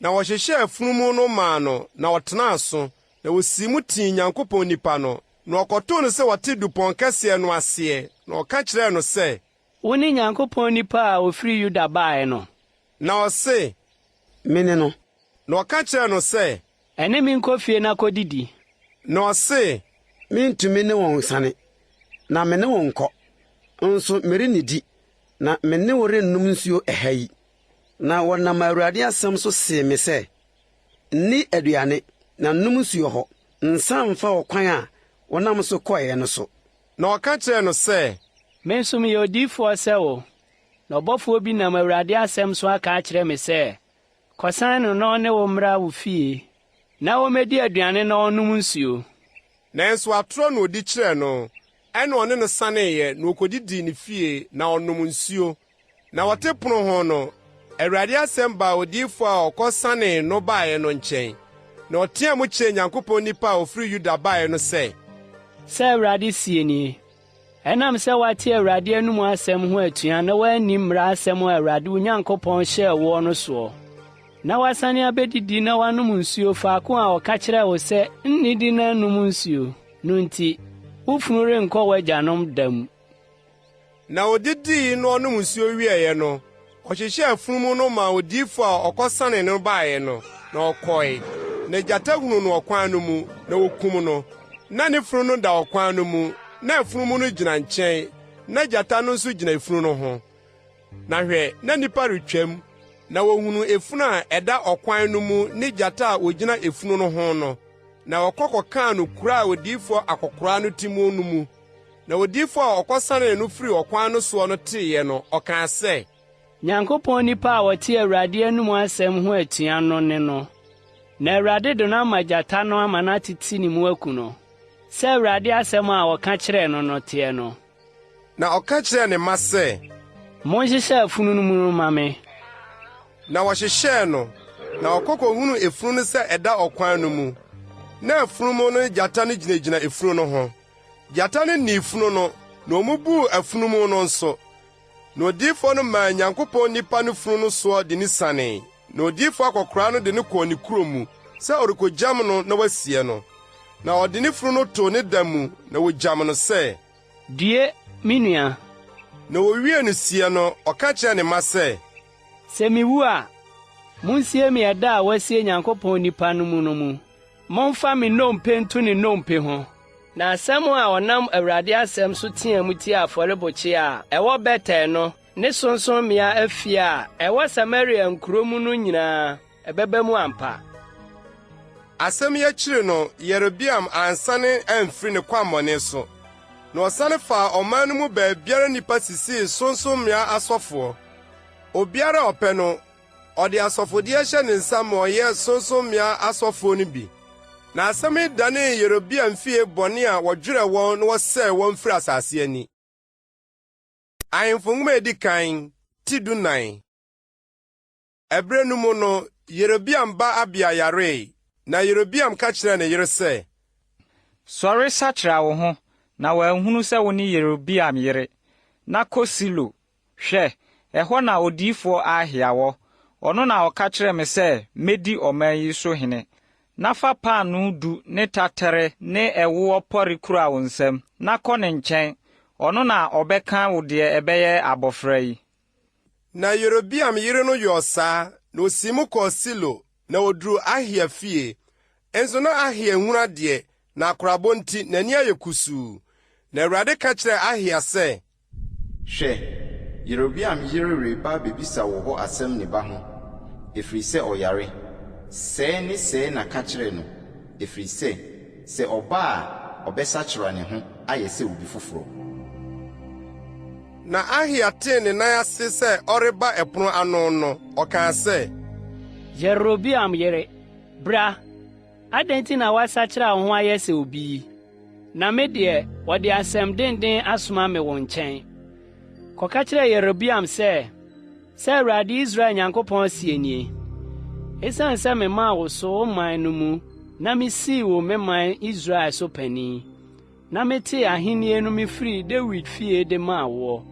Na wɔhyehyɛɛ afunumu no maa no, na ɔtenaa so. Na wɔsii mu tii Nyankopɔn nipa no. Na ɔkɔtoo no sɛ ɔte dupɔn kɛseɛ no aseɛ, na ɔka kyerɛɛ no sɛ. Wone Nyankopɔn nipa a ɔfiri Yuda baeɛ no? Na ɔse. Mene no. Na ɔka kyerɛɛ no sɛ. Ɛne me nkɔ fie na kɔdidi. Na ɔse. Merentumi ne wo nsiane, na me ne wo nkɔ, nso merennidi, na me ne wo rennom nsuo ɛha yi. Na wɔnam Awurade asɛm so see me sɛ, Nni aduane, na nnom nsuo hɔ, nsan mfa ɔkwan a wonam so kɔeɛ no so. Na ɔka kyerɛɛ no sɛ. Me nso meyɛ odiyifoɔ sɛ wo, na ɔbɔfoɔ bi nam Awurade asɛm so aka akyerɛ me sɛ, Kɔsan no na ɔne wo mmra wo fie, na ommedi aduane na ɔnnom nsuo. Nanso atorɔ na ɔdi kyerɛɛ no. Ɛnna ɔne no saneeɛ, na ɔkɔdidii ne fie, na ɔnom nsuo. Na wɔte pono ho no, Awurade asɛm baa odiyifoɔ a ɔkɔsanee no baeɛ no nkyɛn, na ɔteaa mu kyerɛɛ Nyankopɔn nipa a ɔfiri Yuda baeɛ no sɛ. Sɛ Awurade seɛ nie, Ɛnam sɛ woate Awurade anomu asɛm ho atua na woanni mmara asɛm a Awurade wo Nyankopɔn hyɛɛ woɔ no soɔ, na woasane abɛdidi na woanom nsuo faako a ɔka kyerɛɛ wo sɛ nnidi na nnom nsuo, no nti, wo funu renkɔ w'agyanom da mu. Na ɔdidii na ɔnom nsuo wieeɛ no, ɔhyehyɛɛ afunumu no maa odiyifoɔ a ɔkɔsanee no baeɛ no, na ɔkɔe. Na gyata hunuu no ɔkwan no mu, na ɔkum no. Ná ne funu no da ɔkwan no mu, na afunumu no gyina nkyɛn, na gyata no nso gyina efunu no ho. Na hwɛ, na nnipa retwam, na wɔhunuu efunu a ɛda ɔkwan no mu ne gyata a ogyina efunu no ho no, na wɔkɔ kɔkaa no kuro a odiyifoɔ akɔkoraa no te mu no mu. Na odiyifoɔ a ɔkɔsanee no firii ɔkwan no soɔ no teeɛ no, ɔkaa sɛ. Nyankopɔn nipa a ɔte Awurade anomu asɛm ho atua no ne no, na Awurade de no ama gyata no ama no atete ne mu aku no, sɛ Awurade asɛm a ɔka kyerɛɛ no no teɛ no. Na ɔka kyerɛɛ ne mma sɛ. Monhyehyɛ afunu no mu mma me. Na wɔhyehyɛɛ no, na ɔkɔ kohunuu efunu no sɛ ɛda ɔkwan no mu, na afunumu no ne gyata no gyinagyina efunu no ho. Gyata no nnii funu no, na ommubuu afunumu no nso. Na odiyifoɔ no maa Nyankopɔn nipa no funu no soɔ de no sianee, na odiyifoɔ akɔkoraa no de no kɔɔ ne kuro mu sɛ ɔrekɔgyam no na wasie no. Na ɔde ne funu no too ne da mu, na wɔgyam no sɛ. Due, me nua! Na wɔwiee no sie no, ɔka kyerɛɛ ne mma sɛ. Sɛ miwu a, munsie me ɛda a wɔasie Nyankopɔn nipa no mu no mu. Momfa me nnompe nto ne nnompe ho. Na asɛm a ɔnam Awurade asɛm so teɛɛ mu tiaa afɔrebukyia a ɛwɔ Betel no ne sorɔnsorɔmmea afie a ɛwɔ Samaria nkurow mu no nyinaa, ɛbɛba mu ampa. Asɛm yi akyiri no, Yerobeam ansane amfiri ne kwammɔne so, na ɔsane faa ɔman no mu baabiara nnipa sisii sorɔnsorɔmmea asɔfoɔ. Obiara a ɔpɛ no, Ɔde asɔfodie hyɛ ne nsa ma ɔyɛ sorɔnsorɔmmea asɔfoɔ no bi. Na asɛm yi danee Yerobeam fie bɔne a wɔdwerɛɛ wɔn na wɔsɛee wɔn firii asase ani. Ahemfo Nwoma a Edi Kan, ti 14. Ɛberɛ no mu no, Yerobeam ba Abia yaree, na Yerobeam ka kyerɛɛ ne yere sɛ. Sɔre sakyera wo ho, na wɔanhunu sɛ wone Yerobeam yere, na kɔ Silo, Hwɛ, ɛhɔ na odiyifoɔ Ahia wɔ, ɔno na ɔka kyerɛɛ me sɛ mɛdi ɔman yi so hene. Na fa paanoo du ne taterɛ ne ɛwoɔ pɔre kura wo nsam, na kɔ ne nkyɛn, ɔno na ɔbɛka wo deɛ ɛbɛyɛ abɔfra yi. Na Yerobeam yere no yɔɔ saa, na ɔsii mu kɔɔ Silo, na ɔduruu Ahia fie. Nso na Ahia nhunu adeɛ, na akorabɔ nti, n'ani ayɛ kusuu. Na Awurade ka kyerɛɛ Ahia sɛ, Hwɛ, Yerobeam yere reba abɛbisa wo hɔ asɛm ne ba ho, ɛfiri sɛ ɔyare. Sɛɛ ne sɛɛ na ka kyerɛ no, ɛfiri sɛ, sɛ ɔba a, ɔbɛsakyera ne ho ayɛ sɛ obi foforɔ. Na Ahia tee ne nan ase sɛ ɔreba ɛpono ano no, ɔkaa sɛ, Yerobeam yere, bra! Adɛn nti na woasakyera wo ho ayɛ sɛ obi yi? Na me deɛ, wɔde asɛm denden asoma me wo nkyɛn. Kɔka kyerɛ Yerobeam sɛ, 'Sɛ Awurade Israel Nyankopɔn seɛ nie, Esiane sɛ memaa wo so wo man no mu na misii wo me man Israel so panin, na metee ahenni no mifirii Dawid fie de maa woɔ,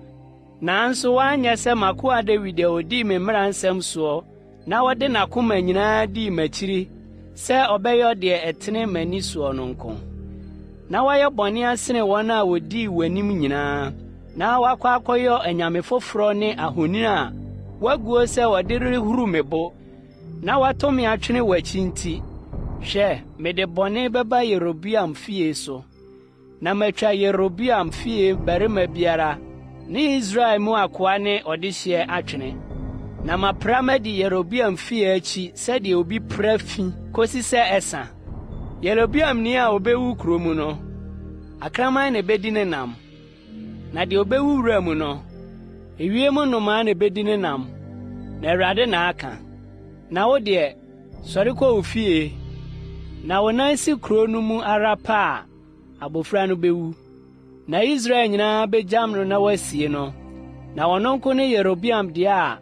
nanso woanyɛ sɛ m'akoa Dawid a odii me mmara nsɛm soɔ na ɔde n'akoma nyinaa dii m'akyiri sɛ ɔbɛyɔ deɛ ɛtene m'ani soɔ no nko. Na woayɛ bɔne asene wɔn a wɔdii w'anim nyinaa, na woakɔ akɔyɔ anyame foforɔ ne ahoni a wɔaguo sɛ wɔde rehuru me bo, na woato me atwene w'akyi nti, hwɛ, mede bɔne bɛba Yerobeam fie so. Na matwa Yerobeam fie barima biara ne Israel mu akoa ne ɔdehyeɛ atwene. Na mapra madi Yerobeam fie akyi sɛdeɛ obi pra fi kosi sɛ ɛsa. Yerobeamni a obewu kurow mu no, akraman na ebedi ne nam, na deɛ obewu wura mu no, ewiem nnomaa na ebedi ne nam, na Awurade na aka. Na wo deɛ, sɔre kɔ wo fie, na wo nan si kurow no mu ara pɛ a, abofra no bewu. Na Israel nyinaa begyam no na wɔasie no, na ɔno nko ne Yerobeam deɛ a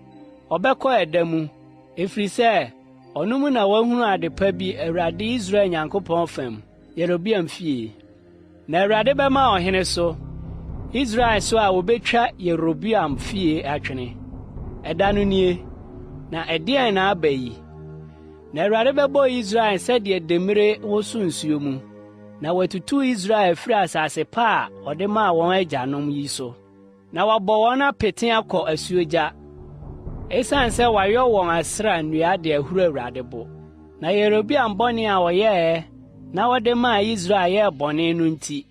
ɔbɛkɔ ɛda mu, ɛfiri sɛ ɔno mu na wɔahunu ade pa bi Awurade Israel Nyankopɔn fam, Yerobeam fie. Na Awurade bɛma ɔhene so, Israel so a wɔbɛtwa Yerobeam fie atwene. Ɛda no nie, na ɛdeɛn na aba yi? Na Awurade bɛbɔ Israel sɛdeɛ demmire woso nsuo mu, na watutu Israel afiri asase pa a ɔde maa wɔn agyanom yi so, na wabɔ wɔn apete akɔ asuogya, esiane sɛ wɔayɔ wɔn asra nnua de ahuru Awurade bo. Na Yerobeam bɔne a ɔyɛe na ɔde maa Israel yɛɛ bɔne no nti,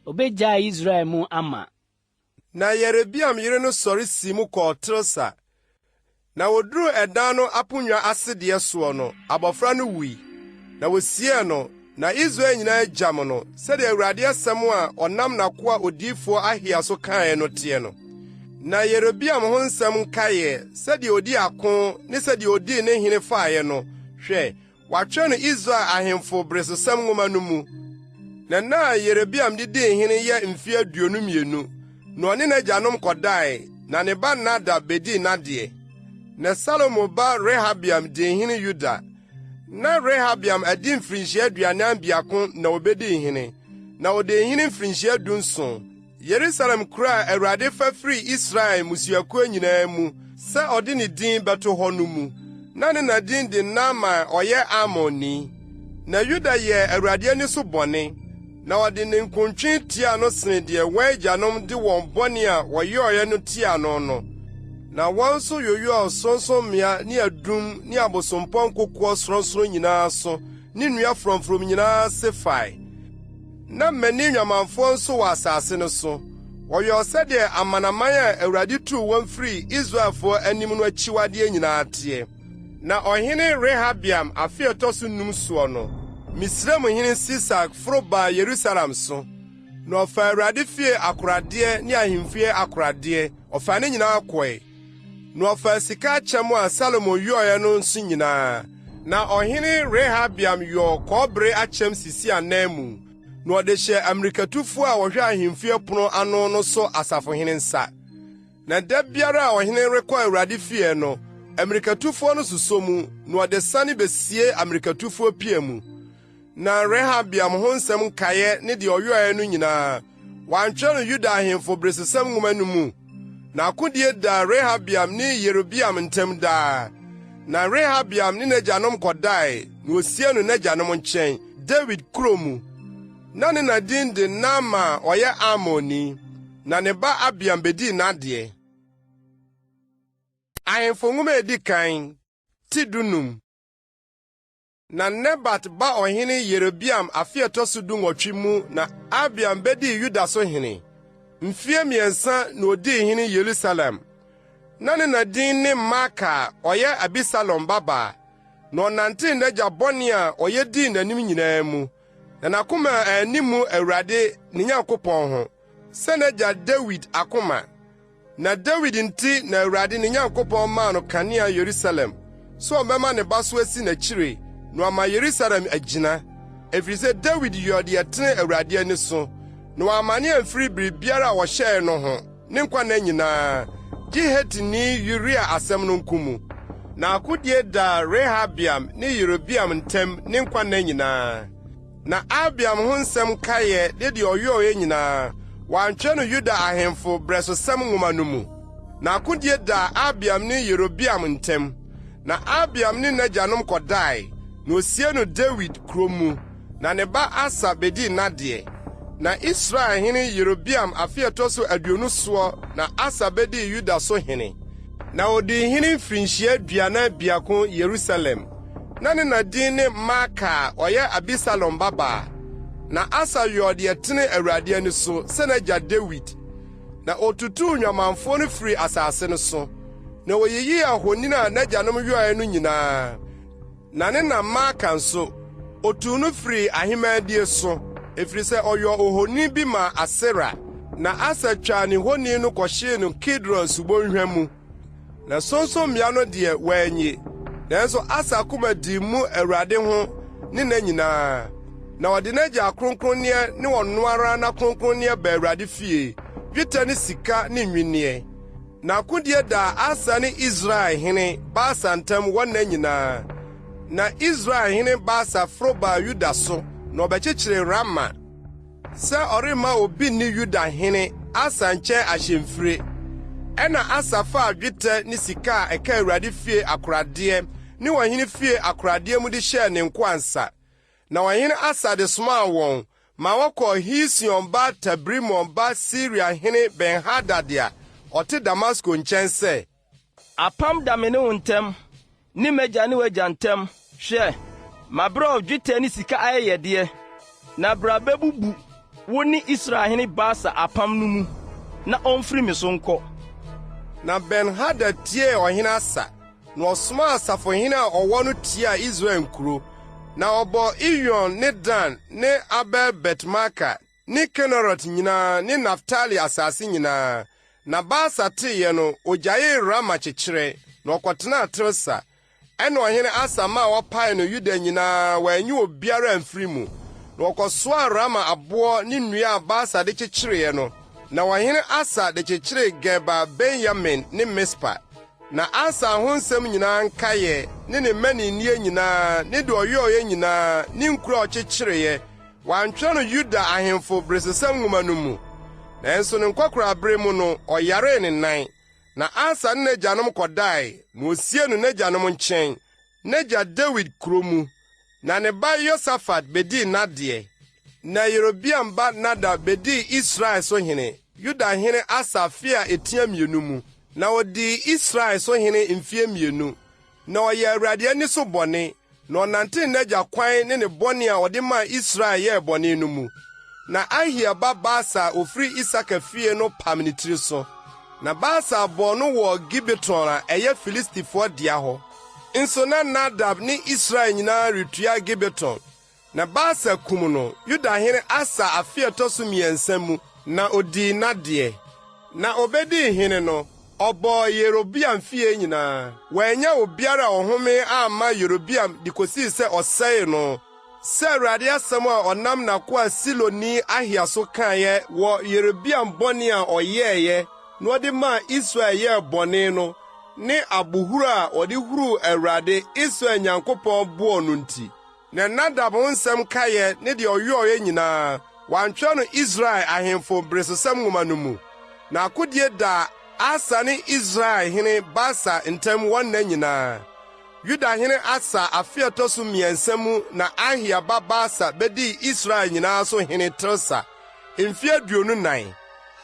obegyaa Israel mu ama. Na Yerobeam yere no sɔre sii mu kɔɔ Tirsa. Na woduruu ɛdan no aponnwa ase deɛ soɔ no, abɔfra no wui. Na wosiee no, na Israel nyinaa gyam no, sɛdeɛ Awurade asɛm a ɔnam n'akoa odiyifoɔ Ahia so kaeɛ no teɛ no. Na Yerobeam ho nsɛm nkaeɛ, sɛdeɛ odii ako ne sɛdeɛ odii ne hene faeɛ no, hwɛ, Wɔatwerɛ no Israel Ahemfo Beresosɛm Nwoma no mu. Na nna a Yerobeam de dii hene yɛ mfe 22, na ɔne n'agyanom kɔdae, na ne ba Nadab bedii n'adeɛ. Na Salomo ba Rehabeam dii hene Yuda. Na Rehabeam adi mfirinhyia 41 na obedii hene, na odii hene mfirinhyia 17. Yerusalem kuro a Awurade fa firii Israel mmusuakuo nyinaa mu sɛ ɔde ne din bɛto hɔ no mu. Na ne na din de Naama a ɔyɛ Amonni. Na Yuda yɛɛ Awurade ani so bɔne, na ɔde ninkuntwe tiaa no sene deɛ wɔn agyanom de wɔn bɔne a wɔyɔeɛ no tiaa no no. Na wɔn nso yoyɔɔ sorɔnsorɔmmea ne adum ne abosompɔ nkokoɔ sorɔnsorɔn nyinaa so ne nnua frɔmfrɔm nyinaa ase fae. Na mmani nnwamanfoɔ nso wɔ asase no so. Wɔyɔɔ sɛdeɛ amanaman a Awurade tuu wɔn firii Israelfoɔ anim no akyiwadeɛ nyinaa teɛ. Na ɔhene Rehabeam afe a ɛtɔ so nnum soɔ no, Misraimhene Sisak foro baa Yerusalem so, na ɔfaa Awurade fie akoradeɛ ne ahemfie akoradeɛ, ɔfaa ne nyinaa kɔe. Na ɔfaa sika akyɛm a Salomo yɔeɛ no nso nyinaa. Na ɔhene Rehabeam yɔɔ kɔbere akyɛm sisii ananmu, na ɔde hyɛɛ ammirikatufoɔ a wɔhwɛ ahemfie pono ano no so asafohene nsa. Na da biara a ɔhene rekɔ Awurade fie no, ammirikatufoɔ no sosɔ mu, na ɔde sane besie ammirikatufoɔ pia mu. Na Rehabeam ho nsɛm nkaeɛ ne deɛ ɔyɔeɛ no nyinaa, wɔantwerɛ no Yuda ahemfo beresosɛm nwoma no mu? Na akodie daa Rehabeam ne Yerobeam ntam daa. Na Rehabeam ne n'agyanom kɔdae, na wɔsiee no n'agyanom nkyɛn, Dawid kuro mu. Na ne na din de Naama a ɔyɛ Amonni. Na ne ba Abiam bedii n'adeɛ. Ahemfo Nwoma a Edi Kan, ti 15. Na Nebat ba ɔhene Yerobeam afe a ɛtɔ so dunwɔtwe mu na Abiam bedii Yuda so hene. Mfeɛ mmiɛnsa na odii hene Yerusalem. Na ne na din ne Maaka a ɔyɛ Abisalom babaa. Na ɔnantee n'agya bɔne a ɔyɛ dii n'anim nyinaa mu, na n'akoma anni mu Awurade, ne Nyankopɔn ho, sɛ n'agya Dawid akoma. Na Dawid nti na Awurade ne Nyankopɔn maa no kanea Yerusalem, sɛ ɔbɛma ne ba so asi n'akyire, na wama Yerusalem agyina. Ɛfiri sɛ Dawid yɔɔ deɛ ɛtene Awurade ani so, na wammane amfiri biribiara a ɔhyɛe no ho ne nkwa nna nyinaa, gye Hetini Uria asɛm no nko mu. Na akodie daa Rehabeam ne Yerobeam ntam ne nkwa nna nyinaa. Na Abiam ho nsɛm nkaeɛ ne deɛ ɔyɔeɛ nyinaa, wɔantwerɛ no Yuda ahemfo berɛsosɛm nwoma no mu. Na akodie daa Abiam ne Yerobeam ntam. Na Abiam ne n'agyanom kɔdae, na wɔsiee no Dawid kuro mu, na ne ba Asa bɛdii n'adeɛ. Na Israel hene Yerobeam afe a ɛtɔ so 20 soɔ na Asa bɛdii Yuda so hene. Na ɔdii hene mfirinhyia 41 Yerusalem. Na ne na din ne Maaka a ɔyɛ Abisalom babaa. Na Asa yɔɔ deɛ ɛtene Awurade ani so sɛ n'agya Dawid. Na otutuu nnwamanfoɔ no firii asase no so, na oyiyii ahoni a n'agyanom yɔeɛ no nyinaa. Na ne na Maaka nso, otuu no firii ahemmaadie so, ɛfiri sɛ ɔyɔɔ ohoni bi maa Asera. Na Asa twaa ne honi no kɔhyee no Kidron subonhwa mu. Na sorɔnsorɔmmea no deɛ, wanyi. Nanso Asa koma dii mu Awurade ho ne nna nyinaa. Na ɔde n'agya akronkronneɛ ne ɔno ara n'akronkronneɛ baa Awurade fie, dwetɛ ne sika ne nnwinneɛ. Na akodie daa Asa ne Israel hene Baasa ntam wɔn nna nyinaa. Na Israel hene Baasa foro baa Yuda so, na ɔbɛkyekyeree Rama. Sɛ ɔremma obi nni Yuda hene Asa nkyɛn ahyɛmfire. Ɛnna Asa faa dwetɛ ne sika a ɛka Awurade fie akoradeɛ ne ɔhene fie akoradeɛ mu de hyɛɛ ne nkoa nsa. Na ɔhene Asa de somaa wɔn ma wɔkɔɔ Hesion ba Tabrimon ba Siria hene Ben-Hadad a ɔte Damasko nkyɛn sɛ. Apam da me ne wo ntam, ne m'agya ne w'agya ntam. Hwɛ, mabrɛ wo dwetɛ ne sika ayɛyɛdeɛ, na bra bɛbubu wo ne Israelhene Baasa apam no mu, na ɔmfiri me so nkɔ. Na Ben-Hadad tiee ɔhene Asa, na ɔsomaa asafohene a ɔwɔ no tiaa Israel nkuro, na ɔbɔɔ Iyon ne Dan ne Abel-Bet-Maaka ne Kinerot nyinaa ne Naftali asase nyinaa. Na Baasa teeɛ no, ogyaee Rama kyekyerɛ, na ɔkɔtenaa Tirsa. Ɛnna ɔhene Asa maa wɔpaee no Yuda nyinaa, wɔanyi obiara amfiri mu. Na wɔkɔsoaa Rama aboɔ ne nnua a Baasa de kyekyereeɛ no, na ɔhene Asa de kyekyeree Geba Benyamin ne Mispa. Na Asa ho nsɛm nyinaa nkaeɛ, ne ne mmaninneɛ nyinaa, ne deɛ ɔyɔeɛ nyinaa, ne nkuro a ɔkyekyereeɛ, Wɔantwerɛ no Yuda ahemfo beresosɛm nwoma no mu. Nanso ne nkwakoraabere mu no, ɔyaree ne nan. Na Asa ne n'agyanom kɔdae, na wosiee no n'agyanom nkyɛn, n'agya Dawid kuro mu. Na ne ba Yosafat bedii n'adeɛ. Na Yerobeam ba Nadab bedii Israel so hene, Yuda hene Asa afe a etia mmienu mu. Na odii Israel so hene mfeɛ mmienu. Na ɔyɛɛ Awurade ani so bɔne, na ɔnantee n'agya kwan ne ne bɔne a ɔde maa Israel yɛɛ bɔne no mu. Na Ahia ba Baasa a ofiri Isakar fie no pam ne tiri so. Na Baasa bɔɔ no wɔ Gibeton a ɛyɛ Filistifoɔ dea hɔ. Nso na Nadab ne Israel nyinaa retua Gibeton. Na Baasa kum no Yuda hene Asa afe a ɛtɔ so mmiɛnsa mu, na odii n'adeɛ. Na obedii hene no, ɔbɔɔ Yerobeam fie nyinaa. Wannya obiara a ɔhome amma Yerobeam de kosii sɛ ɔsɛee no, sɛ Awurade asɛm a ɔnam n'akoa Siloni Ahia so kaeɛ wɔ Yerobeam bɔne a ɔyɛeɛ na ɔde maa Israel yɛɛ bɔne no ne abohuru a ɔde huruu Awurade, Israel Nyankopɔn boɔ no nti. Na Nadab ho nsɛm nkaeɛ ne deɛ ɔyɔeɛ nyinaa, wɔantwerɛ no Israel ahemfo beresosɛm nwoma no mu. Na akodie daa Asa ne Israel hene Baasa ntam wɔn nna nyinaa. Yuda hene Asa afe a ɛtɔ so mmiɛnsa mu na Ahia ba Baasa bɛdii Israel nyinaa so hene Tirsa mfeɛ 24.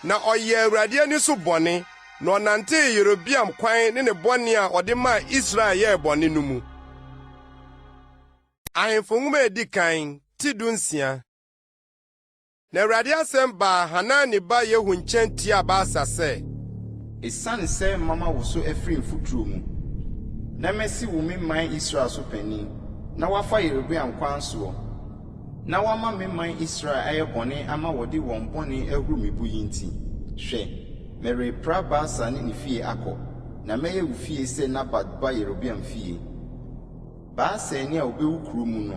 Na ɔyɛɛ Awurade ani so bɔne, na ɔnantee Yerobeam kwan ne ne bɔne a ɔde maa Israel yɛɛ bɔne no mu. Ahemfo Nwoma a Edi Kan, ti dunsia. Na Awurade asɛm baa Hanani ba Yehu nkyɛn tiaa Baasa sɛ. Esiane sɛ mama wo so afiri mfuturo mu, na masi wo me man Israel so panin, na woafa Yerobeam kwan soɔ, na woama me man Israel ayɛ bɔne ama wɔde wɔn bɔne ahuru me bo yi nti, hwɛ! Merepra Baasa ne ne fie akɔ, na mɛyɛ wo fie sɛ Nabat ba Yerobeam fie. Baasa ani a obewu kurow mu no,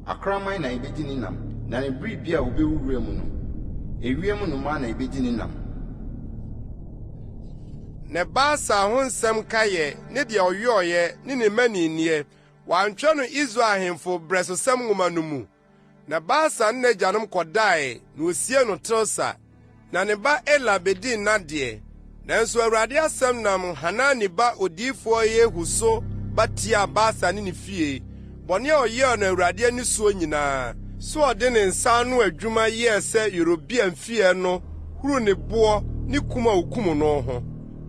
akraman na ebedi ne nam, na ne biribi a obewu wura mu no, ewiem nnomaa na ebedi ne nam. Na Baasa ho nsɛm nkaeɛ ne deɛ ɔyɔeɛ ne ne mmaninneɛ, wɔantwerɛ no Israel ahemfo Berɛsosɛm Nwoma no mu? Na Baasa ne n'agyanom kɔdae, na wosiee no Tirsa. Na ne ba Ela bedii n'adeɛ. Nanso Awurade asɛm nam Hanani ba odiyifoɔ Yehu so ba tiaa Baasa ne ne fie, bɔne a ɔyɛɛ no Awurade ani soɔ nyinaa, sɛ ɔde ne nsa ano adwuma yɛɛ sɛ Yerobeam fie no huruu ne boɔ ne kum a okum no ho.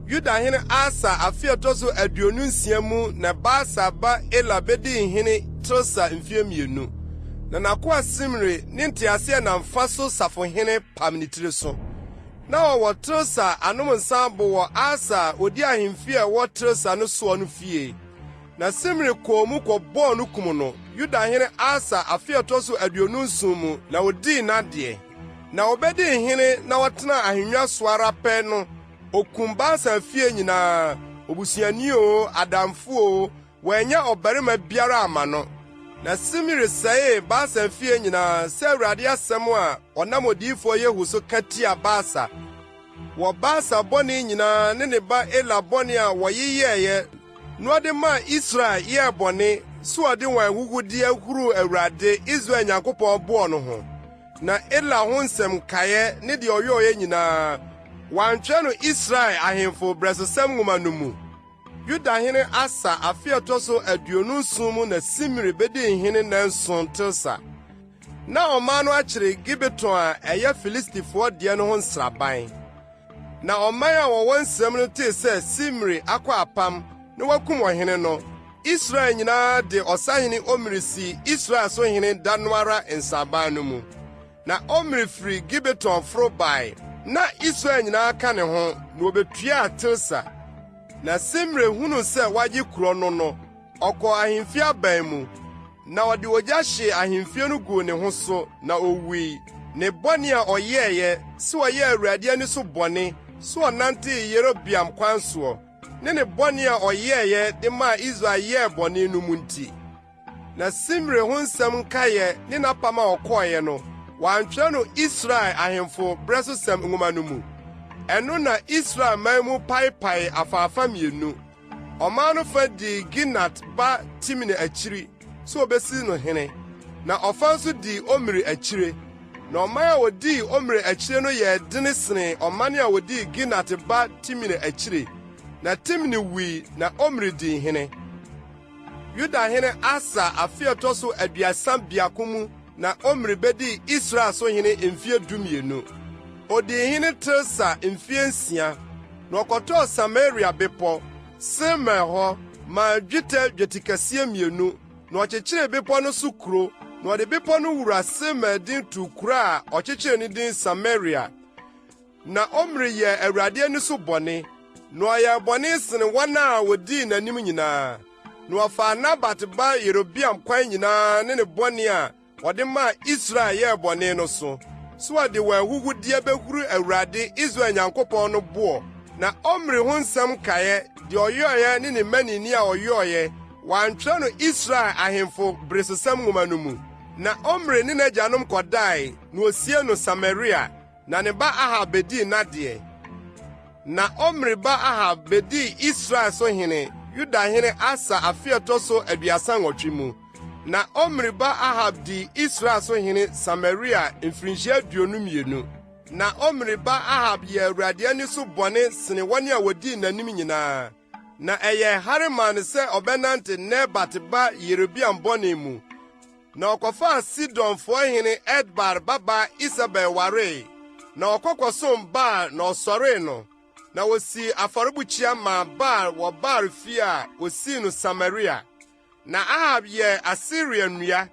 Yudahene Asa afe a ɛtɔ so 26 mu na Baasa ba Ela bedii hene Tirsa mfe mmienu. Na n'akoa Simri ne nteaseɛnam fa so safohene pam ne tiri so. Na ɔwɔ Tirsa anom nsa abo wɔ Arsa a odi ahemfi a ɛwɔ Tirsa no soɔ no fie. Na Simri kɔɔ mu kɔbɔɔ no kum no, Yudahene Asa afe a ɛtɔ so 27 mu na odii n'adeɛ. Na obedii hene na ɔtenaa ahennwa so ara pɛ no, Okum Baasa fie nyinaa, obusuani oo, adamfo oo, wannya ɔbarima biara amma no. Na Simri sɛee Baasa fie nyinaa sɛ Awurade asɛm a ɔnam odiyifo Yehu so ka tiaa Baasa wɔ Baasa bɔne nyinaa ne ne ba Ela bɔne a wɔyeyɛeɛ na ɔde maa Israel yɛɛ bɔne sɛ ɔde wɔn ahuhudeɛ huruu Awurade, Israel Nyankopɔn boɔ no ho. Na Ela ho nsɛm nkaeɛ ne deɛ ɔyɔeɛ nyinaa, wɔantwerɛ no Israel ahemfo berɛsosɛm nwoma no mu. Yudahene Asa afe a ɛtɔ so 27 mu na Simri bedii hene nnanson Tirsa. Na ɔman no akyere Gibeton a ɛyɛ Filistifoɔ deɛ no ho nsraban. Na ɔman a wɔwɔ nsram no tee sɛ Simri akɔ apam na wakum ɔhene no, Israel nyinaa de ɔsahene Omri sii Israel so hene da no ara nsraban no mu. Na Omri firi Gibeton foro bae, na Israel nyinaa ka ne ho, na wobetuaa Tirsa. Na Simri hunuu sɛ wɔagye kurow no no, ɔkɔɔ ahemfi aban mu, na ɔde ogya hyee ahemfie no guu ne ho so, na owui. Ne bɔne a ɔyɛeɛ, sɛ ɔyɛɛ Awurade ani so bɔne, sɛ ɔnantee Yerobeam kwan soɔ, ne ne bɔne a ɔyɛeɛ de maa Israel yɛɛ bɔne no mu nti. Na Simri ho nsɛm nkaeɛ ne n'apam a ɔkɔeɛ no, wɔantwerɛ no Israel ahemfo berɛsosɛm nwoma no mu. Ɛno na Israel man mu paepaee afaafa mmienu. Ɔman no fa dii Ginat ba Tibni akyiri sɛ obesi no hene, na ɔfa nso dii Omri akyire. Na ɔman a wodii Omri akyire no yɛɛ dene senee ɔman a wodii Ginat ba Tibni akyire. Na Tibni wui na Omri dii hene. Yudahene Asa afe a ɛtɔ so 31 mu na Omri bedii Israel so hene mfe 12. Odii hene Tirsa mfe nsia, na ɔkɔtɔɔ Samaria bepɔ, Semer hɔ, maa dwetɛ dwetikɛseɛ mmienu, na ɔkyekyeree bepɔ no so kuro, na ɔde bepɔ no wura Semer din too kuro a ɔkyekyeree no din Samaria. Na Omri yɛɛ Awurade ani so bɔne, na ɔyɛɛ bɔne sen wɔn a wodii n'anim nyinaa. Na ɔfaa Nabat ba Yerobeam kwan nyinaa ne ne bɔne a ɔde maa Israel yɛɛ bɔne no so, sɛ ɔde wɔn ahuhudeɛ behuru Awurade, Israel Nyankopɔn no boɔ. Na Omri ho nsɛm nkaeɛ, deɛ ɔyɔeɛ ne ne mmaninne a ɔyɔeɛ, wɔantwerɛ no Israel ahemfo beresosɛm nwoma no mu. Na Omri ne n'agyanom kɔdae, na wosiee no Samaria. Na ne ba Ahab bedii n'adeɛ. Na Omri ba Ahab bedii Israel so hene Yudahene Asa afe a ɛtɔ so 38 mu. Na Omri ba Ahab dii Israel so hene Samaria mfirinhyia 22. Na Omri ba Ahab yɛɛ Awurade ani so bɔne sene wɔn a wodii n'anim nyinaa. Na ɛyɛɛ hare maa no sɛ ɔbɛnante Nebat ba Yerobeam bɔne mu. Na ɔkɔfaa Sidonfoɔ hene Etbaal babaa Isebel waree, na ɔkɔ kɔsom Baal na ɔsɔree no. Na osii afɔrebukyia maa Baal wɔ Baal fie a osii no Samaria. Na Ahab yɛɛ Asera nnua,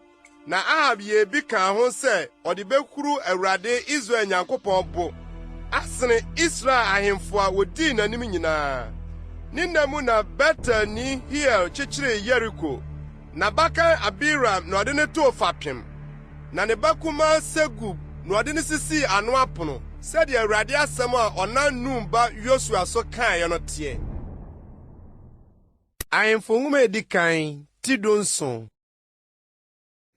na Ahab yɛɛ bi kaa ho sɛ ɔde behuru Awurade Israel Nyankopɔn bo asene Israel ahemfo a wodii n'anim nyinaa. Ne nna mu na Betelni Hiel kyekyeree Yeriko. N'abakan Abiram na ɔde no too fapem, na ne ba kumaa Segub na ɔde no sisii ano apono. sɛdeɛ Awurade asɛm a ɔnam Nun ba Yosua so kaeɛ no teɛ. Ahemfo Nwoma a Edi Kan, ti 17.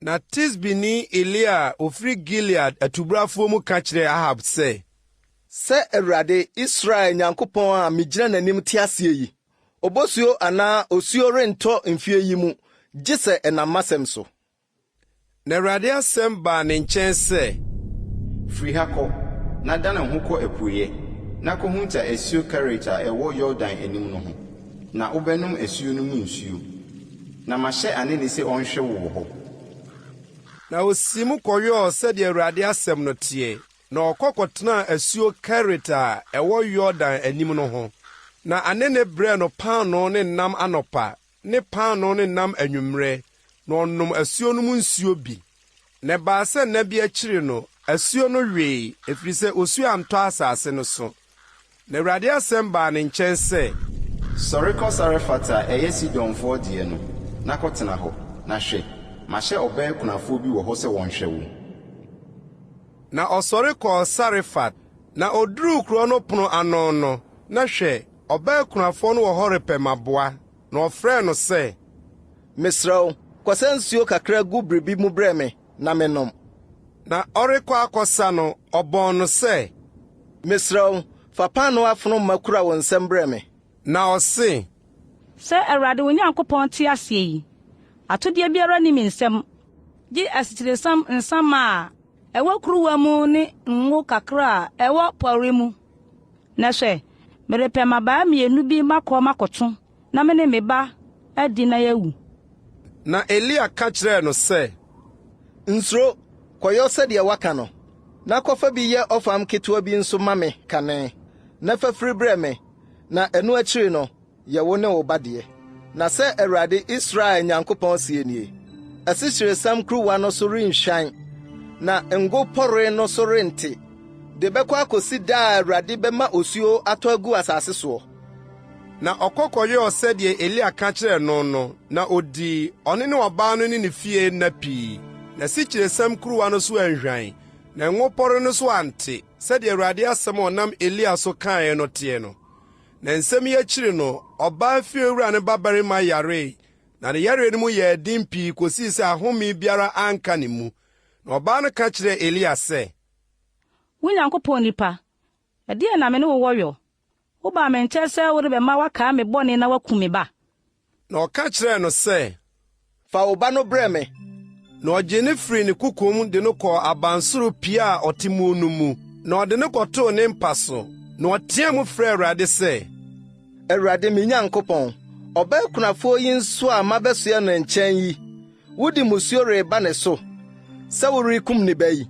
Na Tisbini Elia a ɔfiri Gilead atubrafoɔ mu ka kyerɛɛ Ahab sɛ. Sɛ Awurade, Israel Nyankopɔn a migyina n'anim te aseɛ yi, obosuo anaa osuo rentɔ mfeɛ yi mu, gye sɛ ɛnam m'asɛm so. Na Awurade asɛm baa ne nkyɛn sɛ. Firi ha kɔ, na dane wo ho kɔ apueeɛ, na kɔhunta asuo Kerit a ɛwɔ Yordan anim no ho, na wobɛnom asuo no mu nsuo. Na mahyɛ anene sɛ ɔnhwɛ wo wɔ hɔ. Na ɔsii mu kɔyɔɔ sɛdeɛ Awurade asɛm no teɛ, na ɔkɔ kɔtenaa asuo Kerit a ɛwɔ Yordan anim no ho. Na anene brɛɛ no paanoo ne nam anɔpa ne paanoo ne nam anwummerɛ, na ɔnom asuo no mu nsuo bi. Na ɛbaa sɛ nna bi akyiri no, asuo no wee, ɛfiri sɛ osuo antɔ asase no so. Na Awurade asɛm baa ne nkyɛn sɛ. Sɔre kɔ Sarefat a ɛyɛ Sidonfoɔ deɛ no, na kɔtena hɔ, na hwɛ, mahyɛ ɔbaa kunafoɔ bi wɔ hɔ sɛ ɔnhwɛ wo. Na ɔsɔre kɔɔ Sarefat, na ɔduruu kuro no pono ano no, na hwɛ, ɔbaa kunafoɔ no wɔ hɔ repɛ mmaboa. Na ɔfrɛɛ no sɛ. Mesrɛ wo, kɔsa nsuo kakra gu biribi mu brɛ me na mennom. Na ɔrekɔ akɔsa no, ɔbɔɔ no sɛ. Mesrɛ wo, fa paanoo afono ma kura wo nsam brɛ me. Na ɔse. Sɛ Awurade wo Nyankopɔn te aseɛ yi, atodeɛ biara nni me nsam, gye asikyiresiam nsa ma a ɛwɔ kuruwa mu ne ngo kakra a ɛwɔ pɔre mu. Na hwɛ, merepɛ mmabaa mmienu bi makɔ makɔto, na me ne me ba adi na yɛawu. Na Elia ka kyerɛɛ no sɛ, Nsuro, kɔyɔ sɛdeɛ woaka no, na kɔfa bi yɛ ɔfam ketewa bi nso ma me kane, na fa firi brɛ me, na ɛno akyiri no, yɛ wo ne wo ba deɛ. Na sɛ Awurade, Israel Nyankopɔn seɛ nie, Asikyiresiam kuruwa no so renhwan, na ngo pɔre no so rente, de bɛkɔ akɔsi da a Awurade bɛma osuo atɔ agu asase soɔ. Na ɔkɔ kɔyɔɔ sɛdeɛ Elia ka kyerɛɛ no no, na ɔdii, ɔno ne ɔbaa no ne ne fie nna pii. Na asikyiresiam kuruwa no so anhwan, na ngo pɔre no so ante, sɛdeɛ Awurade asɛm a ɔnam Elia so kaeɛ no teɛ no. Na nsɛm yi akyiri no, ɔbaa fiewura no babarima yaree, na ne yareɛ no mu yɛɛ den pii kosii sɛ ahome biara anka ne mu. Na ɔbaa no ka kyerɛɛ Elia sɛ. Wo Nyankopɔn nipa, ɛdeɛn na me ne wo wɔ yɔ? Wobaa me nkyɛn sɛ worebɛma wɔakae me bɔne na woakum me ba? Na ɔka kyerɛɛ no sɛ, Fa wo ba no brɛ me. Na ɔgyee no firii ne kokom de no kɔɔ abansoro pia a ɔte mu no mu, na ɔde no kɔtoo ne mpa so. Na ɔteɛɛ mu frɛɛ Awurade sɛ. Awurade, me Nyankopɔn, ɔbaa kunafoɔ yi nso a mabɛsoɛ ne nkyɛn yi, wode mmusuo reba ne so sɛ worekum ne ba yi?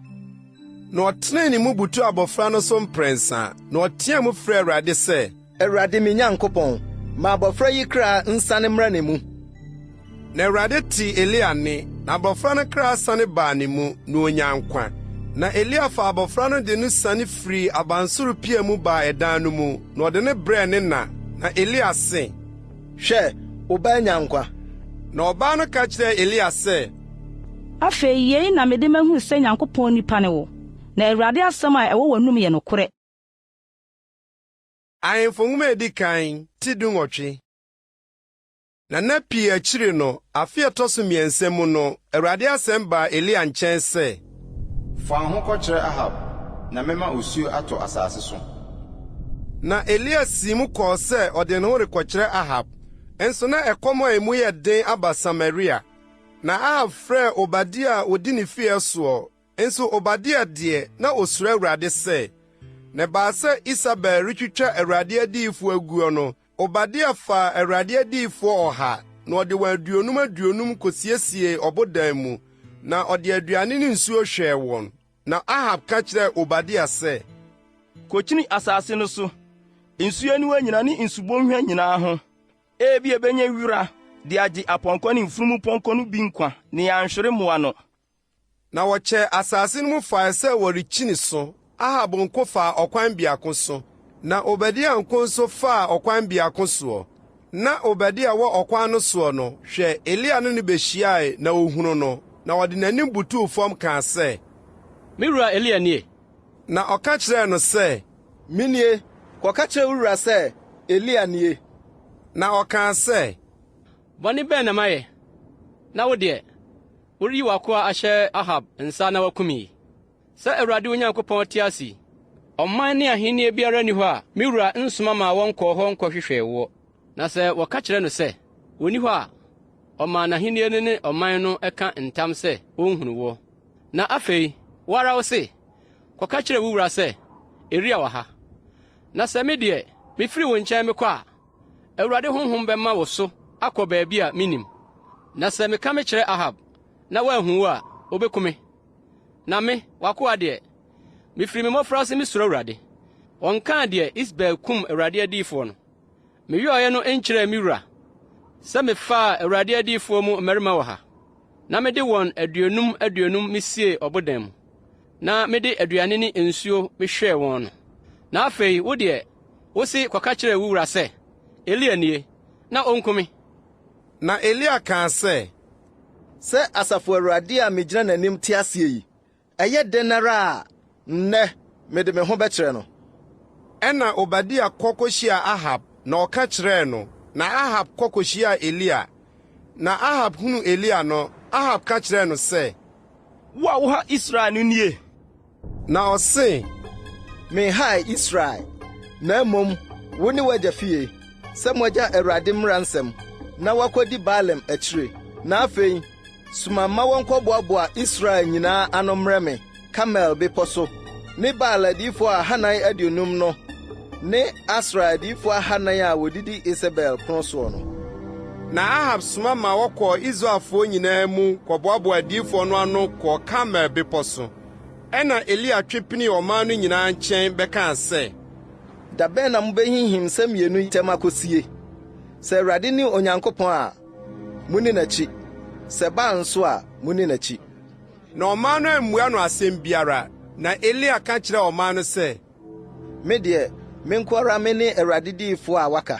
Na ɔtenee ne mu butuu abofra no so mprɛnsa, na ɔteɛɛ mu frɛɛ Awurade sɛ. Awurade me Nyankopɔn, ma abɔfra yi kra nsane mmra ne mu. Na Awurade tee Elia nne, na abɔfra no kra sane baa ne mu, na onyaa nkwa. Na Elia faa abɔfra no de no siane firii abansoro pia mu baa ɛdan no mu, na ɔde no brɛɛ ne na. Na Elia se, Hwɛ, wo ba anya nkwa. Na ɔbaa no ka kyerɛɛ Elia sɛ. Afei yei na mede mahunu sɛ Nyankopɔn nipa ne wo, na Awurade asɛm a ɛwɔ w'anom yɛ nokorɛ. Ahemfo Nwoma a Edi Kan, ti dunwɔtwe. Na nna pii akyiri no, afe a ɛtɔ so mmiɛnsa mu no, Awurade asɛm baa Elia nkyɛn sɛ. Fa wo ho kɔkyerɛ Ahab, na mɛma osuo atɔ asase so. Na Elia sii mu kɔɔ sɛ ɔde ne ho rekɔkyerɛ Ahab. Nso na ɛkɔm a emu yɛ den aba Samaria. Na Ahab frɛɛ Obadia a odi ne fie soɔ, Nso Obadia deɛ, na osuro Awurade sɛ. Na ɛbaa sɛ Isabel retwitwa Awurade adiyifoɔ aguo no, Obadia faa Awurade adiyifoɔ ɔha, na ɔde wɔn aduonum aduonum kosiesiee ɔbodan mu, na ɔde aduane ne nsuo hwɛɛ wɔn. Na Ahab ka kyerɛɛ Obadia sɛ. Kokyini asase no so, nsuo aniwa nyinaa ne nsubɔnhwa nyinaa ho. Ebia ebenya wira de agye apɔnkɔ ne mfunumupɔnkɔ no bi nkwa na yɛanhwere mmoa no. Na wɔkyɛɛ asase no mu fae sɛ wɔrekyini so. Ahab nko faa ɔkwan biako so, na Obadia nko nso faa ɔkwan biako soɔ. Na Obadia wɔ ɔkwan no soɔ no, hwɛ, Elia ne no behyiae, na ohunuu no, na ɔde n'anim butuw fam kaa sɛ. Me wura Elia nie? Na ɔka kyerɛɛ no sɛ, Menie, kɔka kyerɛ wo wura sɛ, 'Elia nie. Na ɔkaa sɛ, Bɔne bɛn na mayɛ, na wo deɛ, woreyi w'akoa ahyɛ Ahab nsa na wakum yi? Sɛ Awurade wo Nyankopɔn te ase yi, ɔman ne ahenni biara nni hɔ a me wura nsoma maa wɔnkɔɔ hɔ nkɔhwehwɛɛ woɔ. Na sɛ wɔka kyerɛ no sɛ, 'Onni hɔ' a, ɔmaa n'ahenni no ne ɔman no ka ntam sɛ ɔrenhunu woɔ. Na afei, wo ara wose, 'Kɔka kyerɛ wo wura sɛ, Elia wɔ ha. Na sɛ me deɛ, mifiri wo nkyɛn mekɔ a, Awurade honhom bɛma wo so akɔ baabi a minnim. Na sɛ meka mekyerɛ Ahab na wanhu wo a, obeku me. Na me, w'akoa deɛ, mifiri me mmɔfraase misuro Awurade. Wɔnkaa deɛ Isebel kum Awurade adiyifoɔ no, meyɔeɛ no nkyerɛɛ me wura, sɛ mefaa Awurade adiyifoɔ mu mmarima wɔ ha, na mede wɔn aduonum aduonum misiee ɔbodan mu, na mede aduane ne nsuo mehwɛɛ wɔn no. Na afei wo deɛ, wose kɔka kyerɛ wo wura sɛ, 'Elia nie, na onku me. Na Elia kaa sɛ, Sɛ Asafo Awurade a migyina n'anim te aseɛ yi, ɛyɛ dɛn ara a, nnɛ mede me ho bɛkyerɛ no. Ɛnna Obadia kɔ kohyiaa Ahab, na ɔka kyerɛɛ no. Na Ahab kɔ kohyiaa Elia. Na Ahab hunuu Elia no, Ahab ka kyerɛɛ no sɛ, Wo a woha Israel no nie? Na ɔse, Menhaa Israel, na mmom wo ne w'agya fie, sɛ moagya Awurade mmara nsɛm, na woakɔdi Baalim akyire. Na afei, soma ma wɔnkɔboaboa Israel nyinaa ano mmrɛ me Karmel bepɔ so, ne Baal adiyifoɔ 450 no ne Asera adiyifoɔ ahanan a wɔdidi Isebel pono soɔ no. Na Ahab soma ma wɔkɔɔ Israelfoɔ nyinaa mu kɔboaboaa adiyifoɔ no ano kɔɔ Karmel bepɔ so. Ɛnna Elia twe pinii ɔman no nyinaa nkyɛn bɛkaa sɛ. Da bɛn na mubehinhim nsɛm mmienu yi ntam akosie? Sɛ Awurade ne Onyankopɔn a, munni n'akyi, sɛ Baal nso a, munni n'akyi. Na ɔman no ammua no asɛm biara. Na Elia ka kyerɛɛ ɔman no sɛ. Me deɛ, me nko ara mene Awurade diyifoɔ a waka,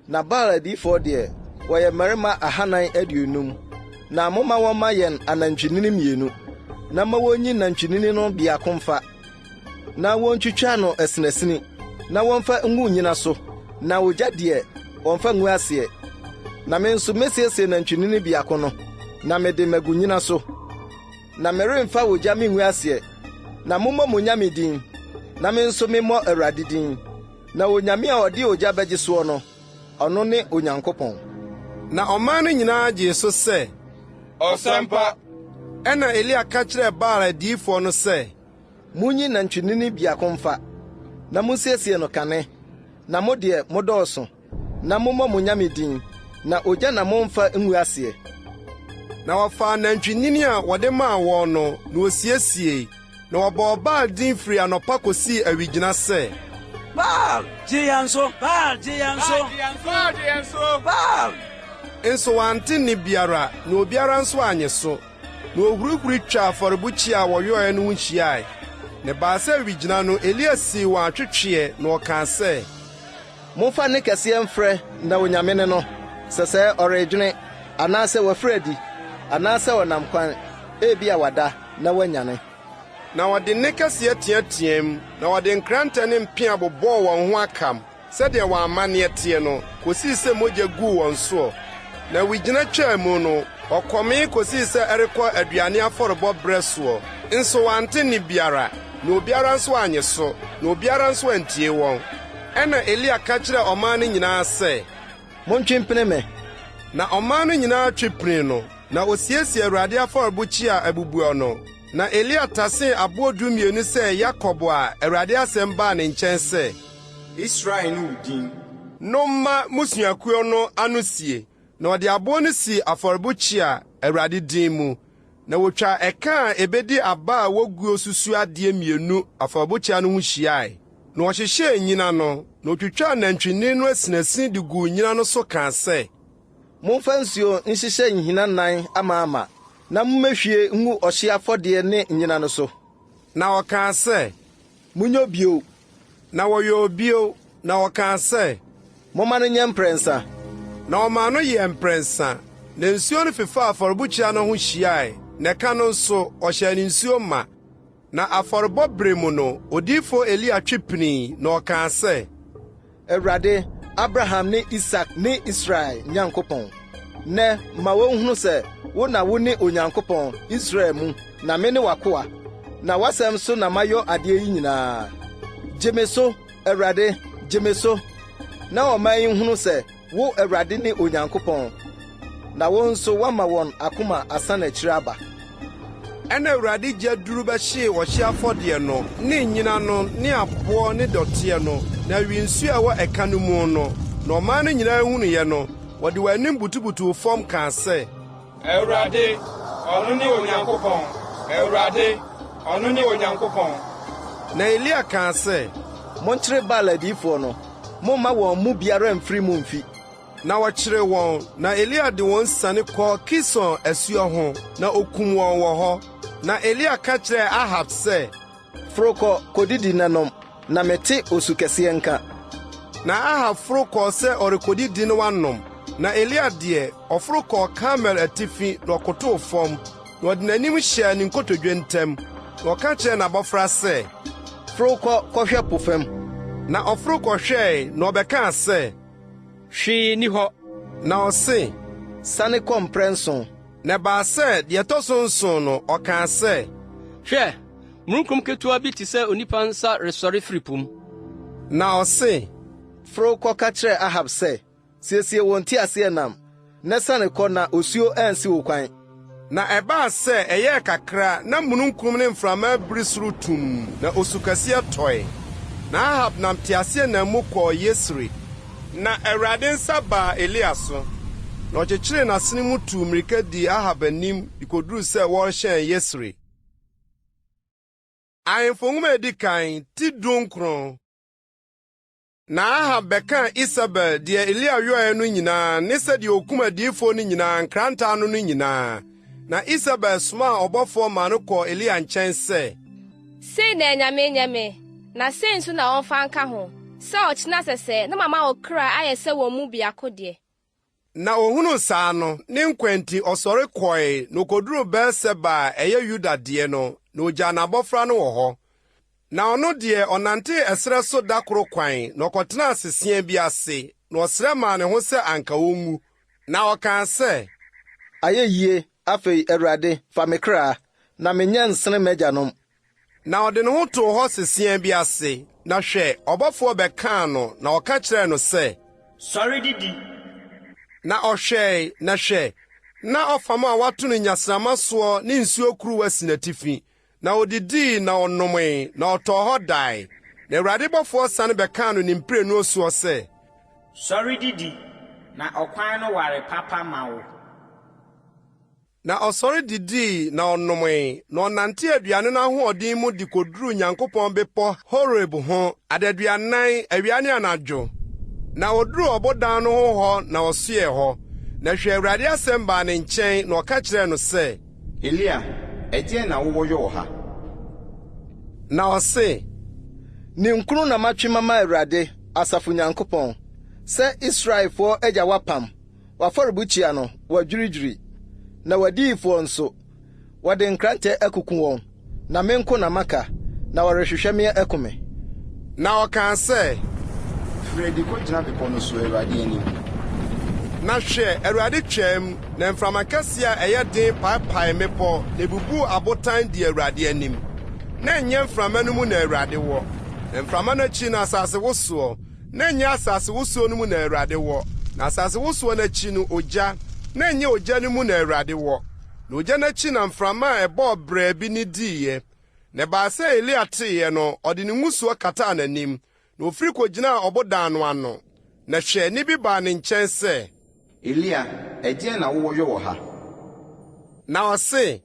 na Baal adiyifoɔ deɛ, wɔyɛ mmarima 450. Na momma wɔmma yɛn anantwinini mmienu, na ma wonyi nantwinini no biako mfa, na wontwitwa no asinasini, na wɔmfa ngu nnyina so, na ogya deɛ, wɔmfa ngu aseɛ. Na me nso mesiesie nantwinini biako no, na mede magu nnyina so. Na meremfa ogya mingu aseɛ. Na mommɔ mo nyame din, na me nso memmɔ Awurade din. Na onyame a ɔde ogya bɛgye soɔ no, ɔno ne Onyankopɔn. Na ɔman no nyinaa gyee so sɛ, Ɔsɛmpa! Ɛnna Elia ka kyerɛɛ Baal adiyifoɔ no sɛ, Munyi nantwinini biako mfa, na munsiesie no kane, na mo deɛ, modɔɔso, na mommɔ mo nyame din, na ogya na mommfa ngu aseɛ. Na wɔfaa nantwinini a wɔde maa wɔn no, na wosiesiei, na wɔbɔɔ Baal din firi anɔpa kosii awigyina sɛ. Baal, gye yɛn so! Baal, gye yɛn so! Baal, gye yɛn so! Baal! Nso wɔante nne biara, na obiara nso annye so. Na wohurihuri twaa afɔrebukyia a wɔyɔe no ho hyiae. Na ɛbaa sɛ awigyina no, Elia sii wɔn atwetweɛ, na ɔkaa sɛ. Momfa nne kɛseɛ mfrɛ na onyame ne no, sɛsɛɛ ɔredwene, anaasɛ wafiri adi, anaasɛ ɔnam kwan, ebia wada, na wanyane. Na wɔde nne kɛseɛ teateaam, na wɔde nkrantɛ ne mpea bobɔɔ wɔn ho akam. Sɛdeɛ wɔn amanneɛ teɛ no, kɔsii sɛ mogya guu wɔn soɔ. Na wigyina twaa mu no, wɔkɔmee kɔsii sɛ ɛrekɔ aduane afɔrebɔ berɛ soɔ, nso wɔante nne biara, na obiara nso annye so, na obiara nso antie wɔn. Ɛnna Elia ka kyerɛɛ ɔman no nyinaa sɛ. Montwe mpene me. Na ɔman no nyinaa twe pinii no, na ɔsiesiee Awurade afɔrebukyia a abubuo no. Na Elia tasee aboɔ dummienu sɛ Yakob a Awurade asɛm baa ne nkyɛn sɛ. Israel ne wo din. No mma mmusuakuo no ano sie. Na ɔde aboɔ no sii afɔrebukyia, Awurade din mu. Na wɔtwaa ɛka a ɛbɛdi aba a wɔguo susuoadeɛ mmienu afɔrebukyia no ho hyiae. Na ɔhyehyɛɛ nnyina no, na ɔtwitwaa nantwinini no asinasini de guu nnyina no so kaa sɛ. Momfa nsuo nhyehyɛ nhina nnan amaama, na mommɛhwie ngu ɔhyeɛ afɔdeɛ ne nnyina no so. Na ɔkaa sɛ. Monyɔ bio. Na wɔyɔɔ bio, na ɔkaa sɛ. Momma no nyɛ mprɛnsa. Na ɔmaa no yɛɛ mprɛnsa. Na nsuo no fefaa afɔrebukyia no ho hyiae, na ɛka no nso, ɔhyɛɛ no nsuo ma. Na afɔrebɔ bere mu no, odiyifo Elia twe pinii, na ɔkaa sɛ. Awurade, Abraham ne Isak ne Israel Nyankopɔn, nnɛ ma wɔnhunu sɛ wo na wone Onyankopɔn, Israel mu, na mene w'akoa, na w'asɛm so na mayɔ adeɛ yi nyinaa. Gye me so, Awurade, gye me so, na ɔman yi nhunu sɛ wo Awurade ne Onyankopɔn, na wo nso woama wɔn akoma asane akyiri aba. Ɛnna Awurade gya duru bɛhyee ɔhyeɛ afɔdeɛ no ne nnyina no ne aboɔ ne dɔteɛ no, na ɛwee nsuo a ɛwɔ ɛka no mu no. Na ɔman no nyinaa hunuiɛ no, wɔde wɔn anim butubutuu fam kaa sɛ. Awurade, ɔno ne Onyankopɔn! Awurade, ɔno ne Onyankopɔn! Na Elia kaa sɛ. Monkyere Baal adiyifoɔ no, momma wɔn mu biara mmfiri mu mmfi. Na wɔkyeree wɔn, na Elia de wɔn siane kɔɔ Kison asuo ho, na okum wɔn wɔ hɔ. Na Elia ka kyerɛɛ Ahab sɛ. Foro kɔ kodidi na nom, na mete osu kɛseɛ nka. Na Ahab foro kɔɔ sɛ ɔrekodidi na wanom. Na Elia deɛ, ɔforo kɔɔ Karmel atifi na ɔkotow fam, na ɔde n'anim hyɛɛ ne nkotodwe ntam, na ɔka kyerɛɛ n'abɔfra sɛ. Foro kɔ kɔhwɛ po fam. Na ɔforo kɔhwɛe, na ɔbɛkaa sɛ. Hwee nni hɔ. Na ɔse. Sane kɔ mprɛnson. Na ɛbaa sɛ, deɛ ɛtɔ so nson no, ɔkaa sɛ. Hwɛ, mununkum ketewa bi te sɛ onipa nsa resɔre firi po mu. Na ɔse. Foro kɔka kyerɛ Ahab sɛ, 'Siesie wo nteaseɛnam, na siane kɔ na osuo ansi wo kwan. Na ɛbaa sɛ ɛyɛɛ kakra na mununkum ne mframa abiri soro tumm, na osu kɛseɛ tɔe. Na Ahab nam teaseɛnam mu kɔɔ Yesreel. Na Awurade nsa baa Elia so, na ɔkyekyeree n'asene mu tuu mmirika dii Ahab anim de koduruu sɛ wɔrehyɛn Yesreel. Ahemfo Nwoma a Edi Kan, ti 19. Na Ahab bɛkaa Isebel deɛ Elia yɔeɛ no nyinaa ne sɛdeɛ ɔkum adiyifoɔ no nyinaa nkrantɛ ano no nyinaa. Na Isebel somaa ɔbɔfoɔ maa no kɔɔ Elia nkyɛn sɛ. Sei na anyame nyɛ me, na sei nso na wɔmfa nka ho, sɛ ɔkyena sɛsɛɛ na mama wo kra ayɛ sɛ wɔn mu biako deɛ. Na ohunuu saa no, ne nkwa nti, ɔsɔre kɔe, na okoduruu Beer-Seba a ɛyɛ Yuda deɛ no, na ogyaa n'abɔfra no wɔ hɔ. Na ɔno deɛ, ɔnantee ɛserɛ so da koro kwan, na ɔkɔtenaa sesea bi ase, na ɔsrɛ maa ne ho sɛ anka onwu. Na ɔkaa sɛ. Ayɛ yie, afei, Awurade, fa me kra, na menyɛ nsene m'agyanom. Na ɔde ne ho too hɔ sesea bi ase, na hwɛ, ɔbɔfoɔ bɛkaa no, na ɔka kyerɛɛ no sɛ. Sɔre didi! Na ɔhwɛe, na hwɛ, na ɔfam a wɔato no nnyasramma soɔ ne nsuo kuruwa si n'atifi. Na ɔdidii na ɔnomee, na ɔtɔɔ hɔ dae. Na Awurade bɔfoɔ sane bɛkaa no ne mprenu soɔ sɛ. Sɔre didi, na ɔkwan no ware papa ma wo. Na ɔsɔre didii na ɔnomee, na ɔnantee aduane no ahoɔden mu de koduruu Nyankopɔn bepɔ Horeb ho, adaduanan, awia ne anadwo. Na oduruu ɔbodan no ho hɔ na ɔsoɛɛ hɔ. Na hwɛ, Awurade asɛm baa ne nkyɛn, na ɔka kyerɛɛ no sɛ. Elia, ɛdeɛn na wowɔ yɔ wɔ ha? Na ɔse. Ninkunu na matwe mama Awurade, asafo Nyankopɔn, sɛ Israelfoɔ agya w'apam, W'afɔrebukyia no, wɔadwiridwiri, na w'adiyifoɔ nso, wɔde nkrantɛ akuku wɔn, na me nko na maka, na wɔrehwehwɛ me aku me. Na ɔkaa sɛ. Firi adi kɔgyina bepɔ no so, Awurade anim. Na hwɛ, Awurade twaam, na mframa kɛseɛ a ɛyɛ den paepaee mmepɔ, na ebubuu abotan dii Awurade anim. Na ɛnyɛ mframa no mu na Awurade wɔ, na mframa no akyi no asase wosoɔ. Na ɛnyɛ asase wosoɔ no mu na Awurade wɔ, na asase wosoɔ no akyi no, ogya, na ɛnyɛ ogya no mu na Awurade wɔ. Na ogya no akyi na mframa a ɛbɔɔ brɛɛ bi nne diiɛ. Na ɛbaa sɛ Elia teeɛ no, ɔde ne ngusoɔ kataa n'anim, na ɔfiri kɔgyinaa ɔbodan no ano. Na hwɛ, nne bi baa ne nkyɛn sɛ. Elia, ɛdeɛn na wowɔ yɔ wɔ ha? Na ɔse.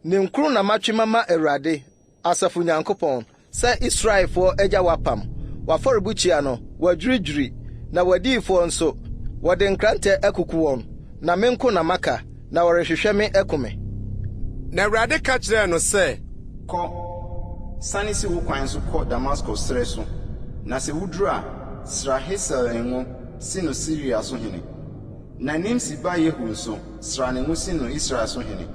Ninkunu na matwe mama Awurade, asafo Nyankopɔn, sɛ Israelfoɔ agya w'apam, w'afɔrebukyia no, wɔadwiridwiri, na w'adiyifoɔ nso, wɔde nkrantɛ akuku wɔn, na me nko na maka, na wɔrehwehwɛ me aku me. Na Awurade ka kyerɛɛ no sɛ. Kɔ, sane si wo kwan so kɔ Damasko serɛ so, na sɛ wuduru a, sra Hasael ngo si no Siria so hene. Na Nimsi ba Yehu nso, sra no ngo si no Israel so hene.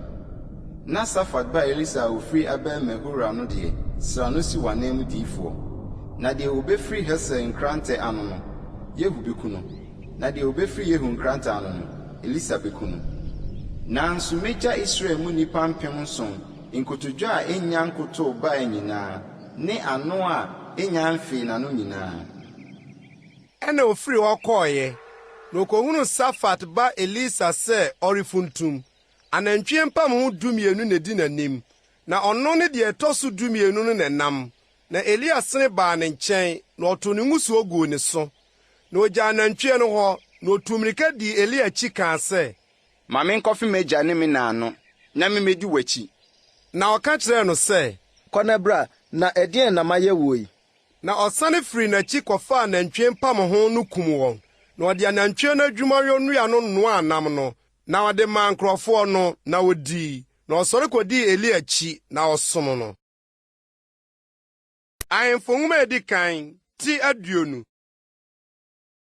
Na Safat ba Elisa a ɔfiri Abel-Mehora no deɛ, sra no si w'ananmu diyifoɔ. Na deɛ ɔbɛfiri Hasael nkrantɛ ano no, Yehu bɛku no, na deɛ ɔbɛfiri Yehu nkrantɛ ano no, Elisa bɛku no. Nanso mɛgya Israel mu nnipa 7000, nkotodwe a ɛnnya nkotoo Baal nyinaa, ne ano a ɛnnya mfee n'ano nyinaa. Ɛnna ɔfirii hɔ kɔeɛ, na ɔkɔhunuu Safat ba Elisa sɛ ɔrefuntum. Anantwie mpamho dumienu na ɛdi n'anim, na ɔno ne deɛ ɛtɔ so dumienu no na ɛnam. Na Elia sene baa ne nkyɛn, na ɔtoo ne ngusoɔ guu ne so. Na ɔgyaa anantwie no hɔ, na ɔtuu mmirika dii Elia akyi kaa sɛ. Ma menkɔfe m'agya ne me na ano, na mimmedi w'akyi. Na ɔka kyerɛɛ no sɛ. Kɔ na bra, na ɛdeɛn na mayɛ woɔ yi? Na ɔsane firii n'akyi kɔfaa anantwie mpamho no kum wɔn, na ɔde anantwie no adwumayɔ nnua no noaa nam no, na ɔde maa nkurɔfoɔ no, na wɔdii. Na ɔsɔre kɔdii Elia akyi, na ɔsom no. Ahemfo Nwoma a Edi Kan, ti 20.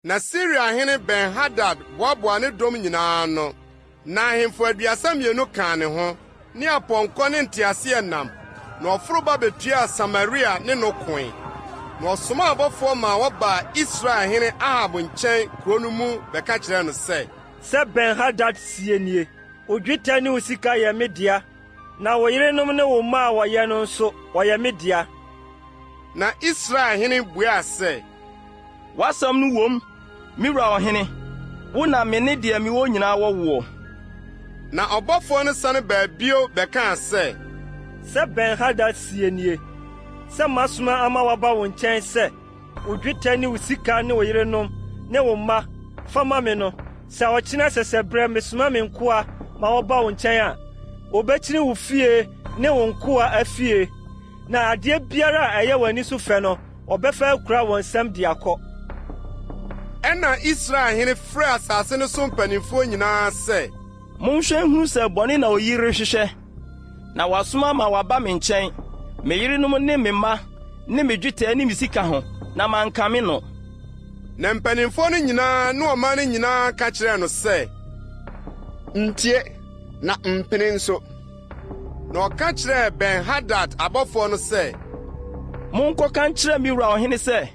Na Siria hene Ben-Hadad boaboaa ne dɔm nyinaa ano, na ahemfo 32 kaa ne ho, ne apɔnkɔ ne nteaseɛnam, na ɔforo ba betuaa Samaria ne no koe. Na ɔsomaa abɔfoɔ maa wɔbaa Israel hene Ahab nkyɛn kurow no mu bɛka kyerɛɛ no sɛ. Sɛ Ben-Hadad seɛ nie, Wo dwetɛ ne wo sika yɛ me dea, na wo yerenom ne wo mma a wɔyɛ no nso, wɔyɛ me dea. Na Israel hene buaa sɛ. W'asɛm no wom, me wura ɔhene, wo na me ne deɛ mewɔ nyinaa wɔ woɔ. Na ɔbɔfoɔ no sane baa bio bɛkaa sɛ. Sɛ Ben-Hadad seɛ nie, sɛ masoma ama wɔaba wo nkyɛn sɛ, Wo dwetɛ ne wo sika ne wo yerenom ne wo mma, fa ma me no, sɛ ɔkyena sɛsɛberɛ mesoma me nkoa ma wɔba wo nkyɛn a, wɔbɛkyini wo fie ne wo nkoa afie, na adeɛ biara a ɛyɛ w'ani so fɛ no, wɔbɛfa akura wɔn nsam de akɔ. Ɛnna Israel hene frɛɛ asase no so mpanimfoɔ nyinaa sɛ. Monhwɛ nhunu sɛ bɔne na oyi rehwehwɛ, na wasoma ma wɔaba me nkyɛn, me yerenom ne me mma ne me dwetɛ ne me sika ho, na mankame no. Na mpanimfoɔ no nyinaa ne ɔman no nyinaa ka kyerɛɛ no sɛ. Ntie, na mpene nso. Na ɔka kyerɛɛ Ben-Hadad abɔfoɔ no sɛ. Monkɔka nkyerɛ me wura ɔhene sɛ,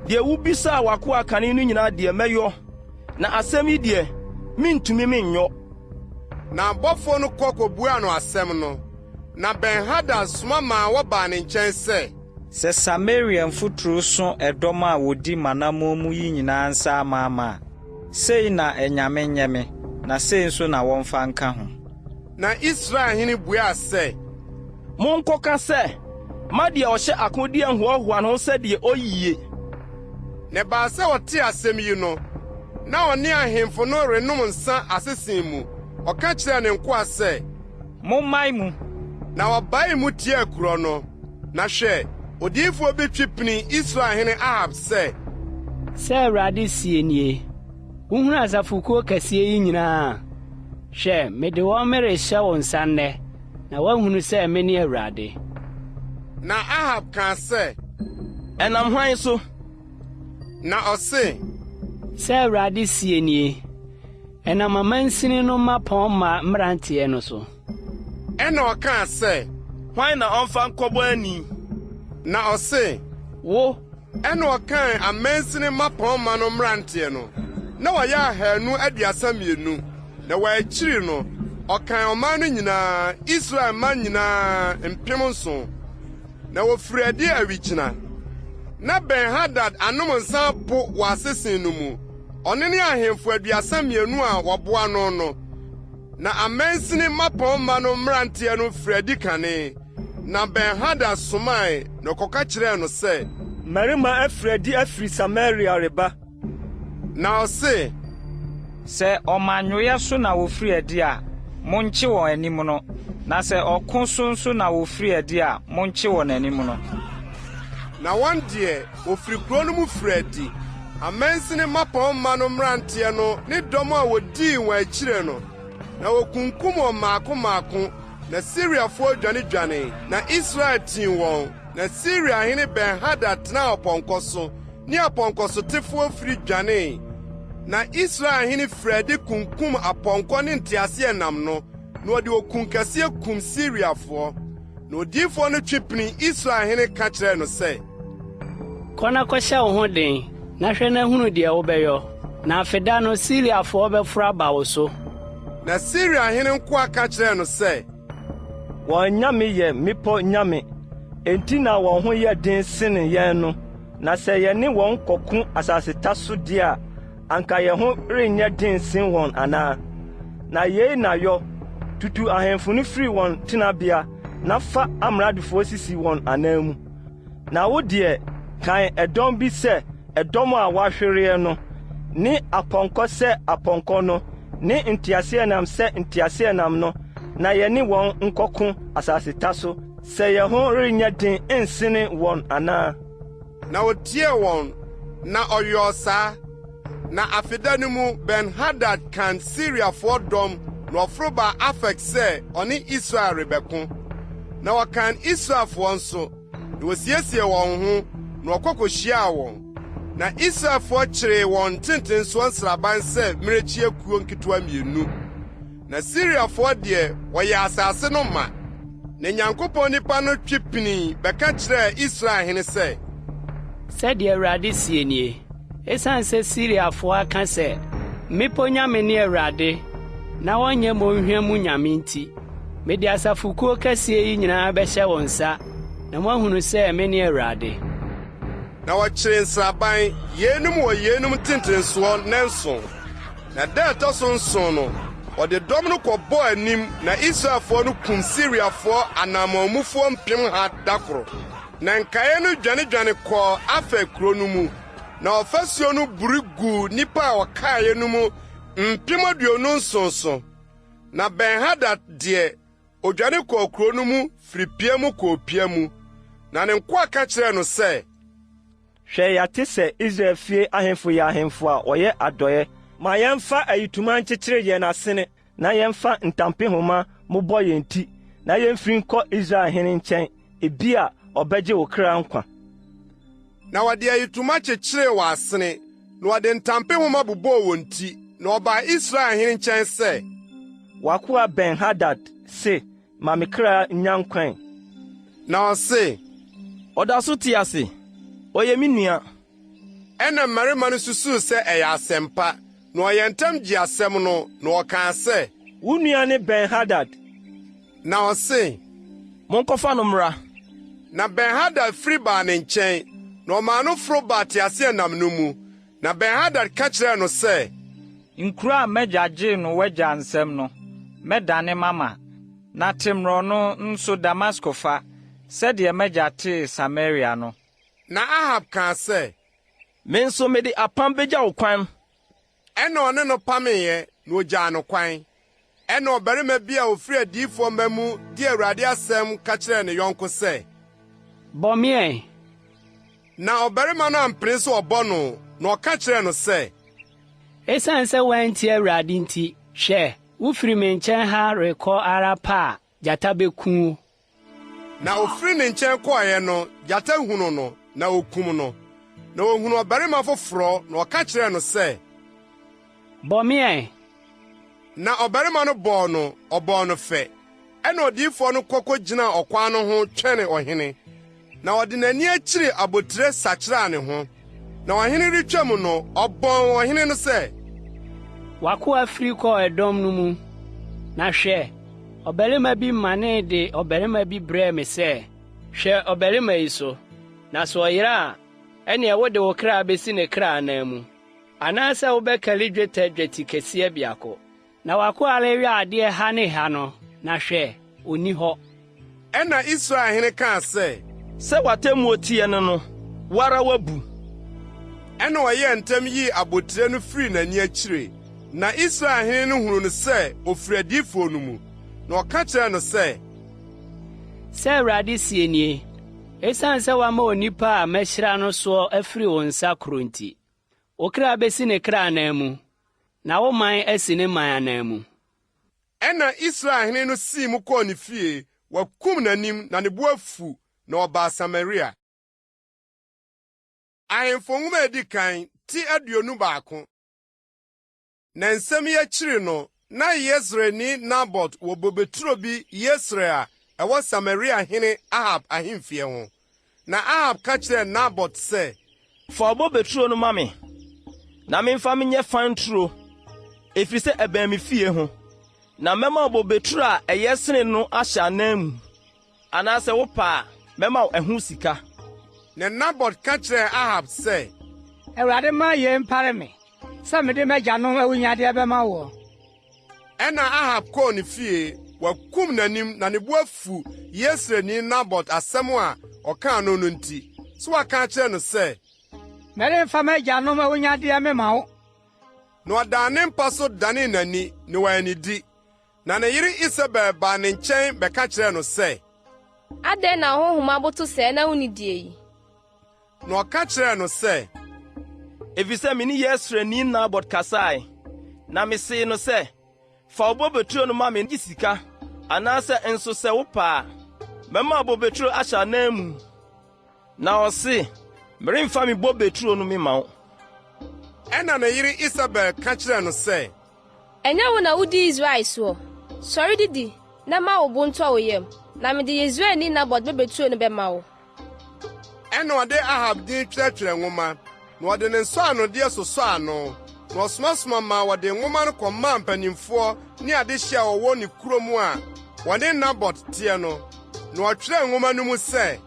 'Deɛ wobisaa w'akoa kane no nyinaa deɛ, mɛyɔ, na asɛm yi deɛ, merentumi menyɔ. Na abɔfoɔ no kɔ kɔbuaa no asɛm no. Na Ben-Hadad soma maa wɔbaa ne nkyɛn sɛ. Sɛ Samaria mfuturu so ɛdɔm a wɔdi m'anammɔn mu yi nyinaa nsa amaama a, sei na anyame nyɛ me, na sei nso na wɔmfa nka ho. Na Israel hene buaa sɛ. Monkɔka sɛ, 'Mma deɛ ɔhyɛ akodeɛ nhoahoa ne ho sɛ deɛ ɔyie. Na ɛbaa sɛ ɔtee asɛm yi no, na ɔne ahemfo no renom nsã asese mu, ɔka kyerɛɛ ne nkoa sɛ. Mommae mu! Na wɔbaee mu tiaa kurow no. Na hwɛ, odiyifoɔ bi twe pinii Israel hene Ahab sɛ. Sɛ Awurade seɛ nie, Wohunu asafokuo kɛseɛ yi nyinaa a? Hwɛ, mede wɔn merehyɛ wo nsa nnɛ, na woahunu sɛ mene Awurade. Na Ahab kaa sɛ. Ɛnam hwan so? Na ɔse. Sɛ Awurade seɛ nie, Ɛnam amansini no mmapɔmma mmeranteɛ no so. Ɛnna ɔkaa sɛ. Hwan na ɔmfa nkɔbɔ ani? Na ɔse. Wo. Ɛnna ɔkan amansini mmapɔmma no mmeranteɛ no, na wɔyɛ 232. Na wɔn akyiri no, ɔkan ɔman no nyinaa, Israel mma nyinaa, 7,000. Na wɔfirii adi awigyina. Na Ben-Hadad anom nsa abo wɔ asese no mu, ɔno ne ahemfo 32 a wɔboa no no. Na amansini mmapɔmma no mmeranteɛ no firii adi kane. Na Ben-Hadad somae, na ɔkɔka kyerɛɛ no sɛ. Mmarima afiri adi afiri Samaria reba. Na ɔse. Sɛ ɔmannwoeɛ so na wɔfiri adi a, monkye wɔn animono, na sɛ ɔko so nso na wɔfiri adi a, monkye wɔn animono. Na wɔn deɛ, wɔfiri kuro no mu firii adi, amansini mmapɔmma no mmeranteɛ no ne dɔm a wɔdii wɔn akyire no, na wɔkunkum wɔn mmaako mmaako, na Siriafoɔ dwanedwanee, na Israel tii wɔn. Na Siriahene Ben-Hadad tenaa ɔpɔnkɔ so, ne apɔnkɔsotefoɔ firi dwanee. Na Israel hene firii adi kunkum apɔnkɔ ne nteaseɛnam no. Na ɔde okunkɛseɛ kum Siriafoɔ. Na odiyifoɔ no twe pinii Israel hene ka kyerɛɛ no sɛ. Kɔ na kɔhyɛ wo ho den, na hwɛ na hunu deɛ wobɛyɔ, na afeda no Siriafoɔ bɛforo aba wo so. Na Siria hene nkoa ka kyerɛɛ no sɛ. Wɔn anyame yɛ mmepɔ nyame, enti na wɔn ho yɛ den sene yɛn no, na sɛ yɛne wɔn kɔko asaseta so deɛ a, anka yɛn ho renyɛ den nsen wɔn anaa? Na yei na yɔ, tutu ahemfo no firi wɔn tenabea na fa amradofoɔ sisi wɔn ananmu. Na wo deɛ, kan ɛdɔm bi sɛ ɛdɔm a wɔahwereɛ no, ne apɔnkɔ sɛ apɔnkɔ no, ne nteaseɛnam sɛ nteaseɛnam no, na yɛne wɔn nkɔko asaseta so, sɛ yɛn ho renyɛ den nsene wɔn anaa. Na otiee wɔn, na ɔyɔɔ saa. Na afeda no mu Ben-Hadad kan Siriafoɔ dɔm na ɔforo baa Afek sɛ ɔne Israel rebɛko. Na wɔkan Israelfoɔ nso, na wosiesiee wɔn ho, na wɔkɔ kohyiaa wɔn. Na Israelfoɔ kyeree wɔn ntentensoɔ nsraban sɛ mmirekyie akuo nketewa mmienu. Na Siriafoɔ deɛ, wɔyɛɛ asase no ma. Na Nyankopɔn nipa no twe pinii bɛka kyerɛɛ Israel hene sɛ. Sɛdeɛ Awurade seɛ nie, Esiane sɛ Siriafoɔ aka sɛ, 'Mmepɔ nyame ne Awurade, na wɔnyɛ mmɔnhwa mu nyame nti, mede asafokuo kɛseɛ yi nyinaa bɛhyɛ wo nsa, na moahunu sɛ mene Awurade. Na wɔkyeree nsraban, yeinom wɔ yeinom ntentensoɔ nnanson. Na da a ɛtɔ so nson no, wɔde dɔm no kɔbɔɔ anim na Israelfoɔ no kum Siriafoɔ anammɔnmufoɔ mpemha da koro. Na nkaeɛ no dwanedwane kɔɔ Afek kuro no mu, na ɔfasuo no buri guu nnipa a wɔkaeɛ no mu 27 so. Na Ben-Hadad deɛ, odwane kɔɔ kuro no mu firi pia mu kɔɔ pia mu. Na ne nkoa ka kyerɛɛ no sɛ, Hwɛ, yɛate sɛ Israel fie ahemfo yɛ ahemfo a wɔyɛ adɔe. Ma yɛmfa ayitoma nkyekyere yɛn asene na yɛmfa ntampehoma mmobɔ yɛn ti na yemfiri nkɔ Israel hene nkyɛn, ebia ɔbɛgye wo kra nkwa. Na wɔde ayitoma kyekyeree wɔn asene, na wɔde ntampehoma bobɔɔ wɔn ti, na wɔbaa Israel hene nkyɛn sɛ. W'akoa Ben-Hadad se, Ma me kra nnya nkwa ɛ. Na ɔse. Ɔda so te ase? Ɔyɛ me nua. Ɛnna mmarima no susuw sɛ ɛyɛ asɛm pa, na wɔyɛɛ ntɛm gyee asɛm no, na wɔkaa sɛ. Wo nua ne Ben-Hadad. Na ɔse. Monkɔfa no mmra. Na Ben-Hadad firi baa ne nkyɛn, na ɔmaa no foro baa teaseɛnam no mu. Na Ben-Hadad ka kyerɛɛ no sɛ. Nkuro a m'agya gyee no w'agya nsam no, mɛdane mama, na te mmorɔno nso Damasko fa, sɛdeɛ m'agya tee Samaria no. Na Ahab kaa sɛ. Me nso mede apam begya wo kwan. Ɛnna ɔne no pameeɛ, na ɔgyaa no kwan. Ɛnna ɔbarima bi a ɔfiri adiyifoɔ mma mu de Awurade asɛm ka kyerɛɛ ne yɔnko sɛ. Bɔ me ɛ! Na ɔbarima no ampene sɛ ɔbɔ no, na ɔka kyerɛɛ no sɛ. Esiane sɛ woantie Awurade nti, hwɛ, wofiri me nkyɛn ha rekɔ ara pɛ a, gyata beku wo. Na ofiri ne nkyɛn kɔeɛ no, gyata hunuu no, na okum no. Na ohunuu ɔbarima foforɔ, na ɔka kyerɛɛ no sɛ. Bɔ me ɛ! Na ɔbarima no bɔɔ no, ɔbɔɔ no fɛ. Ɛnna odiyifoɔ no kɔ kɔgyinaa ɔkwan no ho twɛnee ɔhene. Na ɔde n'ani akyiri abotire sakyeraa ne ho. Na ɔhene retwam no, ɔbɔn ɔhene no sɛ. W'akoa firi kɔɔ ɛdɔm no mu, na hwɛ, ɔbarima bi manee de ɔbarima bi brɛɛ me sɛ, 'Hwɛ ɔbarima yi so, na sɛ ɔyera a, ɛnneɛ wode wo kra besi ne kra ananmu, anaasɛ wobɛkari dwetɛ dwetikɛseɛ biako. Na w'akoa reyɛ adeɛ ha ne ha no, na hwɛ, ɔnni hɔ. Ɛnna Israel hene kaa sɛ. Sɛ w'atemmuo teɛ ne no, wo ara woabu. Ɛnna ɔyɛɛ ntɛm yii abotire no firii n'ani akyire. Na Israel hene no hunuu no sɛ ɔfiri adiyifoɔ no mu, na ɔka kyerɛɛ no sɛ. Sɛ Awurade seɛ nie, Esiane sɛ woama onipa a mahyira no soɔ afiri wo nsa korɔ nti, wo kra bɛsi ne kra ananmu, Na wo man asi ne man ananmu. Ɛnna Israel hene no sii mu kɔɔ ne fie, wakum n'anim, na ne bo afu, na ɔbaa Samaria. Ahemfo Nwoma a Edi Kan, ti 21. Na nsɛm yi akyiri no, Na Yesreelni Nabot wɔ bobeturo bi Yesreel a ɛwɔ Samaria hene Ahab ahemfie ho. Na Ahab ka kyerɛɛ Nabot sɛ, Fa wo bobeturo no ma me, na memfa menyɛ fan turo, ɛfiri sɛ ɛbɛn me fie ho, na mɛma wo bobeturo a ɛyɛ sene no ahyɛ ananmu. Anaasɛ wopɛ a, mɛma wo ɛho sika. Na Nabot ka kyerɛɛ Ahab sɛ. Awurade mma yei mpare me, sɛ mede m'agyanom awunnyadeɛ bɛma woɔ. Ɛnna Ahab kɔɔ ne fie, wakum n'anim na ne bo afu Yesreelni Nabot asɛm a ɔkaa no no nti, sɛ waka akyerɛ no sɛ. Meremfa m'agyanom awunnyadeɛ memma wo. Na ɔdaa ne mpa so danee n'ani, na wannidi. Na ne yere Isebel baa ne nkyɛn bɛka kyerɛɛ no sɛ. Adɛn na wo honhom aboto sɛɛ na wunnidie yi? Na ɔka kyerɛɛ no sɛ. Efisɛ me ne Yesreelni Nabot kasae, na misee no sɛ, 'Fa wo bobeturo no ma me gye sika, anaasɛ nso sɛ wopɛ a, mɛma wo bobeturo ahyɛ ananmu. Na ɔse, 'Meremfa me bobeturo no memma wo. Ɛnna ne yere Isebel ka kyerɛɛ no sɛ. Ɛnyɛ wo na wudi Israel soɔ? Sɔre didi na ma wo bo ntɔ wo yam, na mede Yesreelni Nabot bobeturo no bɛma wo. Ɛnna ɔde Ahab din twerɛtwerɛɛ nwoma, na ɔde ne nsɔanodeɛ sosɔɔ ano, na ɔsomasoma maa wɔde nwoma no kɔmaa mpanimfoɔ ne adehyeɛ a wɔwɔ ne kurom a wɔne Nabot teɛ no. Na ɔtwerɛɛ nwoma no mu sɛ.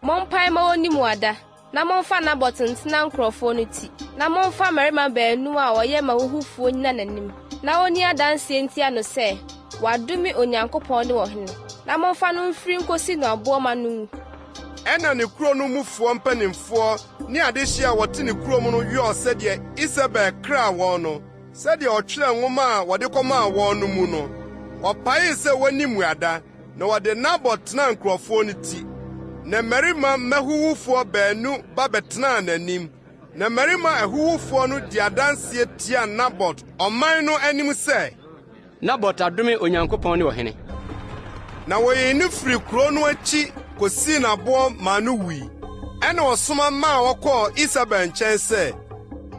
Mompae ma wonni mmuada, na momfa Nabot ntena nkurɔfoɔ no ti, na momfa mmarima baanum a wɔyɛ m'ahuhufoɔ nnyina n'anim, na wɔnni adanseɛ ntia no sɛ wadome Onyankopɔn ne ɔhene, na momfa no mfiri nkɔsi no aboɔ ma no nwu. Ɛnna ne kuro no mufoɔ mpanimfoɔ ne adehyeɛ a wɔte ne kurom no yɔɔ sɛdeɛ Isebel kraa wɔn no, sɛdeɛ ɔtwerɛɛ nwoma a wɔde kɔmaa wɔn no mu no. Wɔpaee sɛ wɔnni mmuada, Na wɔde Nabot tenaa nkurɔfoɔ no ti. Na mmarima mmahuhufoɔ baanu ba bɛtenaa n'anim. Na mmarima ahuhufoɔ no dii adanseɛ tiaa Nabot ɔman no anim sɛ. Nabot adome Onyankopɔn ne ɔhene. Na wɔyii no firii kuro no akyi kɔsii no aboɔ maa no wui. Ɛnna wɔsoma maa wɔkɔɔ Isebel nkyɛn sɛ.